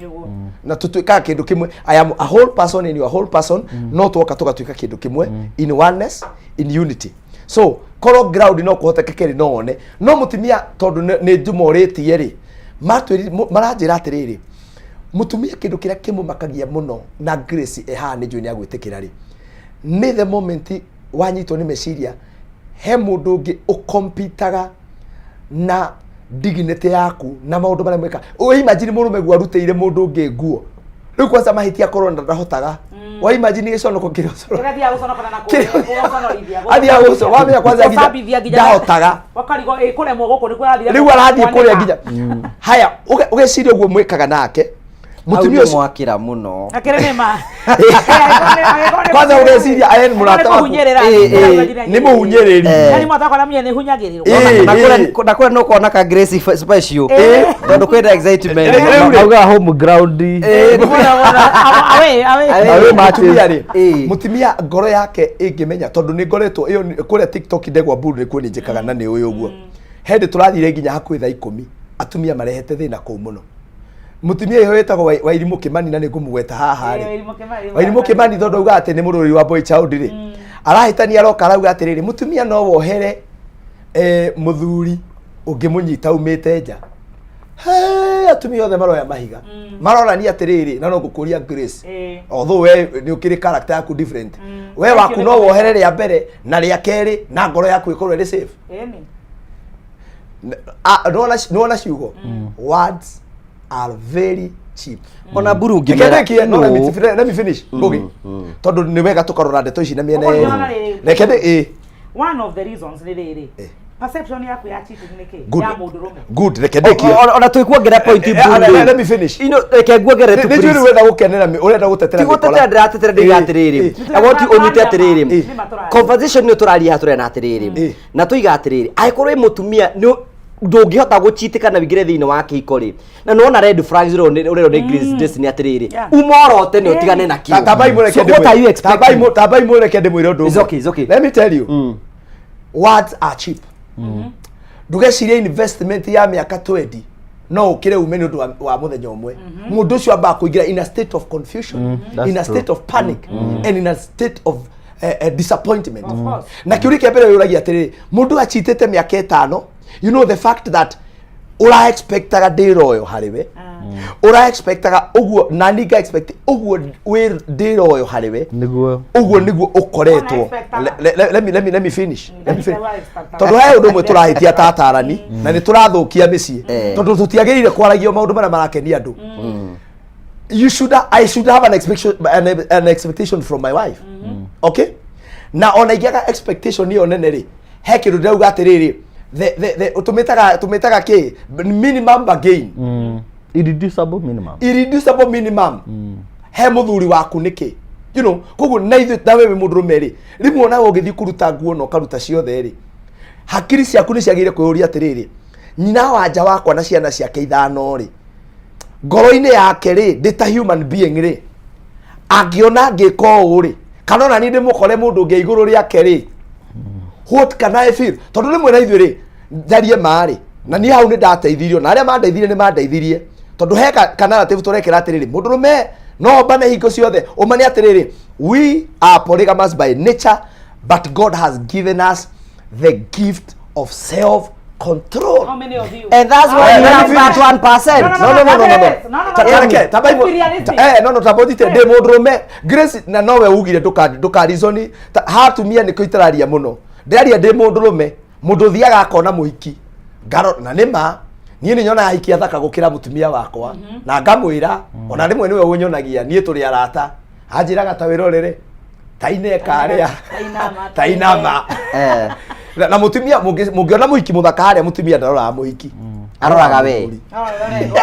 na tũtuĩkaga kĩndũ kĩmwe. I am a whole person and you are a whole person, no twoka tũgatuĩka kĩndũ kĩmwe in oneness, in unity. So korwo ground no kũhotekeke rĩ, no one no mũtumia, tondũ nĩ njũmorĩtie rĩ, maranjĩra atĩrĩrĩ, mũtumia kĩndũ kĩrĩa kĩmũmakagia mũno, na Grace ĩ haha nĩ njũĩ nĩ agwĩtĩkĩra rĩ, nĩ the moment wanyitwo nĩ meciria he mũndũ ũngĩ ũkompitaga na dignity yaku na maũndũ marĩa mwĩka. Ũ imagine mũrũme guo arutĩire mũndũ ũngĩ nguo, rĩu kwanza mahĩtia korwo na ndahotaga, wa imagine gĩconoko kĩrĩa Kĩrĩa athiaga gũconokana na gũconorithia. Athiaga wamenya kwanza nginya Gũcambithia nginya ndahotaga. Wakarigwo ĩ kũremwo gũkũ nĩkuo arathire. Rĩu arathiĩ kũrĩa kwanĩka. nginya haya ũgeciria ũguo mwĩkaga nake mũtumia Hau nĩ ũcio. mwakĩra mũno. Akĩrĩ nĩ ma. Kwanza ũgeciria aya nĩ mũrata waku. Nĩ mũhunyĩrĩri. Yaani mwata wakwa mwenye nĩ hunyagĩrĩrwo. Na kũrĩa nĩ ũkona ka Grace special tondũ kwĩna excitement. Maugaga home ground. Awe awe. Awe matches. Mũtumia rĩ, mũtumia ngoro yake ĩngĩmenya, tondũ nĩ ngoretwo ĩyo kũrĩa TikTok ndegwa mburu nĩkuo nĩ njĩkaga na nĩ ũĩ ũguo hĩndĩ tũrathire nginya hakuhĩ thaa 10 atumia marehete thĩna kũu mũno. Mũtumia ĩyo wĩtagwo Wairimũ Kĩmani, na nĩ ngũmũgweta haha rĩ, Wairimũ Kĩmani, tondũ auga atĩ nĩ mũrũri wa boy child rĩ, arahĩtania, aroka arauga atĩrĩrĩ, mũtumia no wohere mũthuri ũngĩmũnyita umĩte nja. He, atumia othe maroya mahiga maronania atĩrĩrĩ, na no ngũkũria Grace, although we nĩ ũkĩrĩ character yaku different, we waku no wohere rĩa mbere na rĩa kerĩ na ngoro yaku ĩkorwo ĩrĩ safe. Ĩni. Nĩwona ciugo, words are very cheap. Ona mburu Reke ngĩmera ndĩkie, no, let me no. let me finish, Ngugi, tondũ nĩ wega tũkarora ndeto ici na mĩena Ũguo yerĩ. nĩwona rĩrĩ. Reke ndĩ ĩ. One of the reasons nĩ rĩrĩ, perception yaku ya cheating nĩ kĩ Good. ya mũndũrũme. Good, reke ndĩkie. Ona twĩkuongerera point. Let me finish. Ino reke nguongerere tu, Nĩ njũĩ please. rĩu ũrenda gũkenera ũrenda gũtetera Ti gũtetera ndĩratetera, ndĩga atĩrĩrĩ, I want you ũnyite atĩrĩrĩ, conversation nĩ tũraria haha, tũrena atĩrĩrĩ na tũiga atĩrĩrĩ, angĩkorwo wĩ mũtumia nĩ ndũngĩhota gũchitĩka na wĩingĩre thĩinĩ wa kĩhiko rĩ, na nĩwona red flags ũrerwo nĩ Grace Destiny atĩrĩrĩ, uma orote nĩ ũtigane na kĩo. Tambai mũreke. So what are you expecting? Tambai mũreke ndĩmwĩre ũndũ It's ũmwe. okay, it's okay. Let me tell you, words are cheap. Ndũgecirie investment ya mĩaka 20 no ũkĩre ume nĩ ũndũ wa mũthenya ũmwe. Mũndũ ũcio ambaga kũingĩra in a state of confusion, That's in a true. state of panic and in a state of disappointment. Of course. Na kĩũria kĩa mbere wĩũragia atĩrĩrĩ, mũndũ achitĩte mĩaka 5, you know the fact that ũra expectaga ndĩ royo harĩ we, ũra expectaga ũguo na ni nga expect ũguo wĩ ndĩ royo harĩ we, Nĩguo. Ũguo nĩguo ũkoretwo. Ona expectaga. Let me finish, let me finish, tondũ he ũndũ ũmwe tũrahĩtia ta atarani na nĩ tũrathũkia mĩciĩ, tondũ tũtiagĩrĩire kwaragio maũndũ marĩa marakenia andũ. You should I should have an expectation from my wife, okay? Na ona ingĩaga expectation ĩyo nene rĩ, he kĩndũ ndĩrauga atĩrĩrĩ, the tũmĩtaga kĩ minimum bargain. Irreducible minimum. Irreducible minimum he mũthuri waku nĩkĩ, koguo na ithuĩ na wewe mũndũrũme rĩ, rĩmwe onawe ũgĩthiĩ kũruta nguo na ũkaruta ciothe rĩ, hakiri ciaku nĩ ciagĩrĩire kwĩyũria atĩrĩrĩ, nyina wa nja wakwa na ciana ciake ithano rĩ, ngoro-inĩ yake rĩ, ndĩ ta human being rĩ, angĩona ngĩka ũũ rĩ, kana ona niĩ ndĩmũkore mũndũ ũngĩ igũrũ rĩake rĩ, what can I feel? Tondũ rĩmwe na ithuĩ rĩ, njarie ma rĩ, na niĩ hau nĩ ndateithirio na arĩa mandeithirie nĩ mandeithirie, tondũ he ka narrative tũrekĩra atĩrĩrĩ, mũndũrũme no ombane hingo ciothe. Ũmane atĩrĩrĩ, we are polygamous by nature, but God has given us the gift of self control. How many of you? And that's why Eh, you let me have that finish. 1%. No, no, no, no, no, no. No, no, no, Ta- reke, tamba Be realistic. no, tamba ũnjite ndĩ mũndũrũme, Grace, na nowe ugire ndũka reason ha atumia nĩkĩo itararia mũno. Ndĩraria ndĩ mũndũrũme, mũndũ ũthiaga akona mũhiki ngaro, na nĩ ma Niĩ nĩ nyonaga ahiki athaka gũkĩra mũtumia wakwa na ngamwĩra ona rĩmwe nĩwe ũnyonagia niĩ tũrĩ arata anjĩraga ta wĩrorere taine karĩa Tainama, tainama Eh. na mũtumia mũngĩona mũhiki mũthaka harĩa mũtumia ndaroraga mũhiki Aroraga we.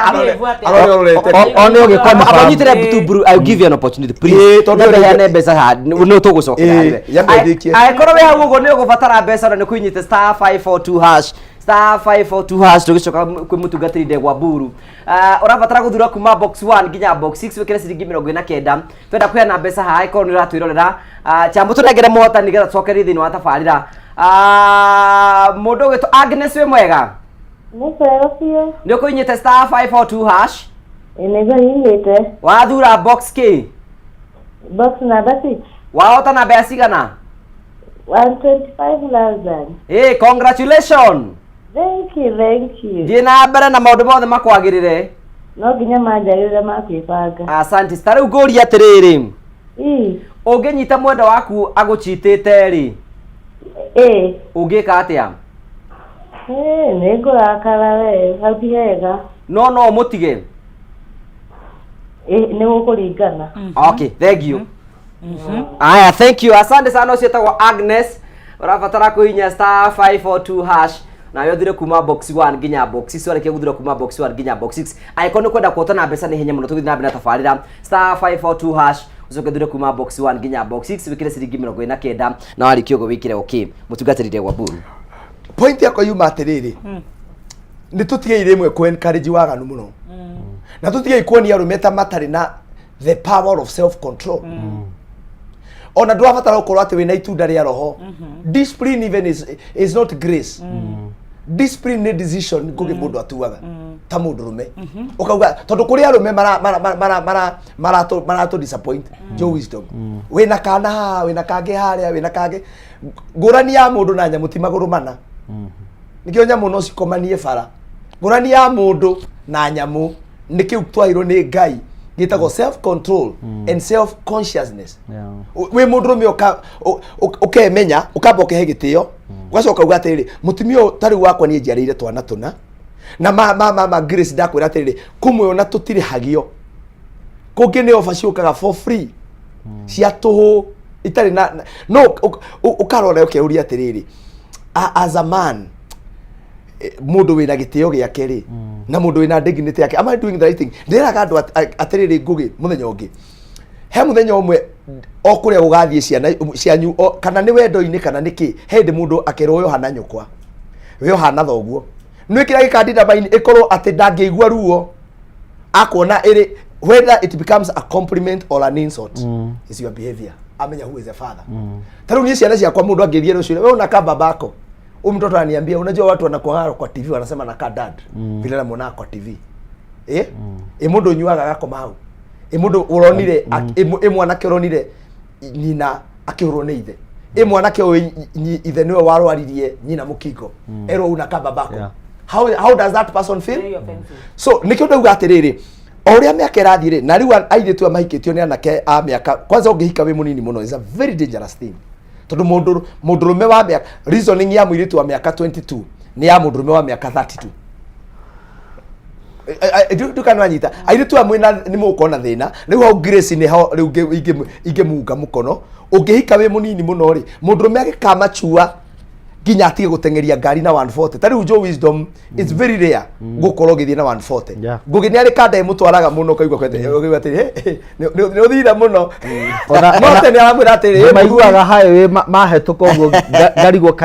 Arore ũrorete. O nĩ ũgĩkoma Abanyitire Butuburu, I'll give you an opportunity please. Ĩĩ, tondũ Nyambe rĩu- heane mbeca haha nĩ tũgũcokera Ĩĩ, harĩ we. nyambe ndĩkie. Angĩkorwo wĩ hau ũguo nĩ ũgũbatara mbeca na nĩ kũinyite star 542 hash star 542 hash tũgĩcoka kwĩ mũtungatĩri Ndegwa Mburu. Ah, ũrabatara gũthura kuma box 1 nginya box 6 wĩkĩre ciringi 49 twenda kũheana mbeca haha ĩkorwo nĩ ũratwĩrorera. Ah, Chambo tũnengere mũhotani nĩgetha tũcokerie thĩinĩ wa tabarĩra. Ah, mũndũ ũgwĩtwo Agnes wĩ mwega? Nĩ wega biũ. Nĩ ũkũinyite star 542 hash Ĩ, nĩguo nyitĩte. Wathura box K. Box number 6. Wahota na mbeca cigana? 125,000. Hey, congratulations. Thank you, thank you. Thiĩ na mbere na maũndũ mothe makwagĩrĩre. No nginya manjagĩrĩre ma kwĩbanga. Asante. Ta rĩu ngũrie atĩrĩrĩ. Ĩ. Ũngĩnyita mwendwa waku agũchitĩte rĩ. Ĩ. Ũngĩka atĩa? Ĩ, nĩ ngũrakara we, hau ti hega. No no ũmũtige. Ĩ, nĩ gũkũringana. Okay, thank you. Aya, thank you. Asante sana ũcio etagwo Agnes. Ũrabatara kũhihinya star 542 hash nawe ũthire kuma box 1 nginya box 6 warĩkia gũthura kuma box 1 nginya box 6 angĩkorwo nĩ kwenda kuhotana mbeca nĩ hinya mũno tũgĩthiĩ na mbere na tabarĩra star 542 hash ũcoke ũthure kuma box 1 nginya box 6 wĩkĩre ciringi 49 na warĩkia ũguo wĩkĩre okay mũtungatĩri Ndegwa Mburu. Point yakwa yuma atĩrĩrĩ nĩ tũtigei rĩmwe kũ encourage waganu mũno na tũtigei kuonia arũme ta matarĩ na the power of self control ona ndũrabatara gũkorwo atĩ wĩna itunda rĩa roho. Discipline even is not grace. Discipline nĩ decision ngũgĩ mũndũ atuaga ta mũndũrũme ũkauga tondũ kũrĩ arũme mara mara mara mara mara maratũ disappoint. Joe Wisdom, wĩna kana haha, wĩna kangĩ harĩa, wĩna kangĩ. Ngũrani ya mũndũ na nyamũ ti magũrũ mana, nĩkĩo nyamũ no cikomanie bara. Ngũrani ya mũndũ na nyamũ nĩ kĩu twaheirwo nĩ Ngai gĩtagwo self control and self consciousness. Wĩ mũndũrũme ũkemenya, ũkamba ũkehe gĩtĩo, ũgacoka uga atĩrĩrĩ, mũtumia ũyũ ta rĩu wakwa niĩ njiarĩire twana tũna na ma ma ma ma Grace, ndakwĩra atĩrĩrĩ, kũmwe ona tũtirĩhagio, kũngĩ nĩ ofa ciũkaga for free cia tũhũ itarĩ na no ũkarora ũkeuria atĩrĩrĩ, as a man, mũndũ wĩna gĩtĩo gĩake rĩ na mũndũ wĩna dignity yake, am I doing the right thing? Ndĩraga andũ atĩrĩrĩ, Ngũgĩ, mũthenya ũngĩ he mũthenya ũmwe o kũrĩa gũgathiĩ ciana cianyu kana nĩ wendo-inĩ kana nĩ kĩ, he hĩndĩ mũndũ akerwo we ũhana nyũkwa, we ũhana thoguo, nĩ kĩrĩa gĩkandinda maini ĩkorwo atĩ ndangĩigua ruo akuona ĩrĩ, whether it becomes a compliment or an insult is your behavior. Amenya who is the father. Ta rĩu niĩ ciana ciakwa, mũndũ angĩthiĩ rũciũ, we unakaa babako. Huyu mtoto ananiambia, unajua watu wanakuanga kwa TV wanasema nakaa dad vile namuona kwa TV. Ĩ mũndũ ũnyuaga agakoma hau, ĩ mũndũ ũronire ĩ mwanake ũronire nyina akĩhũrwo nĩ ithe, ĩ mwanake ũyũ ithe nĩwe warwaririe nyina mũkingo, erwo unakaa babako. How does that person feel? Very offensive. So nĩkĩo ndauga atĩrĩrĩ, o ũrĩa mĩaka ĩrathiĩ rĩ, na rĩu airĩtu aya mahikĩtio nĩ anake a mĩaka kwanza, ũngĩhika wĩ mũnini mũno is a very dangerous thing, tondũ mũndũ mũndũrũme wa mĩaka, reasoning ya mũirĩtu wa mĩaka 22 nĩ ya mũndũrũme wa mĩaka 32. Ndukana wanyita airĩtu aya mwĩna nĩ mũgũkorwo na thĩna rĩu hau. Grace, nĩ ho rĩu ingĩmunga mũkono. Ũngĩhika wĩ mũnini mũno rĩ, mũndũrũme agĩkamachua nginya atige gũteng'eria ngari na 140. Ta rĩu Joe Wisdom, it's very rare gũkorwo ũgĩthiĩ na 140. Ngũgĩ nĩ arĩ kanda ĩmũtwaraga mũno, ũkaigua kwete ũkaigua atĩrĩ, "Hey, nĩ ũthire mũno." No tene aramwĩra atĩrĩ, "Hey, Maiguaga highway mahĩtũka ũguo ngarigwo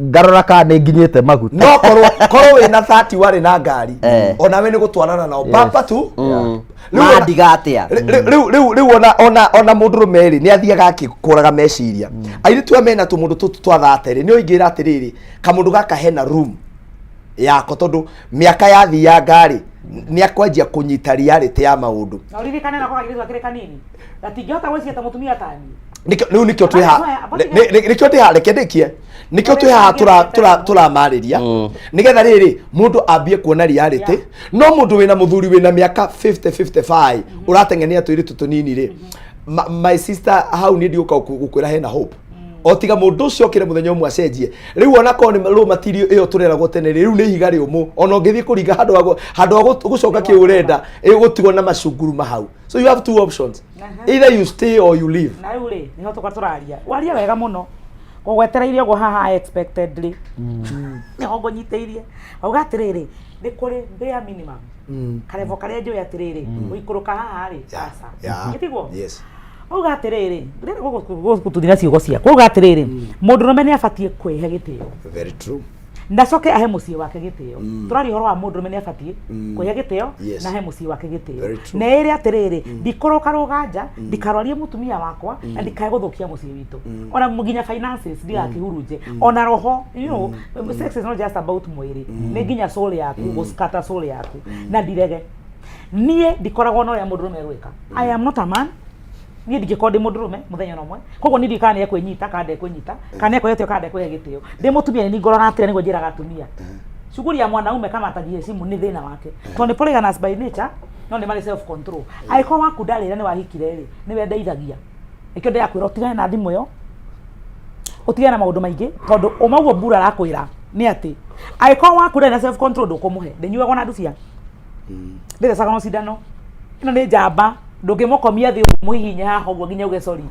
ngarora kana nĩ nginyĩte maguta. No korwo wĩna 30 warĩ na ngari onawe nĩ gũtwarana nao baba tu. Rĩu Mandiga atĩa? Rĩu ona mũndũrũme rĩ nĩ athiaga akĩkũraga meciria. Airĩtu aya mena tũmũndũ tũtũ twa thate rĩ, nĩ oingĩra atĩrĩrĩ, kamũndũ gaka hena room yako, tondũ mĩaka yathianga rĩ, nĩ akwanjia kũnyita reality ya maũndũ. Na ũririkane nako kairĩtu gakĩrĩ kanini gatingĩhota gwĩciria ta mũtumia tani. Rĩu nĩkĩo twĩ haha, nĩkĩo ndĩ haha, reke ndĩkie, nĩkĩo twĩ haha tũramarĩria nĩgetha rĩrĩ mũndũ ambie kuona reality. No mũndũ wĩna mũthuri wĩna mĩaka 50 55 ũrateng'enia tũirĩtu tũnini rĩ, my sister, hau nĩ ndigũka gũkwĩra hena hope. O tiga mũndũ ũcio okĩre mũthenya ũmwe acenjie. Rĩu ona korwo nĩ raw material ĩyo tũreragwo tene rĩ, rĩu nĩ ihiga rĩũmũ. Ona ũngĩthiĩ kũringa handũ ha handũ ha gũcoka kĩu ũrenda, ĩgũtigwo na macunguruma hau. So you have two options. Either you stay or you leave. Na rĩu rĩ, nĩho tũka tũraria. Waria wega mũno. Ngũgwetereire ũguo haha expectedly. Nĩho ngũnyitĩirie. Wauga atĩrĩrĩ, nĩ kũrĩ bare minimum. Karevo karĩa njũĩ atĩrĩrĩ, gũikũrũka haha rĩ, aca. Ĩtiguo? Yes. Wauga atĩrĩrĩ, ndĩrenda gũgũtuthira ciugo ciaku. Wauga atĩrĩrĩ, mũndũrũme nĩ abatiĩ kwĩhe gĩtĩo. Very true. Na acoke ahe mũciĩ wake gĩtĩo. Tũraria ũhoro wa mũndũrũme nĩ abatiĩ kwĩhe gĩtĩo Yes. na ahe mũciĩ wake gĩtĩo. Very true. Na ĩrĩ atĩrĩrĩ, ndikũrũkarũga nja, ndikarwarie mũtumia wakwa, na ndikae gũthũkia mũciĩ witũ. Ona nginya finances ndigakĩhurunje. Ona roho, you know, sex is not just about mwĩrĩ. Nĩ nginya soul yaku, gũskata soul yaku. Na ndirege. Niĩ ndikoragwo na ũrĩa mũndũrũme egwĩka. I am not a man. Niĩ ndingĩkorwo ndĩ mũndũrũme mũthenya ona ũmwe. Koguo niĩ ndiũĩ kana nĩ ekwĩnyita kana ndekwĩnyita, kana nĩ ekũhe gĩtĩo kana ndekũhe gĩtĩo. Ndĩ mũtumia nĩ ngoroga atĩrĩ nĩguo njĩraga atumia. Shughuli ya mwanaume kama atajiheshimu nĩ thĩna wake. Tondũ nĩ polygamous by nature, no nĩ marĩ self control. Angĩkorwo waku ndarĩ na nĩ wahikire rĩ, nĩwe ndeithagia. Nĩkĩo ndĩrakwĩra ũtigane na thimũ ĩyo, ũtigane na maũndũ maingĩ, tondũ ũma ũguo mbura arakwĩra nĩ atĩ angĩkorwo waku ndarĩ na self control ndũkũmũhe. Ndĩnyuagwo na ndubia. Ndĩthecaga na cindano. Ĩno nĩ njamba, ndũngĩmũkomia thĩ ũguo mũhihinye haha ũguo nginya uge sorry.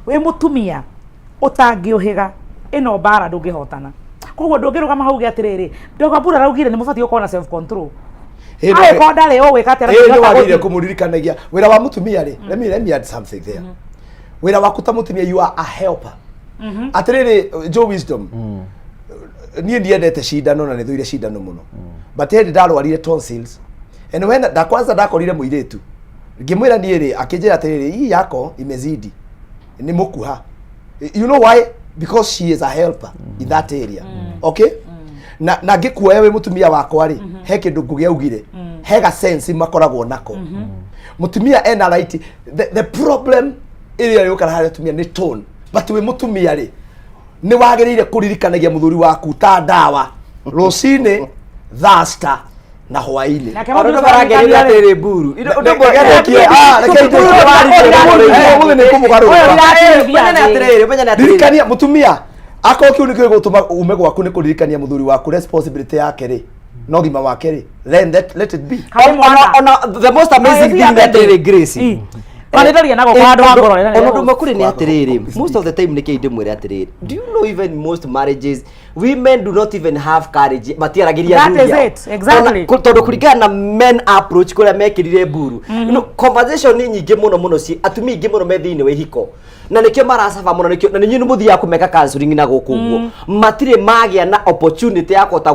Wĩ mũtumia ũtangĩũhĩga, ĩno mbara ndũngĩhotana. Koguo ndũngĩrũgama hau uge atĩrĩrĩ, Ndegwa Mbura araugire nĩ mũbatiĩ gũkorwo na self control. Angĩkorwo ndarĩ ũgwĩka atĩa na Ĩĩ nĩ ndũngĩhota wagĩrĩire gũthiĩ. kũmũririkanagia wĩra wa mũtumia rĩ, let me add something there. Wĩra waku ta mũtumia, you are a helper. Atĩrĩrĩ, Joe Wisdom, niĩ ndiendete cindano na nĩ thũire cindano mũno, but hĩndĩ ndarwarire tonsils and when da kwanza ndakorire mũirĩtu ngĩmwĩra niĩ rĩ, akĩnjĩra atĩrĩrĩ, hii yako imezidi, nĩ mũkuha. You know why? Because she is a helper in that area. Okay, na ngĩkuoya wĩ mũtumia wakwa rĩ, he kĩndũ Ngũgĩ augire, he ga sense makoragwo nako. Mũtumia ena right. The problem ĩrĩa yũkaga harĩ atumia nĩ tone, but wĩ mũtumia rĩ, nĩ wagĩrĩire kũririkanagia mũthuri waku ta ndawa rũcinĩ, thaa cita na hwaĩ-inĩ. Nake Ona mũthuri ũndũ marangeria ũcio atĩrĩrĩ mburu. Ũndũ ũmwe- Reke reke ndĩkie, ũmũthĩ nĩ kũmũgarũrũka. Ũyũ ndirateithia Menyane thĩ. atĩrĩrĩ, menyane atĩrĩrĩ. Ririkania mũtumia, akorwo kĩu nĩkĩo gĩgũtũma ume gwaku nĩ kũririkania mũthuri waku responsibility yake rĩ, na ũgima wake rĩ, then let it be. Harĩ mwana. Ona the most amazing No, thing nĩ atĩrĩrĩ, Grace. Ona nĩ na guoko handũ ha ngoro. Ona ũndũ ũmwe kũrĩ nĩ atĩrĩrĩ, most of the time nĩkĩo ndĩmwĩre atĩrĩrĩ, do you know even most marriages women do not even have courage, matiaragĩria That athuri is ao. it, exactly. Ona- tondũ kũringana na men approach kũrĩa mekĩrire mburu, conversation nĩ nyingĩ mũno mũno, ci atumia aingĩ mũno me thĩinĩ wa ihiko na nĩkĩo maracaba mũno, nĩkĩo na nĩnyuĩ nĩmũthiaga kũmeka counseling na gũkũ ũguo matirĩ magĩa na opportunity ya kũhota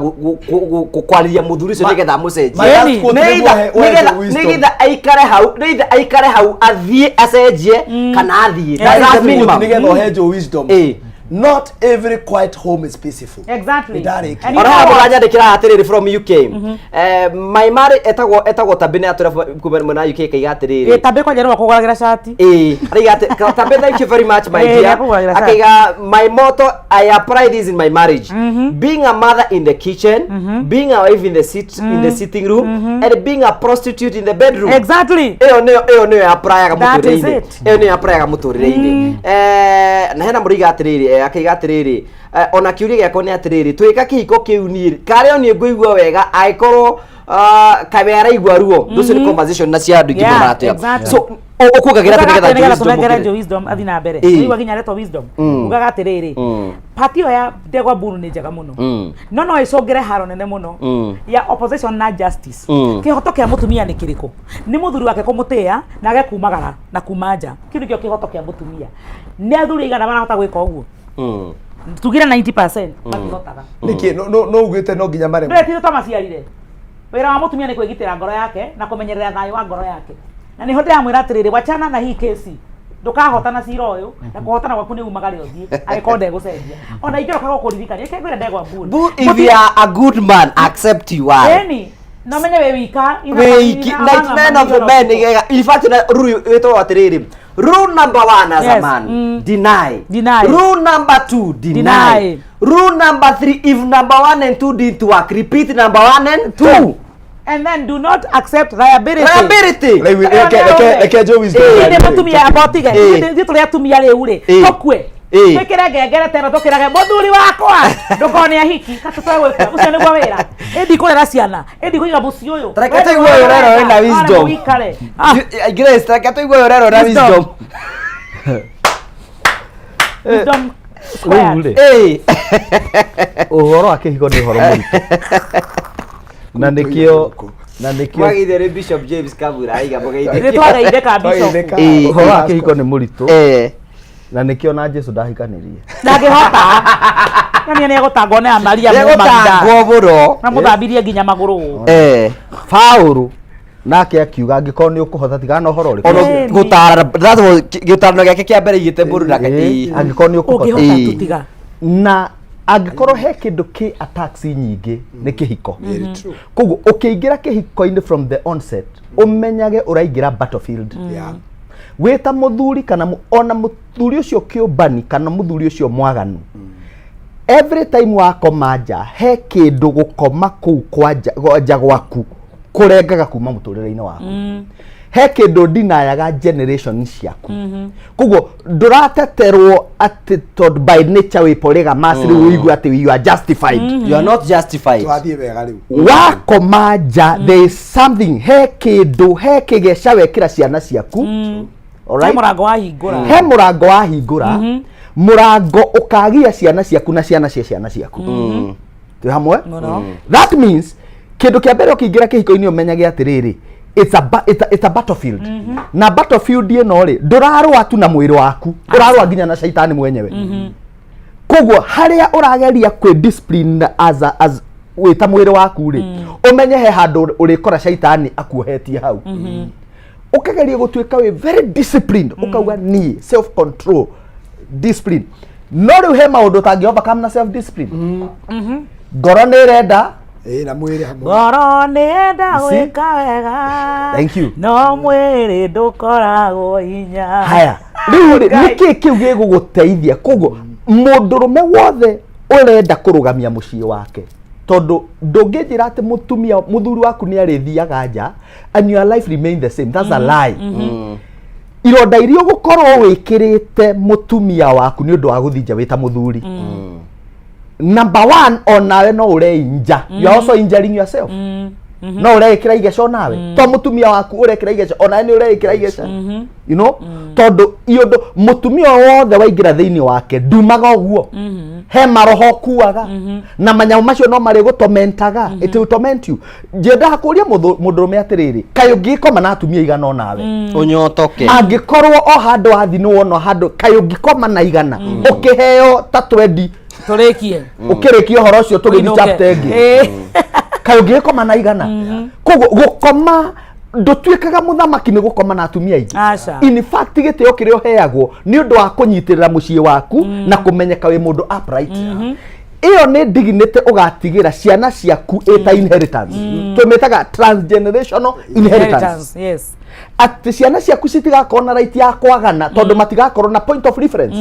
kwarĩria mũthuri ũcio nĩgetha amũcenjie. My last quote nĩguo ũhe Joe Wisdom. Nĩgetha aikare hau, nĩgetha aikare hau athiĩ acenjie kana athiĩ. My That is last the quote minimum. nĩgetha ũhe Joe Wisdom. Eh. Not every quiet home is peaceful. Exactly. Nĩndarĩkia. And you Ona know haha what? mũranyandĩkĩra atĩrĩrĩ from UK. My marriage etagwo Tabĩ nĩ atũra kuma mwena wa UK kaiga atĩrĩrĩ. Ĩ tambĩ kwanja nĩwe kũgũragĩra cati. Ĩĩ, araiga atĩ Tabĩ, thank you very much my Ĩĩ, dear. nĩakũgũragĩra cati. Akaiga my motto, I apply this in my marriage. Being a mother in the kitchen, being a wife in the sitting room and being a prostitute in the bedroom. Exactly. Ĩyo nĩyo applyaga That is mũtũrĩre-inĩ. it. Ĩyo nĩyo applyaga mũtũrĩre-inĩ. Na hena mũraiga atĩrĩrĩ, akaiga atĩrĩrĩ, ona kĩũria gĩakwa nĩ atĩrĩrĩ, twĩka kĩhiko kĩu niĩ karĩ o niĩ ngũigua wega angĩkorwo kawe araigua ruo. Those nĩ conversation na cia andũ aingĩ Yeah, mũno atĩa. exactly. So ũkuongagĩra atĩ nĩgetha Ugaga Joe Wisdom tũnengere ũkĩre? Joe Wisdom athi na mbere. Ĩĩ. Ũigua nginya aretwo Wisdom. Ugaga atĩrĩrĩ, pati ĩyo ya Ndegwa Mburu nĩ njega mũno. No ĩcũngĩre haro nene mũno ya opposition na justice. Kĩhoto kĩa mũtumia nĩ kĩrĩkũ? Nĩ mũthuri wake kũmũtĩĩa na age kumagara na kuma nja. Kĩu nĩkĩo kĩhoto kĩa mũtumia. Nĩ athuri aigana marahota gwĩka ũguo? Tugire 90% matihotaga. Nĩkĩ no ugĩte no nginya maremwo? Ndũĩ titũ twamaciarire. Wĩra wa mũtumia nĩ kwĩgitĩra ngoro yake na kũmenyerera thayũ wa ngoro yake. Na nĩho ndĩramwĩra atĩrĩrĩ, wachana na hii kesi. Ndũkahotana cira ũyũ, na kũhotana gwaku nĩ umagare ũthiĩ angĩkorwo ndegũcenjia. Ona ingĩroka gũkũririkania, reke ngwĩre Ndegwa Mburu. Bu, if you are a good man, accept you are. Ĩni, no menye wĩ wika. Wĩiki 99 of the men nĩgega. In fact, na rule ĩtagwo atĩrĩrĩ, rule number one as a Yes, man, deny. Deny. Rule number two, deny. Deny. Rule number three, if number one and two didn't work, repeat number one and two. And then do not accept liability. Liability. Rĩu reke Joe Wisdom. Nĩ mũtumia amba ũtige. Ĩĩ. Ithuĩ tũrĩ atumia rĩu rĩ, Ĩĩ. tũkue. Twĩkĩre ngengere teno tũkĩrage mũthuri wakwa ndũkone ahiki katũtoe gwĩka ũcio nĩguo wĩra ĩndi kũrera ciana ĩndi kũiga mũciĩ ũyũ Ta reke tũigue ũyũ ũrerwo wĩna wisdom. Wĩikare. Grace, reke tũigue ũyũ ũrerwo na Wisdom. wisdom. Wisdom Rĩu rĩ Ĩĩ. ũhoro wa kĩhiko nĩ ũhoro mũritũ na nĩkĩo na nĩkĩo Mwageithio nĩ Bishop James Kabura aiga mũgeithĩke. Nĩ twageithĩka, Bishop. Ĩĩ. Ũhoro wa kĩhiko nĩ mũritũ na nĩkĩo na Jesu ndahikanĩrie Ndangĩhota. Nani nĩ egũtangwo nĩ Maria Nĩegũtangwo mũno. Na mũthambirie nginya magũrũ. Paũlũ nake akiuga angĩkorwo nĩ ũkũhota tigana na ũhoro ũrĩkũ Ona gũtarana that's what- gĩtarano gĩake kĩa mbere igĩte mũndũ na Ĩĩ, angĩkorwo nĩ ũkũhota Ũngĩhota tu tiga. Na angĩkorwo he kĩndũ kĩ attacks nyingĩ nĩ kĩhiko. Koguo ũkĩingĩra kĩhiko-inĩ from the onset, ũmenyage ũraingĩra battlefield. Wĩ ta mũthuri kana ona mũthuri ũcio kĩũmbani kana mũthuri ũcio mwaganu, every time wakoma nja he kĩndũ gũkoma kũu kwa nja gwaku kũrengaga kuma mũtũrĩre-inĩ waku. He kĩndũ ndinayaga generation ciaku. Koguo ndũrateterwo atĩ tondũ by nature wĩ polygamous rĩu ũigue atĩ you are justified. You are not justified. Twathiĩ wega rĩu. Wakoma nja, there is something, he kĩndũ, he kĩgeca wekĩra ciana ciaku. He Alright? mũrango wahingũra. He mũrango wahingũra, mũrango ũkagia ciana ciaku na ciana cia ciana ciaku. Twĩ hamwe? Mũno. That means kĩndũ kĩa mbere ũkĩingĩra kĩhiko-inĩ ũmenyage atĩrĩrĩ, it's a battlefield. Na battlefield ĩno rĩ, ndũrarũa tu na mwĩrĩ waku, ũrarũa nginya na caitani mwenyewe. Koguo harĩa ũrageria kwĩ discipline as wĩ ta mwĩrĩ waku rĩ, ũmenye he handũ ũrĩkora caitani akuohetie hau. Ũkageria gũtuĩka wĩ very disciplined, ũkauga niĩ self control, discipline, no rĩu he maũndũ ũtangĩ overcome na self discipline. Ngoro nĩ ĩrenda Ĩĩ, na mwĩrĩ hamwe. Ngoro nĩenda You see? gwĩka wega. Thank you. No mwĩrĩ ndũkoragwo hinya. Haya, rĩu rĩ, nĩkĩ kĩu gĩgũgũteithia? Koguo mũndũrũme wothe ũrenda kũrũgamia mũciĩ wake, tondũ ndũngĩnjĩra atĩ mũtumia mũthuri waku nĩ arĩthiaga nja and your life remain the same, that's a lie. Ironda iria ũgũkorwo wĩkĩrĩte mũtumia waku nĩ ũndũ wa gũthiĩ nja wĩ ta mũthuri, number one, onawe no ũreinja, you are also injuring yourself. No ũreĩkĩra igeca onawe, to mũtumia waku ũrekĩra igeca, onawe nĩ ũreĩkĩra igeca, tondũ iũndũ mũtumia wothe waingĩra thĩinĩ wake ndumaga ũguo. He maroho ũkuaga na manyamũ macio no marĩ gũtomentaga, it will torment you. Njendaga kũria mũndũrũme atĩrĩrĩ, kaĩ ũngĩkoma na atumia igana onawe? Ũnyotoke. Angĩkorwo o handũ wathi nĩ wona handũ, kaĩ ũngĩkoma na igana ũkĩheo ta twendi? Tũrĩkie. Ũkĩrĩkia ũhoro ũcio tũgĩthiĩ Ũinũke. chapter ĩngĩ. Kaĩ ũngĩgĩkoma na igana? Koguo gũkoma ndũtuĩkaga mũthamaki nĩ gũkoma na atumia aingĩ. Aca. In fact, gĩtĩo kĩrĩa ũheagwo nĩ ũndũ wa kũnyitĩrĩra mũciĩ waku na kũmenyeka wĩ mũndũ upright, ĩyo nĩ dignity ũgatigĩra ciana ciaku ĩta inheritance. Tũmĩtaga transgenerational inheritance. Inheritance, yes. Atĩ ciana ciaku citigakorwo na right ya kwagana tondũ matigakorwo na point of reference.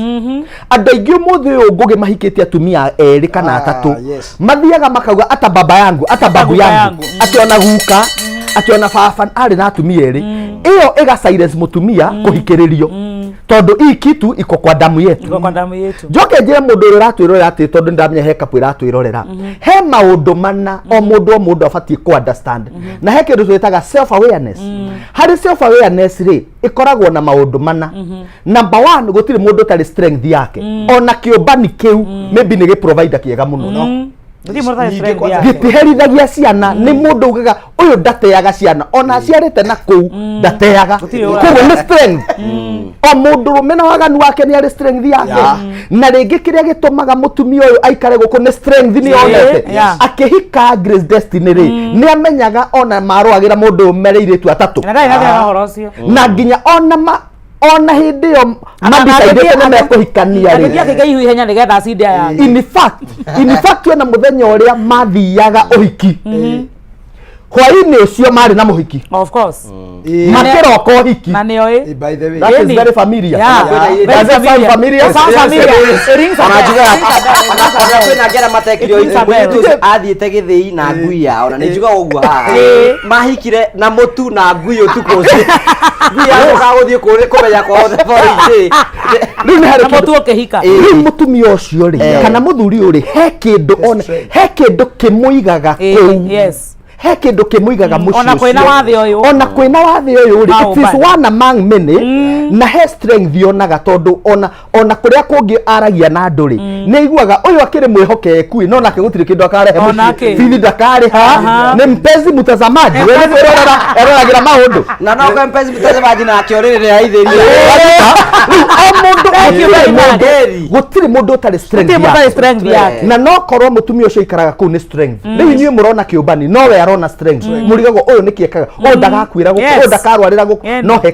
Andũ aingĩ ũmũthĩ ũyũ ngũgĩ mahikĩtie atumia erĩ kana atatũ, mathiaga makauga ata baba yangu, ata babu guka yangu, yangu, atĩ ona guka, atĩ ona baba arĩ na atumia erĩ. Ĩyo ĩga silence mũtumia kũhikĩrĩrio tondũ hii kitu iko kwa damu yetu. Iko kwa damu yetu. Njoke njĩre mũndũ ũrĩa ũratwĩrorera atĩ, tondũ nĩndamenya he kapu ĩratwĩrorera, he maũndũ mana o mũndũ o mũndũ abatiĩ kũ understand, na he kĩndũ twĩtaga self awareness. Harĩ self awareness rĩ, ĩkoragwo na maũndũ mana. Number one, gũtirĩ mũndũ ũtarĩ strength yake. Ona kĩũmbani kĩu maybe nĩ gĩ provider kĩega mũno. Gũtirĩ mũndũ ũtarĩ strength yake. Gĩtiherithagia ciana. Nĩ mũndũ ugaga ũyũ ndateaga ciana, ona aciarĩte na kũu ndateaga. Gũtirĩ ũraga. Koguo nĩ strength. O mũndũrũme na waganu wake nĩ arĩ strength yake. Na rĩngĩ kĩrĩa gĩtũmaga mũtumia ũyũ aikare gũkũ nĩ strength nĩ onete. Akĩhika Grace Destiny rĩ, nĩ amenyaga ona marũagĩra mũndũ ũyũ mere airĩtu atatũ. Na ndarĩ na thĩna na ũhoro ũcio. Na nginya ona ma ona hĩndĩ ĩyo mandicaidĩte nĩ mekũhikania Agĩthiĩ rĩ, akĩgĩa ihu ihenya nĩgetha acinde aya angĩ. In fact ona mũthenya ũrĩa mathiaga ũhiki, hwaĩ-inĩ ũcio marĩ na mũhiki. Of course. Makĩroka ũhiki. Na nĩo ĩ. By the way. That is Ĩni. very familiar. Yeah. Does Very it sound familiar. familiar? It sounds familiar. It rings a Ona bell. njugaga ona kwĩna angĩ arĩa matekire It rings a bell. mũirĩtu ũcio athiĩte gĩthĩi na ngui yao na nĩ njugaga ũguo haha Ĩĩ. mahikire na mũtu na ngui ũtukũ ũcio ngui yacokaga gũthiĩ kũmenya kwao thabarĩ-inĩ. Rĩu nĩ harĩ Na kĩndũ- mũtu ũkĩhika. Rĩu mũtumia ũcio rĩ kana mũthuri ũyũ rĩ, he kĩndũ ona he kĩndũ kĩmũigaga Ĩĩ, kũu, yes. he kĩndũ kĩmũigaga mũciĩ Ona kwĩna ũcio. wathe ũyũ. Ona kwĩna wathe ũyũ rĩ, it is Maũmbani. one among many, na he strength yonaga tondũ ona kũrĩa kũngĩ aragia na andũ rĩ, nĩ aiguaga ũyũ akĩrĩ mwĩhokeku ĩ, no nake gũtirĩ kĩndũ akarehe Ona mũciĩ, kĩ. bithi ndakarĩha, nĩ mpenzi mtazamaji, we nĩ kwĩrorera eroragĩra maũndũ. Na no kwa mpenzi mtazamaji nake ũrĩrĩ nĩ aithĩrie. Rĩu o mũndũ, Thank you gũtirĩ very much. mũndũ, gũtirĩ mũndũ ũtarĩ strength Gũtirĩ mũndũ ũtarĩ yake. strength yake. Na no korwo mũtumia ũcio aikaraga kũu nĩ strength, rĩu inyuĩ mũrona kĩũmbani no we arona strength, mũrigagwo ũyũ nĩkĩ ekaga, ũyũ ndagakuĩra gũkũ, Yes. ũyũ ndakarwarĩra gũkũ, Eni. no he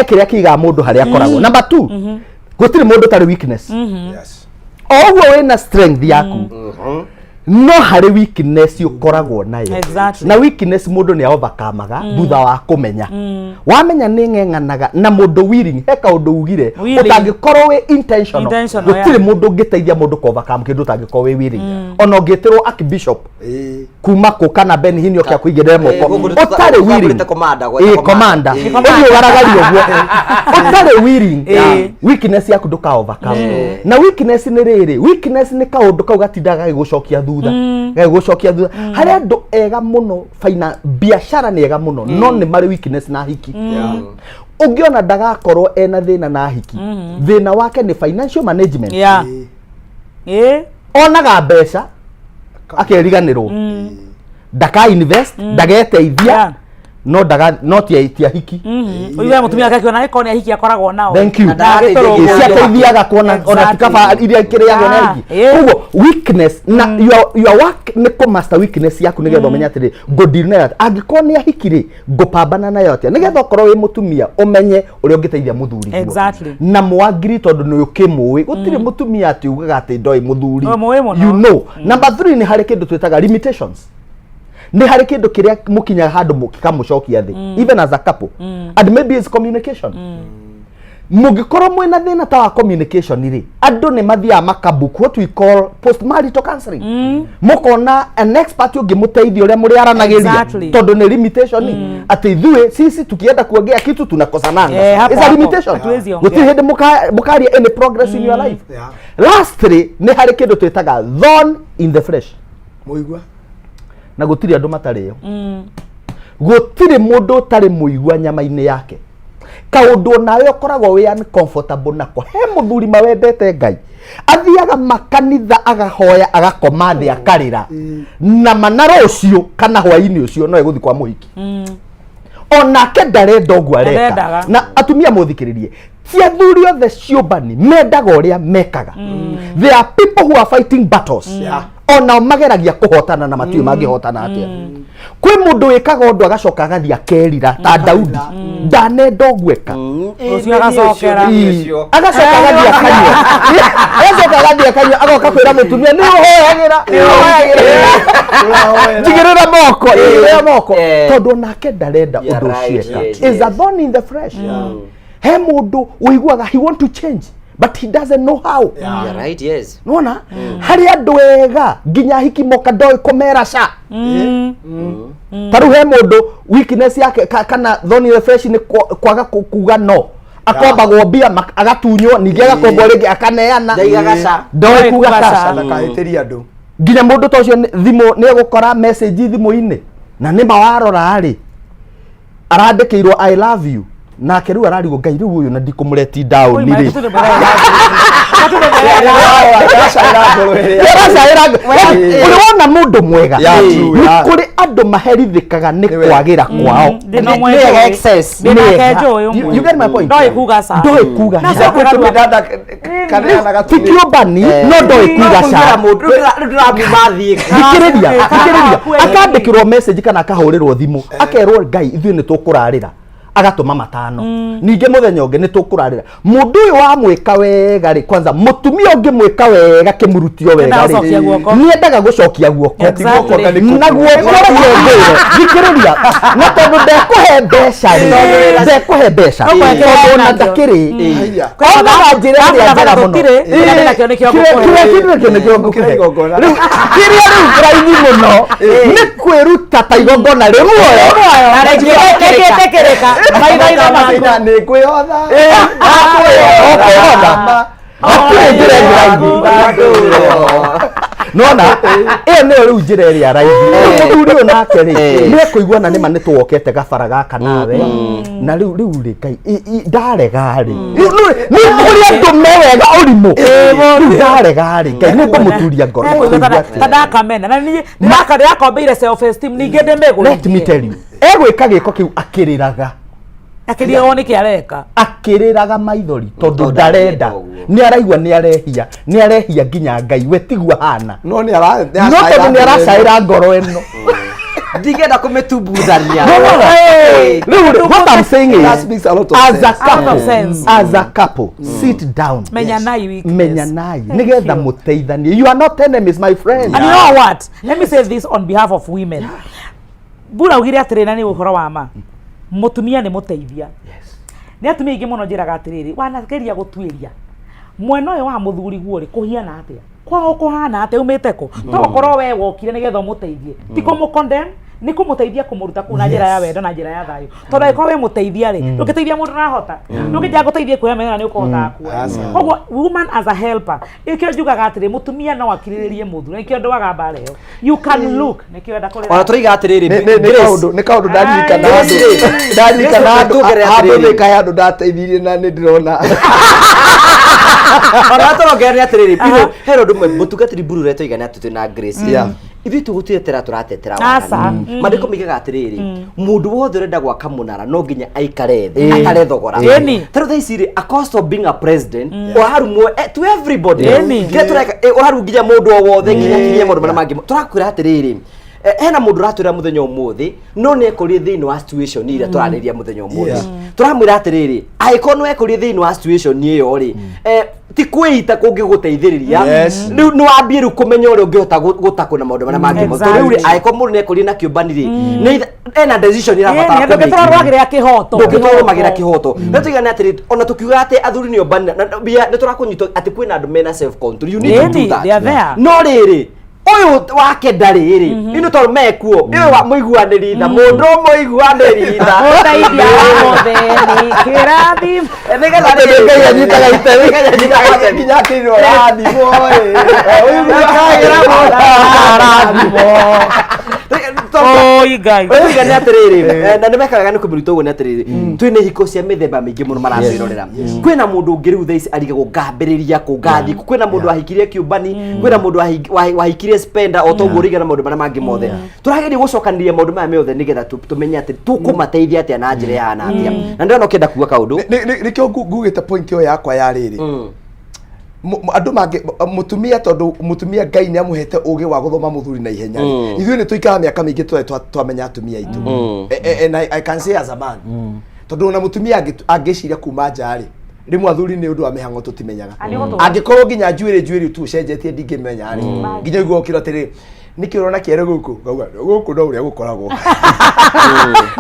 kĩrĩa kĩigaga mũndũ harĩa akoragwo. Number 2, gũtirĩ mũndũ ũtarĩ weakness. O ũguo wĩna strength yaku, no harĩ weakness ũkoragwo nayo. Exactly. Na weakness mũndũ nĩ overcome-aga thutha wa kũmenya. Wamenya nĩ ng'eng'anaga na mũndũ willing, he kaũndũ ugire Willing. ũtangĩkorwo wĩ intentional, Intentional, gũtirĩ yeah. mũndũ ũngĩteithia mũndũ kũ overcome kĩndũ ũtangĩkorwo wĩ willing. Ona ũngĩtĩrwo archbishop kuma kũ kana Ben Hinn oke akũigĩrĩre moko gũkũ nĩ ũtarĩ willing, tũgũrĩte commander, gweta ĩ commander. commander, Ĩ. ũthiĩ ũgaragarie ũguo ũtarĩ willing, Ĩ. weakness yaku ndũka overcome. Na weakness nĩ rĩrĩ, weakness nĩ kaũndũ kau gatindaga gagĩgũcokia thutha, gagĩgũcokia thutha. Harĩ andũ ega mũno faina biacara nĩ ega mũno, no nĩ marĩ weakness na hiki. Ũngĩona ndagakorwo ena thĩna na hiki, thĩna wake nĩ financial management. Yeah. Ĩ. Onaga mbeca akeriganĩrwo, ndaka invest, ndageteithia, no ndaga no tia hiki. Ũiguaga mũtumia wake akiona angĩkorwo nĩ ahiki akoragwo nao. Thank you. Na ndagagĩtũrũngwo. Ĩ, ciateithiaga kuona ona Exactly. tikaba iria ikĩrĩagwo na Yeah. hiki. Ĩ. Koguo weakness na your work nĩ kũ master weakness yaku nĩgetha ũmenye atĩrĩ, ngũdeal nayo atĩa, angĩkorwo nĩ ahiki rĩ, ngũpambana nayo atĩa, nĩgetha okorwo wĩ mũtumia ũmenye ũrĩa ũngĩteithia mũthuri guo. Exactly. Na mwangiri tondũ nĩ ũkĩmũĩ, gũtirĩ mũtumia atĩ ugaga atĩ ndoĩ mũthuri. Ũmũĩ mũno. You know. Number 3, nĩ harĩ kĩndũ twĩtaga limitations, nĩ harĩ kĩndũ kĩrĩa mũkinyaga handũ gĩkamũcokia thĩ, even as a couple, and maybe it's communication. Mũngĩkorwo mwĩna thĩna ta wa communication rĩ, andũ nĩ mathiaga makabook what we call postmarital counseling, mũkona an expert ũngĩmũteithia ũrĩa mũrĩaranagĩria. Tondũ nĩ limitation atĩ ithuĩ sisi tukienda kuongea kitu tunakosananga. Eh, hapo It's a hapo. limitation. Hatuwezi ongea. Gũtirĩ hĩndĩ mũkaria any progress in your life. Lastly, nĩ harĩ kĩndũ twĩtaga thorn in the flesh. Mũigua. Na gũtirĩ andũ matarĩo, gũtirĩ mũndũ ũtarĩ mũigua nyama-inĩ yake, kaũndũ onawe ũkoragwo wĩ uncomfortable nako. He mũthuri mawendete Ngai, athiaga makanitha, agahoya, agakoma thĩ, akarĩra, na mana rũciũ kana hwainĩ ũcio no egũthiĩ kwa mũhiki, onake ndarenda ũguo areka. Ndendaga. Na atumia mũthikĩrĩrie, ti athuri othe ciũmbani mendaga ũrĩa mekaga. There are people who are fighting battles, onao mageragia kũhotana na matiũĩ mangĩhotana atĩa. Kwĩ mũndũ wĩkaga ũndũ agacoka agathiĩ akerira ta Daudi, ndanenda ũguo eka. Ũcio agacokera. Ii. Agacoka agathiĩ akanyua, agacoka agathiĩ akanyua, agoka kwĩra mũtumia, nĩ ũhoyagĩra, nĩ ũhoyagĩra, njigĩrĩra moko, njigĩrĩra moko, tondũ onake ndarenda ũndũ ũcio eka. Is a thorn in the flesh. He mũndũ ũiguaga he want to change but he doesn't know how. Yeah, right, yes. Nona harĩ andũ ega nginya hiki moka ndoĩ kũmera ca. Ta rĩu he mũndũ weakness yake kana thorn in the flesh nĩ kwaga kuga no. Akombagwo mbia, agatunywo, ningĩ agakombwo rĩngĩ, akaneana. Ndaigaga ca. Ndoĩ kuga ca. Ndakahĩtĩrie andũ. Nginya mũndũ ta ũcio thimũ nĩ egũkora message thimũ-inĩ, na nĩma warora rĩ, arandĩkĩirwo "I love you", nake rĩu ararigwo, Ngai, rĩu ũyũ na ndikũmũreti down rĩ. Aracaĩra ũrĩ wona mũndũ mwega. Yeah, true, Nĩ yeah. kũrĩ andũ maherithĩkaga nĩ kwagĩra kwao. Ndĩna Nĩ wega excess. Ndĩ nake Nĩ wega. njũĩ ũmwe. You get my point? Ndoĩ kuga ca. Ndoĩ kuga Na ca. coka Kaneanaga Ti kĩũmbani, no ndoĩ kuga ca. Mũndũ rĩu ndĩramuma thiĩ. Thikĩrĩria, Kana thikĩrĩria. akue. Akandĩkĩrwo message kana akahũrĩrwo thimũ, akerwo, Ngai, ithuĩ nĩ tũkũrarĩra. Agatũma matano. Ningĩ mũthenya ũngĩ nĩ tũkũrarĩra mũndũ ũyũ wamwĩka wega rĩ, kwanza mũtumia ũngĩmwĩka wega kĩmurutio wega Endaga rĩ, gũcokia guoko. nĩ endaga gũcokia guoko. Exactly. Na guoko reke ngwĩre, thikĩrĩria, na tondũ ndekũhe mbeca rĩ, ndekũhe mbeca Ũkũhe kĩrĩa tondũ ona enakĩo. ndakĩrĩ Haiya. onaga njĩra ĩrĩa njega mũno. Gũtirĩ, kĩrĩa ndĩnakĩo nĩkĩo Kĩrĩa ngũkũhe. kĩrĩa kĩndũ nĩkĩo ngũkũhe. Igongona. Rĩu kĩrĩa rĩu raithi mũno nĩ kwĩruta ta igongona rĩ muoyo. Na rĩngĩ rĩngĩtĩkĩrĩka maitho-inĩ maku. Nĩ ngwĩhotha. Ũkwĩhotha hatirĩ njĩra ĩngĩ raithi nona ĩyo nĩyo rĩu njĩra ĩrĩa raithi. Rĩu mũthuri ũyũ nake rĩ, nĩ ekũigua na nĩma nĩ tũwokete gabara gaka nawe na rĩu rĩu rĩ Ngai ndarega rĩ, nĩ kũrĩ andũ me wega ũrimũ, rĩu ndarega rĩ, Ngai nĩ ngũmũturia ngoro. Ekũigua Ngũigua ta atĩa? ndakamena na niĩ ndĩrakombeire self esteem ningĩ ndĩmĩgũithie. Let me tell you, egwĩka gĩko kĩu akĩrĩraga. Akĩrigagwo nĩkĩ areka. Akĩrĩraga maithori tondũ ndarenda, nĩ araigua nĩ arehia, nĩ arehia nginya Ngai we tiguo ahana. No nĩ ara no tondũ nĩ aracaĩra ngoro ĩno. Ndingĩenda kũmĩtumbuthania. No, no, no. Rĩu rĩ, what I'm saying is, That makes a lot of as a sense. A lot of couple, sense. as a couple, sit down. Menyanai weakness. Menyanai Thank nĩgetha you. mũteithanie. You are not enemies, my friend. And you know what? Let me say this on behalf of women. Bura ugire atĩrĩ, na nĩ ũhoro wa ma. Mũtumia nĩ mũteithia. Nĩ atumia aingĩ mũno njĩraga atĩrĩrĩ, wanageria gũtuĩria mwena ũyũ wa mũthuri guo rĩ, kũhiana atĩa? Kwao kũhana atĩa? Umĩte kũ? To gũkorwo we wokire nĩgetha ũmũteithie. Ti kũmũ-condemn, nĩ kũmũteithia kũmũruta kũu na njĩra ya wendo na njĩra ya thayũ. Tondũ angĩkorwo wĩ mũteithia rĩ, ndũngĩteithia mũndũ ũrahota. Ndũngĩnjĩra ngũteithie kuoya mĩmera nĩ ũkũhotaga kuoya. Aca. Koguo woman as a helper, ĩkĩo njugaga atĩrĩ, mũtumia no akirĩrĩrie mũthuri, nĩkĩo ndwaga mbara ĩyo. You can look, nĩkĩo enda kũrĩra. Ona tũraiga atĩrĩrĩ, Nĩ Grace, kaũndũ, nĩ kaũndũ ndaririkana Grace, andũ, ndaririkana Grace, andũ tuongerere handũ atĩrĩrĩ. nĩ kaĩ andũ ndateithirie na nĩ ndĩrona. Ona tũrongerere atĩrĩrĩ, Biro, he ũndũ ũmwe mũtungatĩri Mburu tũiga nĩ atĩ twĩna Grace. Ithuĩ tũgũtiretera tũratetera Aca. waganu. Maandĩko moigaga atĩrĩrĩ, mũndũ wothe ũrenda gwaka mũnara no nginya aikare thĩ atare thogora. Ta rĩu thaa ici rĩ, a cost of being a president ũrarumwo to everybody. Kĩrĩa tũreka ũrarumwo nginya mũndũ o wothe, nginya nginya maũndũ marĩa mangĩ tũrakwĩra atĩrĩrĩ, hena mũndũ ũratwĩra mũthenya ũmũthĩ no nĩ ekorire thĩinĩ wa situation ĩrĩa tũrarĩria mũthenya ũmũthĩ. Tũramwĩra atĩrĩrĩ, angĩkorwo nĩ wekorire thĩinĩ wa situation ĩyo rĩ, ti kwĩita kũngĩgũteithĩrĩria. Rĩu nĩ wambie rĩu kũmenya ũrĩa ũngĩhota gũtakwo na maũndũ marĩa mangĩ mothe. Tondũ rĩu rĩ, angĩkorwo mũndũ nĩ ekorire na kĩũmbani rĩ, nĩ ena decision ĩrabatara Ndũngĩtwarwo kũmake. rwagĩrĩra kĩhoto. Ndũngĩtwarũmagĩra kĩhoto. No tuigane atĩrĩ, ona tũkiuga atĩ athuri nĩ ombani nĩ tũrakũnyitwo atĩ kwĩna andũ mena self control, you need to do Ĩni, that. they are there. No rĩrĩ, ũyũ wake ndarĩ rĩ, ino tondũ mekuo ũyũ wa mũiguanĩri tha, mũndũ mũiguanĩri tha. Mũteithia wa mũthĩni, kĩrathimo. Nĩgetha Atĩ rĩrĩ, Ngai anyitaga itemi. Ngai anyitaga itemi. Nginya akĩrwo rathimwo ĩ. Ũyũ Kĩrathimo. Oi Ngai. Tuigane atĩrĩrĩ, na nĩ mekaga nĩ kũmĩruta ũguo nĩ atĩrĩrĩ, twĩna ihiko cia mĩthemba mĩingĩ mũno maratwĩrorera. Kwĩna mũndũ ũngĩ rĩu thaa ici arigagwo ngambĩrĩria kũ, ngathiĩ kũ. Kwĩna mũndũ wahikirie kĩũmbani, kwĩna mũndũ wahikirie spender, o toguo ũrigana maũndũ marĩa mangĩ mothe. Tũrageria gũcokanĩria maũndũ maya mothe nĩgetha tũmenye atĩ tũkũmateithia atĩa na njĩra ĩhana atĩa. Na ndĩrona ũkĩenda kuga kaũndũ. Nĩkĩo ngugĩte point ĩyo yakwa ya rĩrĩ, andũ mangĩ mũtumia, tondũ mũtumia Ngai nĩ amũhete ũgĩ wa gũthoma mũthuri na ihenya rĩ. Ithuĩ nĩ tũikaraga mĩaka mĩingĩ tũtarĩ twamenya atumia aitũ. And I can say as a man, tondũ ona mũtumia angĩciria kuma nja rĩ, rĩmwe athuri nĩ ũndũ wa mĩhang'o tũtimenyaga. Ah, nĩ ũgũtũra. Angĩkorwo nginya njuĩrĩ njuĩrĩ tu ũcenjetie ndingĩmenya rĩ, nginya ũigua ũkĩrwo atĩrĩ, nĩkĩ ũrona kĩerũ gũkũ, ngauga gũkũ no ũrĩa gũkoragwo.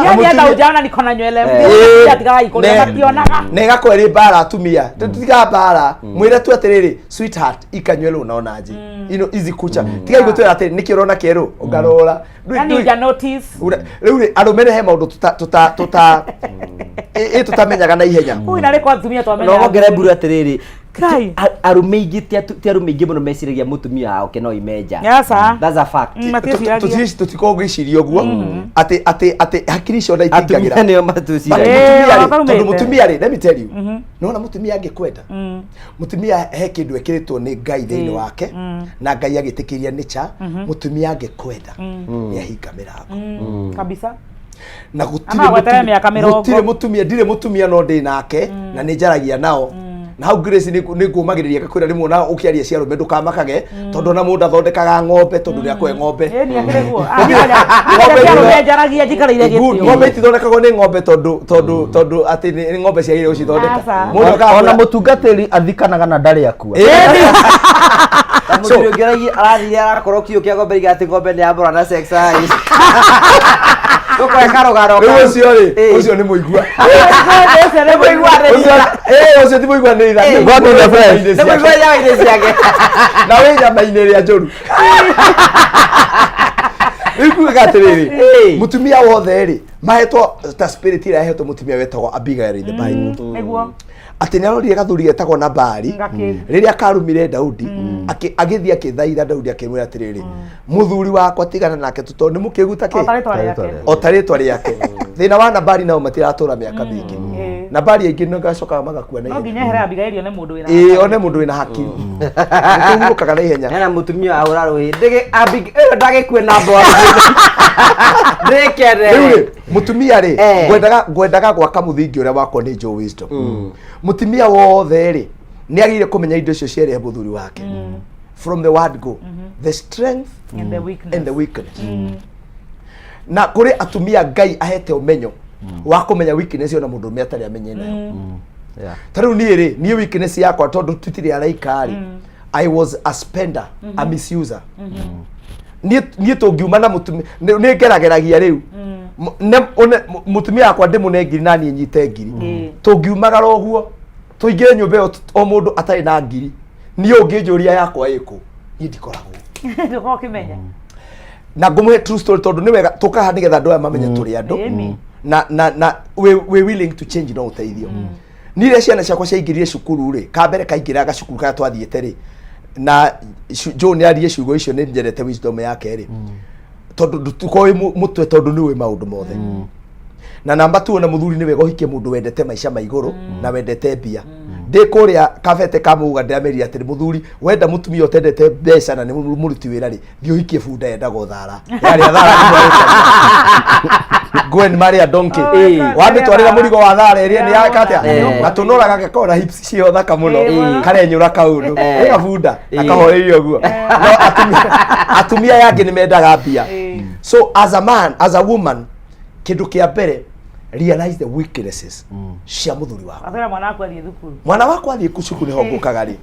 Yaani hata hujaona niko na nywele mbili, atigaga ikũrĩa mationaga. Na ĩgakorwo ĩrĩ mbara atumia tũtigaga mbara, mwĩre tu atĩrĩrĩ, sweetheart, ikanywele unaonaje ino izi kucha, tigai gũtwĩra atĩrĩ nĩkĩ ũrona kĩerũ ũngarũra. Yaani huja notice. Rĩu rĩ, arũme nĩ he maũndũ tuta tuta tuta ĩ tũtamenyaga na ihenya. Ui na rĩko atumia twamenya. No wongere mburu atĩrĩrĩ, Kai. Arũme aingĩ ti arũme aingĩ mũno meciragia mũtumia wao ke no imenja. Aca. That's a fact. Matiĩciragia. Tũtikoragwo ngĩciria ũguo atĩ atĩ atĩ hakiri icio na itingagĩra. Atumia nĩo But matuciragia. mũtumia rĩ, ona tondũ marumĩte. mũtumia rĩ, let me tell you, nĩwona mũtumia angĩkwenda, mũtumia he kĩndũ ekĩrĩtwo nĩ Ngai thĩinĩ wake na Ngai agĩtĩkĩria nĩcha, mũtumia angĩkwenda nĩ ahinga mĩrango. Kabisa. Na Ama gweterera mĩaka 80. gũtirĩ mũtumia, ndirĩ mũtumia no ndĩ nake na nĩ njaragia nao. Na hau Grace nĩ ngũmagĩrĩria ngakwĩra rĩmwe ona ũkĩaria cia arũme ndũkamakage, tondũ ona mũndũ athondekaga ng'ombe tondũ nĩ akũhe ng'ombe. Ĩni akĩrĩ guo. Ng'ombe Ng'ombe njaragia njikarĩire Good. gĩtĩ. Ng'ombe itithondekagwo nĩ ng'ombe tondũ atĩ nĩ ng'ombe ciagĩrĩire gũcithondeka. Aca. Mũndũ akaga Ona mũtungatĩri athikanaga na ndarĩ akua. Na mũthuri ũngĩ arathire arakorwo kiũ kĩa ng'ombe iga atĩ ng'ombe nĩ yamũra na sex eyes. Tũkoe karũgano. Rĩu ũcio rĩ, Ĩĩ. ũcio nĩ mũigua. Ũcio nĩ mũigua. Ũcio ti mũigua nĩ itha. Ĩĩ. God in the flesh. Nĩ mũigua nyama-inĩ ciake. Na wĩ nyama-inĩ ĩrĩa njũru. Rĩu kugaga atĩrĩrĩ, Ĩĩ. mũtumia wothe rĩ, mahetwo ta spirit ĩrĩa ĩhetwo mũtumia wetagwo Abigail in the Bible. Nĩguo. Atĩ nĩ arorire gathuri getagwo Nabali Ngakĩ. rĩrĩa karumire Daudi, agĩthiĩ akĩthaitha Daudi akĩmwĩra atĩrĩrĩ, mũthuri wakwa tigana nake tondũ nĩ mũkĩgu ta O ta kĩ rĩtwa rĩake. O ta rĩtwa rĩake. Thĩna wa Nabali nao matiratũra mĩaka mĩingĩ. Nabali aingĩ nĩ gacokaga magakua na No ihenya. nginya ehere Abigail one mũndũ wĩna. Ĩĩ, one mũndũ wĩna hakiri nĩkũhurũkaga na ihenya. Hena mũtumia ahũra rũhĩ. Ndĩgĩ ĩyo ndagĩkue na mboga. Ndĩkene. Rĩu rĩ, mũtumia rĩ, Eh. ngwendaga gwaka mũthingi ũrĩa wakwa nĩ Joe Wisdom. Mũtumia wothe rĩ, nĩ agĩrĩire kũmenya indo icio cierĩ he mũthuri wake from the word go, the strength And the weakness. And the weakness. Na kũrĩ atumia Ngai ahete ũmenyo wa kũmenya weakness ona mũndũrũme atarĩ amenye nayo. Ta rĩu niĩ rĩ, niĩ weakness yakwa, tondũ tutirĩ araika rĩ, I was a spender, a misuser. Niĩ tũngiuma na mũtumia nĩ ngerageragia rĩu. Mũtumia wakwa ndĩmũne ngiri na niĩ nyite ngiri, tũngiumagara ũguo tũingĩre nyũmba ĩyo o mũndũ atarĩ na ngiri, niĩ ũngĩnjũria yakwa ĩkũ, niĩ ndikoragwo. Ndũkorwo ũkĩmenya. Na ngũmũhe true story tondũ nĩ wega tũkaha nĩgetha andũ aya mamenye tũrĩ andũ Ĩni. na we willing to change no ũteithio. Niĩ rĩrĩa ciana ciakwa ciaingĩrire cukuru rĩ, kambere kaingĩraga gacukuru karĩa twathiĩte rĩ, na Joe nĩ arie ciugo icio, nĩ nyendete wisdom yake rĩ, tondũ ndũkorwo wĩ mũtwe tondũ nĩ ũĩ maũndũ mothe. Na namba tu, ona mũthuri nĩ wega ũhikie mũndũ wendete maica ma igũrũ na wendete mbia. Ndĩ kũrĩa kabete ka mũga ndĩramerire atĩrĩ, mũthuri wenda mũtumia ũtendete mbeca na nĩ mũruti wĩra rĩ, thiĩ ũhikie bunda yendaga ũthara yarĩa thara Gwen Maria Donkey. Oh, my God. Wamĩtwarĩra mũrigo wa thara ĩrĩa nĩ yaka atĩa Eh. na tũnoraga gakorwo na hips ciho thaka mũno, Eh. karenyũra kaũndũ Eh. ĩ gabunda na Eh. kahoreire ũguo. No atumia aya angĩ nĩ mendaga mbia. So as a man, as a woman, kĩndũ kĩa mbere, realize the weaknesses cia mũthuri waku. Atwĩra mwana waku athiĩ thukuru. Mwana wakwa athiĩ cukuru nĩho ngũkaga rĩ.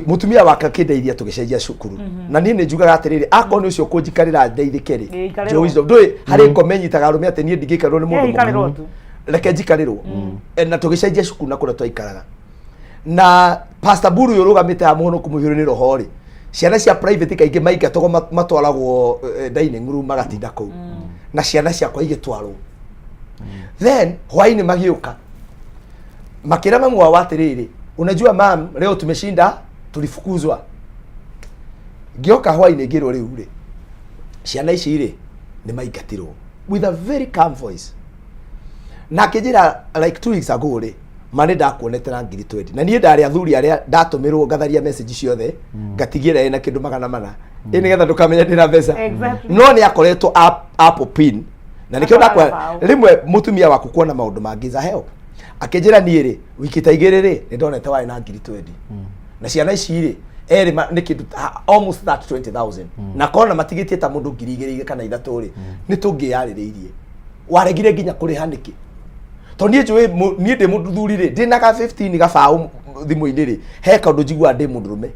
Mũtumia wake akĩndeithia tũgĩcenjia cukuru, na niĩ nĩ njugaga atĩrĩrĩ, akorwo nĩ ũcio kũnjikarĩra ndeithĩke rĩ. Ĩ, ikarĩrwo. Joe Wisdom, ndũĩ harĩ ngoma ĩnyitaga arũme atĩ niĩ ndingĩikarĩrwo nĩ mũndũ Ĩ, ikarĩrwo mũkũrũ. tu. Reke njikarĩrwo. Na tũgĩcenjia cukuru na kũrĩa twaikaraga na Pastor Buru ũyũ ũrũgamĩte haha mũhonoku mũihũre nĩ roho rĩ, ciana cia private kaingĩ maingatagwo matwaragwo dining room magatinda kũu, na ciana ciakwa igĩtwarwo. Then hwainĩ magĩũka makĩra mamu wao atĩrĩrĩ, "Unajua mam, leo tumeshinda tulifukuzwa." Ngĩoka hwainĩ ngĩrwo, rĩu rĩ, ciana ici rĩ nĩ maingatirwo, with a very calm voice. Na akĩnjĩra, like 2 weeks ago rĩ, ma nĩ ndakuonete na ngiri 20, na niĩ ndarĩ athuri arĩa ndatũmĩrwo ngatharia message ciothe ngatigĩra ĩna kĩndũ 400 ĩ nĩgetha ndũkamenye ndĩna mbeca. No nĩ akoretwo apple pin na nĩkĩo Akoraga ndakwa bao. Rĩmwe mũtumia waku kuona maũndũ mangĩ is a help. Akĩnjĩra, niĩ rĩ, wiki ta 2 rĩ, nĩ ndonete warĩ na ngiri 20 na ciana ici rĩ erĩ nĩ kĩndũ almost that 20,000, na kona matigĩtie ta mũndũ ngiri 2 kana 3 rĩ, nĩ tũngĩyarĩrĩirie waregire nginya kũrĩha nĩkĩ? Tondũ niĩ njũĩ niĩ ndĩ mũthuri rĩ, ndĩ na ga 15 gabaũ thimũ-inĩ rĩ, he kaũndũ njiguaga ndĩ mũndũrũme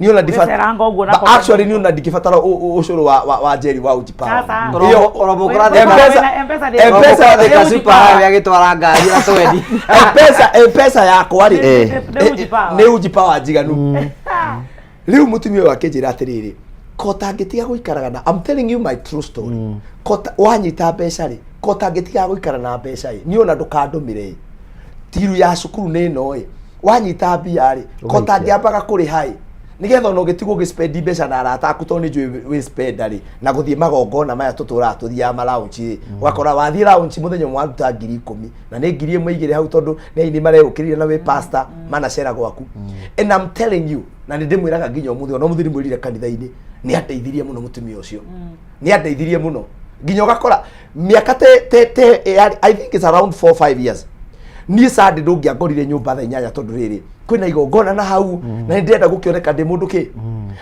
niĩ ona Ũgĩceranga ũguo But nako. Actually niĩ ona ndingĩbatara ũcũrũ wa Jerry wa Uji Power. Sasa. Ĩyo- Wĩna- M-Pesa M-Pesa Thika super highway agĩtwara ngari na twendi. M-Pesa yakwa rĩ, Nĩ Uji Power. Nĩ Uji Power njiganu. Rĩu mũtumia ũyũ akĩnjĩra atĩrĩrĩ, ko tangĩtiga gũikaraga na, I'm telling you my true story, ko wanyita mbeca rĩ, ko tangĩtiga gũikara na mbeca ĩ, niĩ ona ndũkandũmĩre ĩ tiru ya cukuru nĩ ĩno ĩ, wanyita mbia rĩ, ko Ũgaikia. tangĩambaga kũrĩha ĩ, nĩgetha ona ũgĩtigwo ũgĩspendi mbeca na arata aku, tondũ nĩ njũĩ wĩ spender rĩ, na gũthiĩ magongona maya tũtũraga tũthiaga ma lounge rĩ, ũgakora wathiĩ lounge mũthenya ũmwe waruta 10,000, na nĩ 1000 2 hau, tondũ nĩ aini mareũkĩrire na wĩ pastor manacera gwaku. And I'm telling you, na nĩ ndĩmwĩraga nginya ũmũthĩ, ona ũmũthĩ ndĩmwĩrire kanitha-inĩ, nĩ andeithirie mũno mũtumia ũcio, nĩ andeithirie mũno, nginya ũgakora mĩaka te te te I think it's around 4 5 years. Niĩ Sunday ndũngĩangorire nyũmba thaa 8 tondũ rĩrĩ kwĩna igongona na hau na nĩ ndĩrenda gũkĩoneka ndĩ mũndũ kĩ.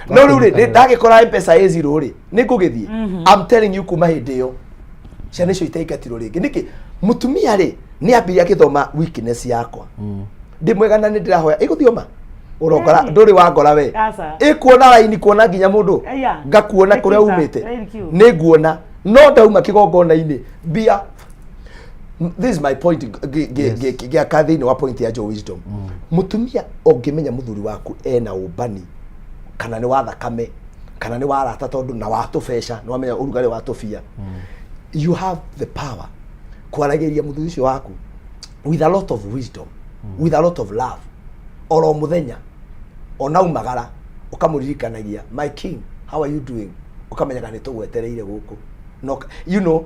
No rĩu rĩ ndagĩkora mpesa ĩ zero rĩ, nĩ ngũgĩthiĩ. I'm telling you, kuma hĩndĩ ĩyo ciana icio itaingatirwo rĩngĩ. Nĩkĩ? Mũtumia rĩ, nĩ ambirie agĩthoma weakness yakwa. Ndĩ mwega na nĩ ndĩrahoya ĩgũthioma ũrongora. Ndũrĩ wangora we. Aca. Ĩkuona raini, kuona nginya mũndũ. Aya. Ngakuona kũrĩa Nĩ umĩte. Raini kiu. Nĩ nguona no ndauma kĩgongona-inĩ mbia. This is my point gĩaka thĩinĩ wa point ya Joe Wisdom. Mũtumia, ũngĩmenya mũthuri waku ena ũmbani, kana nĩ wa thakame kana nĩ wa arata, tondũ na wa tũbeca, nĩ wamenya ũrugarĩ wa tũbia, you have the power kwaragĩria mũthuri ũcio waku with a lot of wisdom, with a lot of love, oro mũthenya ona umagara ũkamũririkanagia, "My king, how are you doing?" Ũkamenyaga nĩ tũgwetereire gũkũ no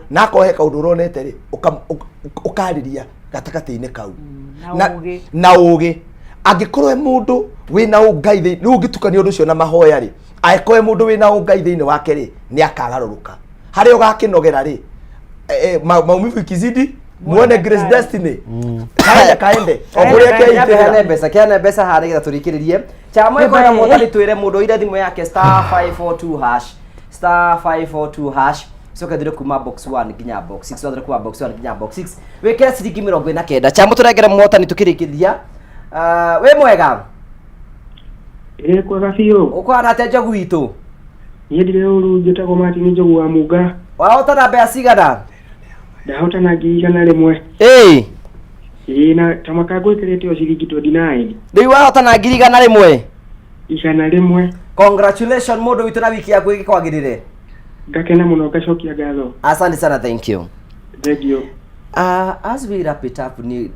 na akorwo he kaũndũ ũronete rĩ, ũkarĩria gatagatĩ-inĩ kau. Na ũũgĩ. Na ũgĩ. Angĩkorwo he mũndũ wĩna ũngai thĩinĩ rĩu, ũngĩtukania ũndũ ũcio na mahoya rĩ, angĩkorwo he mũndũ wĩna ũngai thĩinĩ wake rĩ, nĩ akagarũrũka. Harĩa ũgakĩnogera rĩ, maumivu ikizidi, muone Grace Destiny kaende kaende o kũrĩa Kĩheane keitĩrĩra. Mbeca, kĩheane mbeca haha nĩgetha tũrĩkĩrĩrie. Chama ĩkwenda mũhotani, twĩre mũndũ oire thimũ yake *542 hash, *542 hash, coke thire kuma box 1 nginya box 6, wathire kuma box 1 nginya box 6, wĩkĩre ciringi 49. Chama, tũrengere mũhotani tũkĩrĩkĩria. Ah, wĩ mwega? Ĩ, kwega biũ. Ũkũhana atĩa, njogu witũ? Niĩ ndirĩ ũru, njĩtagwo Martin Njogu wa Munga. Wahotana mbeca cigana? Ndahotana 100,000. Ĩĩ. Ĩĩ, na tamaka ngwĩkĩrĩte o ciringi 29. Rĩu wahotana 100,000? 100. Congratulations, mũndũ witũ, na wiki yaku ĩgĩkwagĩrĩre. Ngakena mũno, ngacokia ngatho. Asante sana, thank you. Thank you. As we wrap it up, ni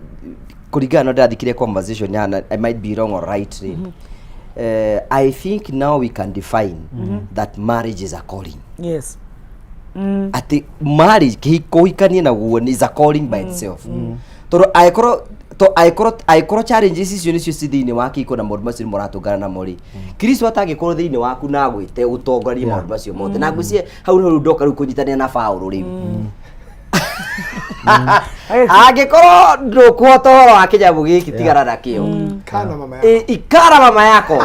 kũringana na ndathikire conversation yana, I might be wrong or right rĩ, I think now we can define that marriage is a calling. Atĩ marriage, kĩhiko, ũhikanie naguo is a calling by itself, tondũ angĩkorwo to angĩkorwo challenges icio nĩcio ci thĩinĩ wa kĩhiko na maũndũ macio nĩ mũratũngana namo rĩ, Kristo atangĩkorwo thĩinĩ waku na agwĩte ũtongorie maũndũ macio mothe, na ngwĩciria hau nĩho rĩu ndoka rĩu kũnyitanĩra na Paũlũ rĩu, angĩkorwo ndũkũhota ũhoro wa kĩnyamũ gĩkĩ, tigana nakĩo. Kana mama. Ĩ, ikara mama yako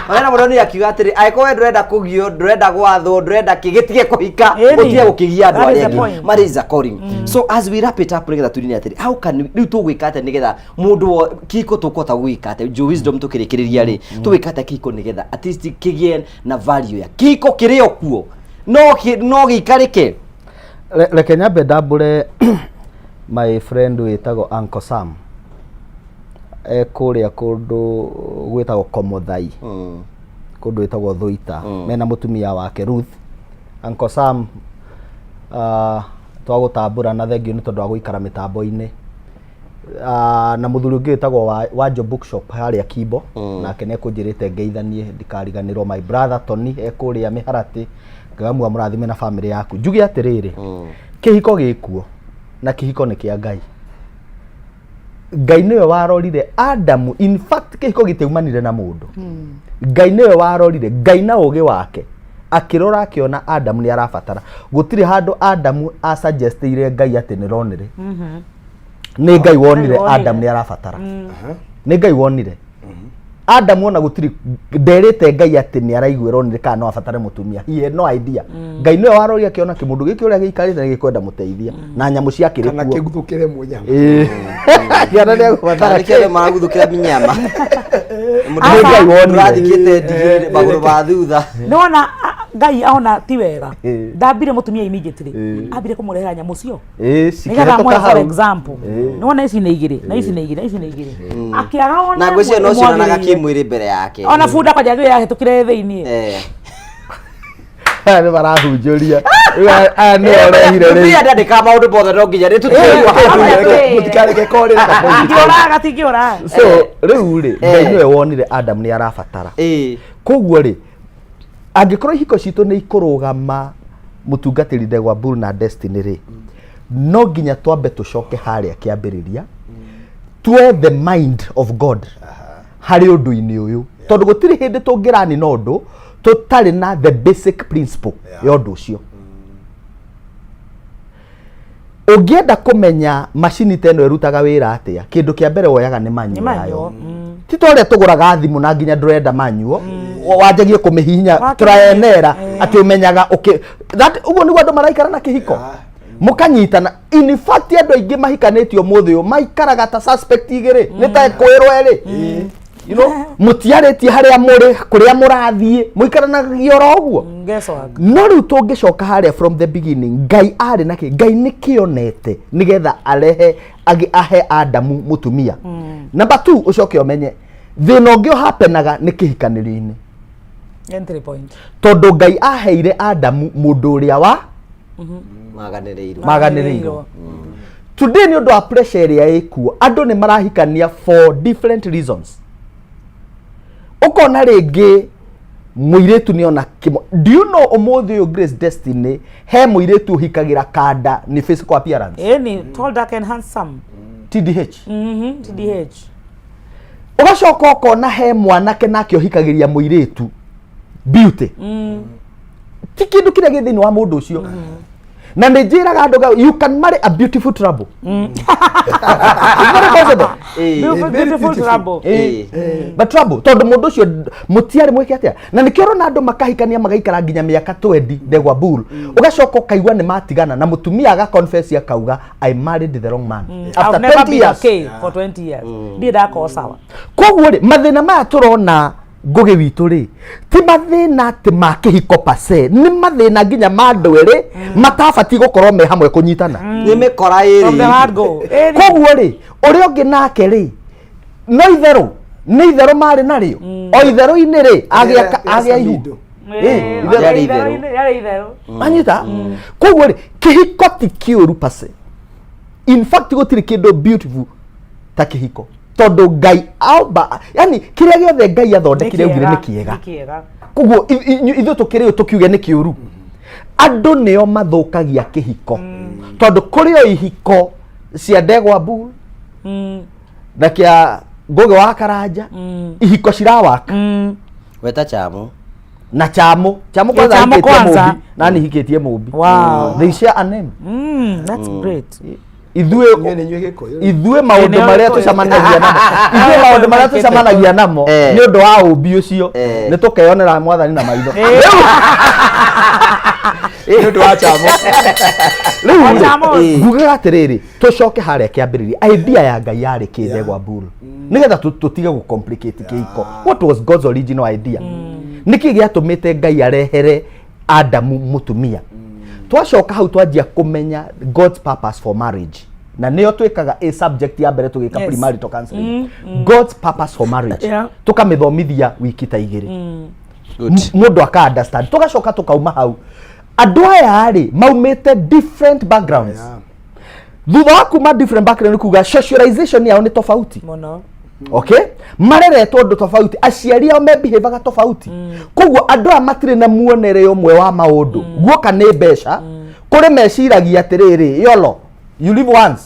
marena mũno nĩ akiuga atĩrĩ, angĩkorwo we ndũrenda kũgio, ndũrenda gwathwo, ndũrenda kĩ, gĩtige kũhika. Ĩni. Ũtige gũkĩgia andũ That is arĩa the angĩ. point. Marriage is a calling. So as we wrap it up, nĩgetha tũrine atĩrĩ, how can rĩu tũgwĩka atĩa nĩgetha mũndũ kĩhiko tũkũhota gwĩka atĩa? Joe Wisdom, tũkĩrĩkĩrĩria rĩ, tũgwĩka atĩa kĩhiko nĩgetha at least kĩgĩe na value ya kĩhiko kĩrĩ o kuo, no gĩikarĩke? Reke nyambe ndambũre my friend wĩtagwo Uncle Sam, e kũrĩa kũndũ gwĩtagwo Komothai, kũndũ gwĩtagwo Thũita, mena mũtumia wake Ruth. Uncle Sam, twagũtambũra na thengiũ nĩ tondũ wa gũikara mĩtambo-inĩ. Na mũthuri ũngĩ wĩtagwo Wanjo Bookshop harĩa Kimbo, nake nĩ ekũnjĩrĩte ngeithanie ndikariganĩrwo. My brother Tony e kũrĩa Mĩharatĩ, Ngai amũrathime na famĩlĩ yaku. Njuge atĩrĩrĩ, kĩhiko gĩkuo na kĩhiko nĩ kĩa Ngai. Ngai nĩwe warorire Adamu. In fact, kĩhiko gĩtiaumanire na mũndũ. Ngai nĩwe warorire, Ngai na ũgĩ wake akĩrora, akĩona Adamu nĩ arabatara. Gũtirĩ handũ Adamu asuggestĩire Ngai atĩ nĩ ronire. Nĩ Ngai wonire wonire. Adamu nĩ arabatara. Nĩ Ngai wonire Adamu, ona gũtirĩ nderĩte Ngai atĩ nĩ araigua ronire kana no abatare mũtumia. He had no idea. Ngai nĩwe warorire, akĩona kĩmũndũ gĩkĩ ũrĩa gĩikarĩte nĩ gĩkwenda mũteithia na nyamũ ciakĩrĩ Kana kuo. kĩguthũkĩre mũnyama. Ĩĩ. Kĩana nĩ egũbatara. Nĩkĩo andũ maraguthũkĩra mĩnyama. Nĩ Ngai wonire. Ũrathikĩte ndigiri magũrũ ma thutha. Nĩwona Ngai aona ti wega, ndambire mũtumia immediately, ambire kũmũrehera nyamũ cio Ĩĩ, nĩgetha cikĩhetũka amũhe for hau. example. Nĩwona ici nĩ igĩrĩ na ici nĩ igĩrĩ na ici nĩ igĩrĩ, akĩaga ona Na ngwĩciria ĩmwe no cionanaga ĩmwagĩrĩire. kĩmwĩrĩ mbere yake. Ona bunda kwanja thĩ yahĩtũkire thĩiniĩ. Aya nĩ marahunjũria. Rĩu aya nĩ orehire rĩu. Bibilia ndandĩkaga maũndũ mothe, no nginya rĩ Mũtikareke korĩre. Gatingĩũra, gatingĩũra. So rĩu rĩ, Ngai nĩwe wonire Adamu nĩ arabatara. Koguo rĩ, angĩkorwo ihiko citũ nĩ ikũrũgama, mũtungatĩri Ndegwa Bull na Destiny rĩ, no nginya twambe tũcoke harĩa kĩambĩrĩria, tuoe the mind of God harĩ ũndũ-inĩ ũyũ, tondũ gũtirĩ hĩndĩ tũngĩrani na ũndũ tũtarĩ na the basic principle ya ũndũ ũcio. Ũngĩenda kũmenya macini ta ĩno ĩrutaga wĩra atĩa, kĩndũ kĩa mbere woyaga nĩ manual Nĩ manual, yayo. Ti ta ũrĩa tũgũraga thimũ na nginya ndũrenda manual, wanjagie kũmĩhihinya Wakĩmenya. try and error atĩ ũmenyaga ũkĩ that ũguo nĩguo andũ maraikara na kĩhiko. Mũkanyitana. In fact andũ aingĩ mahikanĩtie ũmũthĩ ũyũ maikaraga ta suspect igĩrĩ, nĩ ta ekũĩrwo erĩ. You know, mũtiarĩtie harĩa mũrĩ, kũrĩa mũrathiĩ, mũikaranagia oro ũguo. Guesswork. No rĩu tũngĩcoka harĩa from the beginning, Ngai arĩ na kĩ? Ngai nĩ kĩonete nĩgetha arehe ahe Adamu mũtumia. Number 2, ũcoke ũmenye thĩna ũngĩ ũhapenaga nĩ kĩhikanĩrio-inĩ. Entry point. Tondũ Ngai aheire Adamu mũndũ ũrĩa wa maganĩrĩirwo. Maganĩrĩirwo. Today nĩ ũndũ wa pressure ĩrĩa ĩkuo, andũ nĩ marahikania for different reasons. Ũkona rĩngĩ mũirĩtu nĩ ona kĩmo. Do you know ũmũthĩ ũyũ Grace Destiny he mũirĩtu ũhikagĩra kanda nĩ physical appearance? Ĩni, tall, dark and handsome. TDH. TDH. Ũgacoka ũkona he mwanake nake ũhikagĩria mũirĩtu beauty. Ti kĩndũ kĩrĩa gĩ thĩinĩ wa mũndũ ũcio. Na nĩ njĩraga andũ you can marry a beautiful trouble. It's very possible. Beautiful, beautiful trouble. But trouble, tondũ mũndũ ũcio mũtiarĩ mwĩke atĩa. Na nĩkĩo ũrona andũ makahikania magaikara nginya mĩaka 20 ndegwa bull. Ũgacoka ũkaigua nĩ matigana na mũtumia aga confess akauga I married the wrong man. After I've never 20 been years. okay for 20 years. Ndirĩ ndakorwo sawa. Koguo rĩ, mathĩna maya tũrona Ngũgĩ witũ rĩ, ti mathĩna atĩ ma kĩhiko per se, nĩ mathĩna nginya ma andũ erĩ matabatiĩ gũkorwo me hamwe kũnyitana. Nĩ mĩkora ĩrĩ. From the word go. Ĩrĩ. Koguo rĩ, ũrĩa ũngĩ nake rĩ, no itherũ, nĩ itherũ marĩ narĩo. O itherũ-inĩ rĩ, agĩa ihu. Itherũ. Rĩarĩ itherũ. Rĩarĩ itherũ. Anyita? Koguo rĩ, kĩhiko ti kĩũru per se. In fact gũtirĩ kĩndũ beautiful ta kĩhiko. Tondũ Ngai aomba, yani kĩrĩa gĩothe Ngai athondekire augire nĩ kĩega. Nĩ kĩega. Koguo ithuĩ tũkĩrĩ ũũ tũkiuge nĩ kĩũru. Andũ nĩo mathũkagia kĩhiko. Tondũ kũrĩ o ihiko cia ndegwa bull na kĩa Ngũgĩ wa Karanja, ihiko cirawaka. Weta Chamo. Na Chamo. Chamo kwanza Chamo ahikĩtie kwanza. Mũmbi, na nĩ hikĩtie Mũmbi. Wow. They share a name. That's great. Ithuĩ maũndũ Nĩ marĩa Gĩkũyũ. tũcemanagia namo, ithuĩ maũndũ marĩa tũcemanagia namo nĩ ũndũ wa ũmbi ũcio, nĩ tũkeyonera mwathani na maitho. Nĩ ũndũ wa Chamo. Rĩu rĩ, Chamo. ngugaga atĩrĩrĩ, tũcoke harĩa kĩambĩrĩria, idea ya Ngai yarĩ kĩ ndegwa bull, nĩgetha tũtige gũ complicate kĩhiko. What was God's original idea? Nĩkĩ gĩatũmĩte Ngai arehere Adamu mũtumia? Twacoka hau twanjia kũmenya God's purpose for marriage, na nĩyo twĩkaga a subject ya mbere tũgĩka premarital counseling. God's purpose for marriage. Tũkamĩthomithia wiki ta igĩrĩ. Mũndũ aka understand. Tũgacoka tũkauma hau. Andũ aya rĩ maumĩte different backgrounds. Thutha wa kuma different background kuga socialization yao nĩ tofauti. Mũno. Okay? Mareretwo ũndũ tofauti, aciari ao mebehavaga tofauti. Koguo andũ aya matirĩ na muonere ũmwe wa maũndũ. Guoka nĩ mbeca, kũrĩ meciragia atĩrĩrĩ, yolo, you live once.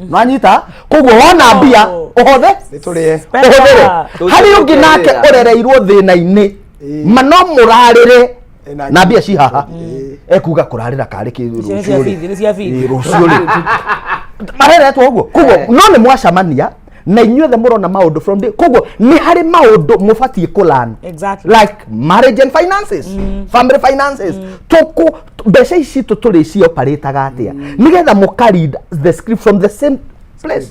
Nwanyita? Koguo wona mbia, ũhothe? Nĩtũrĩe. Ũhũthĩre. Harĩ ũngĩ nake ũrereirwo thĩna-inĩ, ma no mũrarĩre na mbia ci haha. Ekuga kũrarĩra karĩ kĩ Icio nĩ cia rũciũ rĩ. bithi, nĩ cia bithi. Rũciũ rĩ. Mareretwo ũguo. Koguo no nĩ mwacemania na inyuothe mũrona maũndũ from day. Koguo nĩ harĩ maũndũ mũbatiĩ kũ learn. Like marriage and finances, family finances. Tũkũ mbeca ici tũtũrĩ ci operataga atĩa? Nĩgetha mũka read the script from the same place.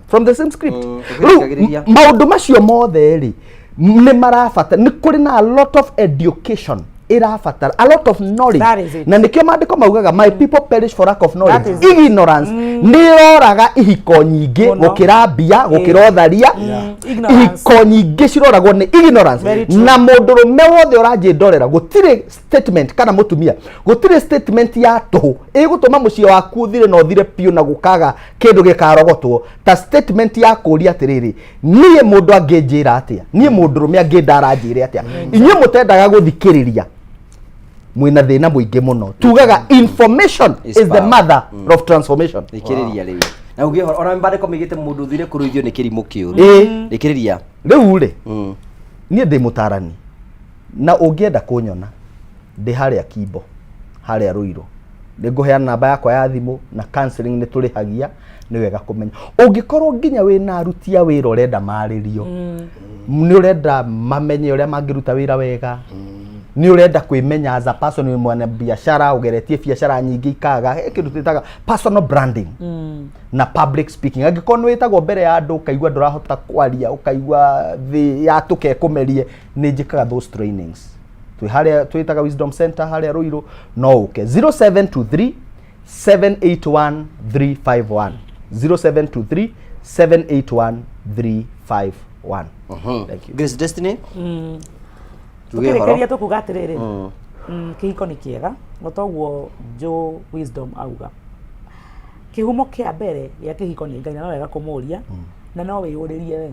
From the same script. Rĩu maũndũ macio mothe rĩ nĩ marabatara, nĩ kũrĩ na a lot of education ĩrabatara, a lot of knowledge. That is it. Na nĩkĩo maandĩko maugaga my people perish for lack of knowledge. That is it. Ignorance nĩ ĩroraga ihiko nyingĩ Mũno. gũkĩra mbia, gũkĩra ũtharia. Ignorance. Ihiko nyingĩ ciroragwo nĩ ignorance. Very true. Na mũndũrũme wothe ũranjĩndorera gũtirĩ statement kana mũtumia gũtirĩ statement ya tũhũ ĩgũtũma mũciĩ waku ũthire na ũthire biũ na gũkaga kĩndũ gĩkarogotwo ta statement ya kũria atĩrĩrĩ, niĩ mũndũ angĩnjĩra atĩa, niĩ mũndũrũme angĩndara anjĩre atĩa. Inyuĩ mũtendaga gũthikĩrĩria mwĩna thĩna mũingĩ mũno. Tugaga information Is is the power. mother of transformation. Thikĩrĩria rĩu. Na uge ũhoro, ona mbandĩko maigĩte mũndũ ũthire kũrũithio nĩ kĩrimũ kĩũru. Thikĩrĩria. Rĩu rĩ, niĩ ndĩ mũtarani na ũngĩenda kũnyona ndĩ harĩa Kimbo, harĩa Ruiru. Nĩ ngũheana namba yakwa ya thimũ na counseling nĩ tũrĩhagia. Nĩ wega kũmenya ũngĩkorwo nginya wĩna aruti a wĩra ũrenda marĩrio, nĩ ũrenda mamenye ũrĩa mangĩruta wĩra wega, nĩ ũrenda kwĩmenya as a person, wĩ mwana biacara ũgeretie biacara nyingĩ ikaga, he kĩndũ twĩtaga personal branding na public speaking. Angĩkorwo nĩ wĩtagwo mbere ya andũ ũkaigua ndũrahota kwaria, ũkaigua thĩ yatũka ĩkũmerie, nĩ njĩkaga those trainings. Twĩ harĩa twĩtaga Wisdom Center harĩa Ruiru. No ũke 0723 781 351, 0723 781 351. Thank you. Grace Destiny. Tuge ũhoro. Tũkĩrĩkĩria tũkuga atĩrĩrĩ, kĩhiko nĩ kĩega no toguo Joe Wisdom auga, kĩhumo kĩa mbere gĩa kĩhiko nĩ Ngai, na no wega kũmũria na no wĩyũrĩrie we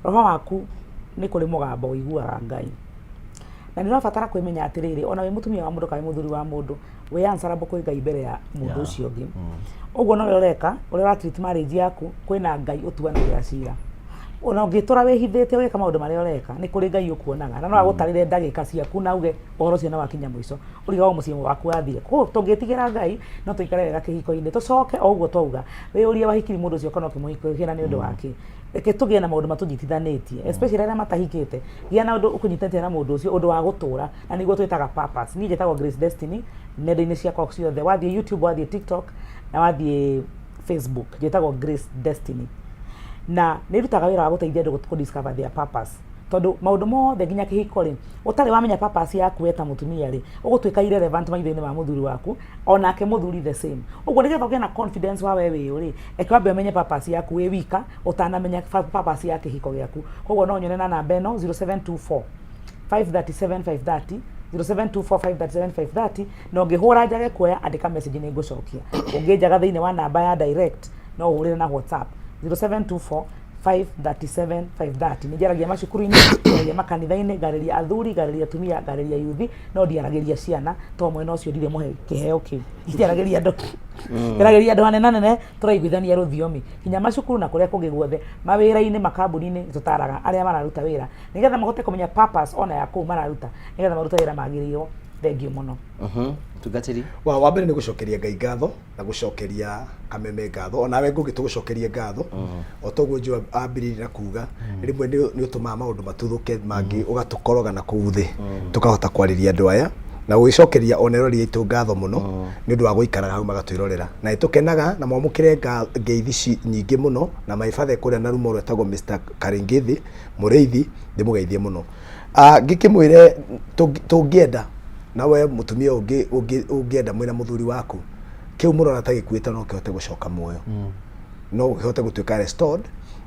roho waku nĩ kũrĩ mũgambo ũiguaga Ngai, na nĩ ũrabatara kwĩmenya atĩrĩrĩ, ona wĩ mũtumia wa mũndũ kana wĩ mũthuri wa mũndũ, wĩ answerable kwĩ Ngai mbere ya mũndũ ũcio ũngĩ. Ũguo no ũreka ũrĩa ũra treat marriage yaku, kwĩna Ngai ũtuanagĩra cira. Ona ũngĩtũra wĩhithĩte ũgĩka maũndũ marĩa ũreka, nĩ kũrĩ Ngai ũkuonaga na no agũtarĩre ndagĩka ciaku na uge ũhoro ũcio nĩ wakinya mũico, ũrigagwo mũciĩ waku wathire. Koguo tũngĩtigĩra Ngai no tũikare wega kĩhiko-inĩ. Tũcoke o ũguo twauga, wĩyũrie wahikiri mũndũ ũcio kana ũkĩmũhikĩra nĩ ũndũ wa kĩ. Reke tũgĩe na maũndũ matũnyitithanĩtie, especially arĩa matahikĩte. Gĩa na ũndũ ũkũnyitanĩtie na mũndũ ũcio, ũndũ wa gũtũra, na nĩguo twĩtaga purpose. Niĩ njĩtagwo Grace Destiny nenda-inĩ ciakwa ciothe, wathiĩ YouTube, wathiĩ TikTok na wathiĩ Facebook, njĩtagwo Grace Destiny, na nĩ ndutaga wĩra wa gũteithia andũ kũ discover their purpose, tondũ maũndũ mothe nginya kĩhiko rĩ, ũtarĩ wamenya purpose yaku we ta mũtumia rĩ, ũgũtuĩka irrelevant maitho-inĩ ma mũthuri waku, onake mũthuri the same. Ũguo nĩgetha ũgĩe na confidence wa we wĩũ rĩ, reke wambe ũmenye purpose yaku wĩ wika ũtanamenya purpose ya kĩhiko gĩaku. Koguo no nyone na namba ĩno, 0724 537 530, 0724 537 530. Na ũngĩhũra njage kuoya, andĩka message, nĩ ngũcokia. Ũngĩnjaga thĩinĩ wa namba ya direct, no ũhũrĩre na WhatsApp 0724 537 530. Nĩ njaragia macukuru-inĩ, njaragia makanitha-inĩ, ngarĩria athuri, ngarĩria atumia, ngarĩria yuthi, no ndiaragĩria ciana to mwena ũcio ndirĩ mũhe kĩheo kĩu. Ndiaragĩria andũ, njaragĩria andũ anene anene tũraiguithania rũthiomi, nginya macukuru na kũrĩa kũngĩ guothe, mawĩra-inĩ, makambuni-inĩ. Tũtaraga arĩa mararuta wĩra nĩgetha mahote kũmenya purpose ona ya kũu mararuta, nĩgetha marute wĩra magĩrĩirwo. Thengiũ mũno. Tungatĩri. Wa mbere nĩ gũcokeria Ngai ngatho na gũcokeria Kameme ngatho, onawe Ngũgĩ tũgũcokerie ngatho. O toguo Joe ambĩrĩirie na kuga, rĩmwe nĩ ũtũmaga maũndũ matuthũke mangĩ, ũgatũkoroga na kũu thĩ tũkahota kwarĩria andũ aya, na gũgĩcokeria ona erori aitũ ngatho mũno nĩ ũndũ wa gũikaraga hau magatwĩrorera, na nĩ tũkenaga na mwamũkĩre ngeithi nyingĩ mũno na my father kũrĩa na rumo rwetagwo Mr. Karingithi Mũrĩithi, ndĩmũgeithie mũno. Ngĩkĩmwĩre tũngĩenda na we mũtumia ũngĩ ũngĩenda mwĩna mũthuri waku, kĩu mũrona ta gĩkuĩte no kĩhote gũcoka muoyo, no kĩhote gũtuĩka restored,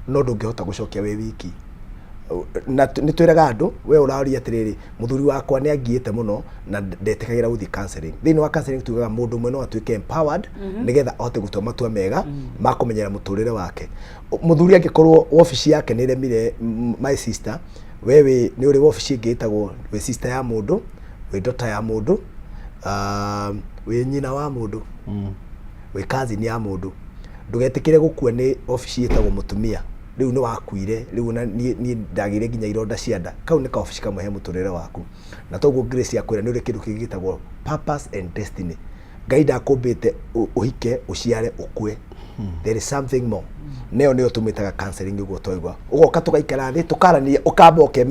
no ndũngĩhota gũcokia wĩ wiki. Na nĩ twĩraga andũ, we ũraria atĩrĩrĩ, mũthuri wakwa nĩ angiĩte mũno na ndetĩkagĩra gũthiĩ counseling. Thĩinĩ wa counseling tugaga mũndũ ũmwe no atuĩke empowered nĩgetha ahote gũtua matua mega ma kũmenyera mũtũrĩre wake. Mũthuri angĩkorwo wabici yake nĩ ĩremire, my sister, we wĩ nĩ ũrĩ wabici ĩngĩ ĩtagwo wĩ sister ya mũndũ, wĩ daughter ya mũndũ, wĩ nyina wa mũndũ, wĩ cousin ya mũndũ. Ndũgetĩkĩre gũkua nĩ wabici ĩtagwo mũtumia. Rĩu nĩ wakuire rĩu, na niĩ ndagĩire nginya ironda cia nda. Kau nĩ kawabici kamwe he mũtũrĩre waku, na toguo Grace akwĩra, nĩ ũrĩ kĩndũ kĩngĩ gĩtagwo purpose and destiny. Ngai ndakũmbĩte ũhike, ũciare, ũkue. There is something more. Nĩyo nĩyo tũmĩtaga counseling. Ũguo twaigua ũgoka tũgaikara thĩ tũkarania, ũkamba ũkemenya.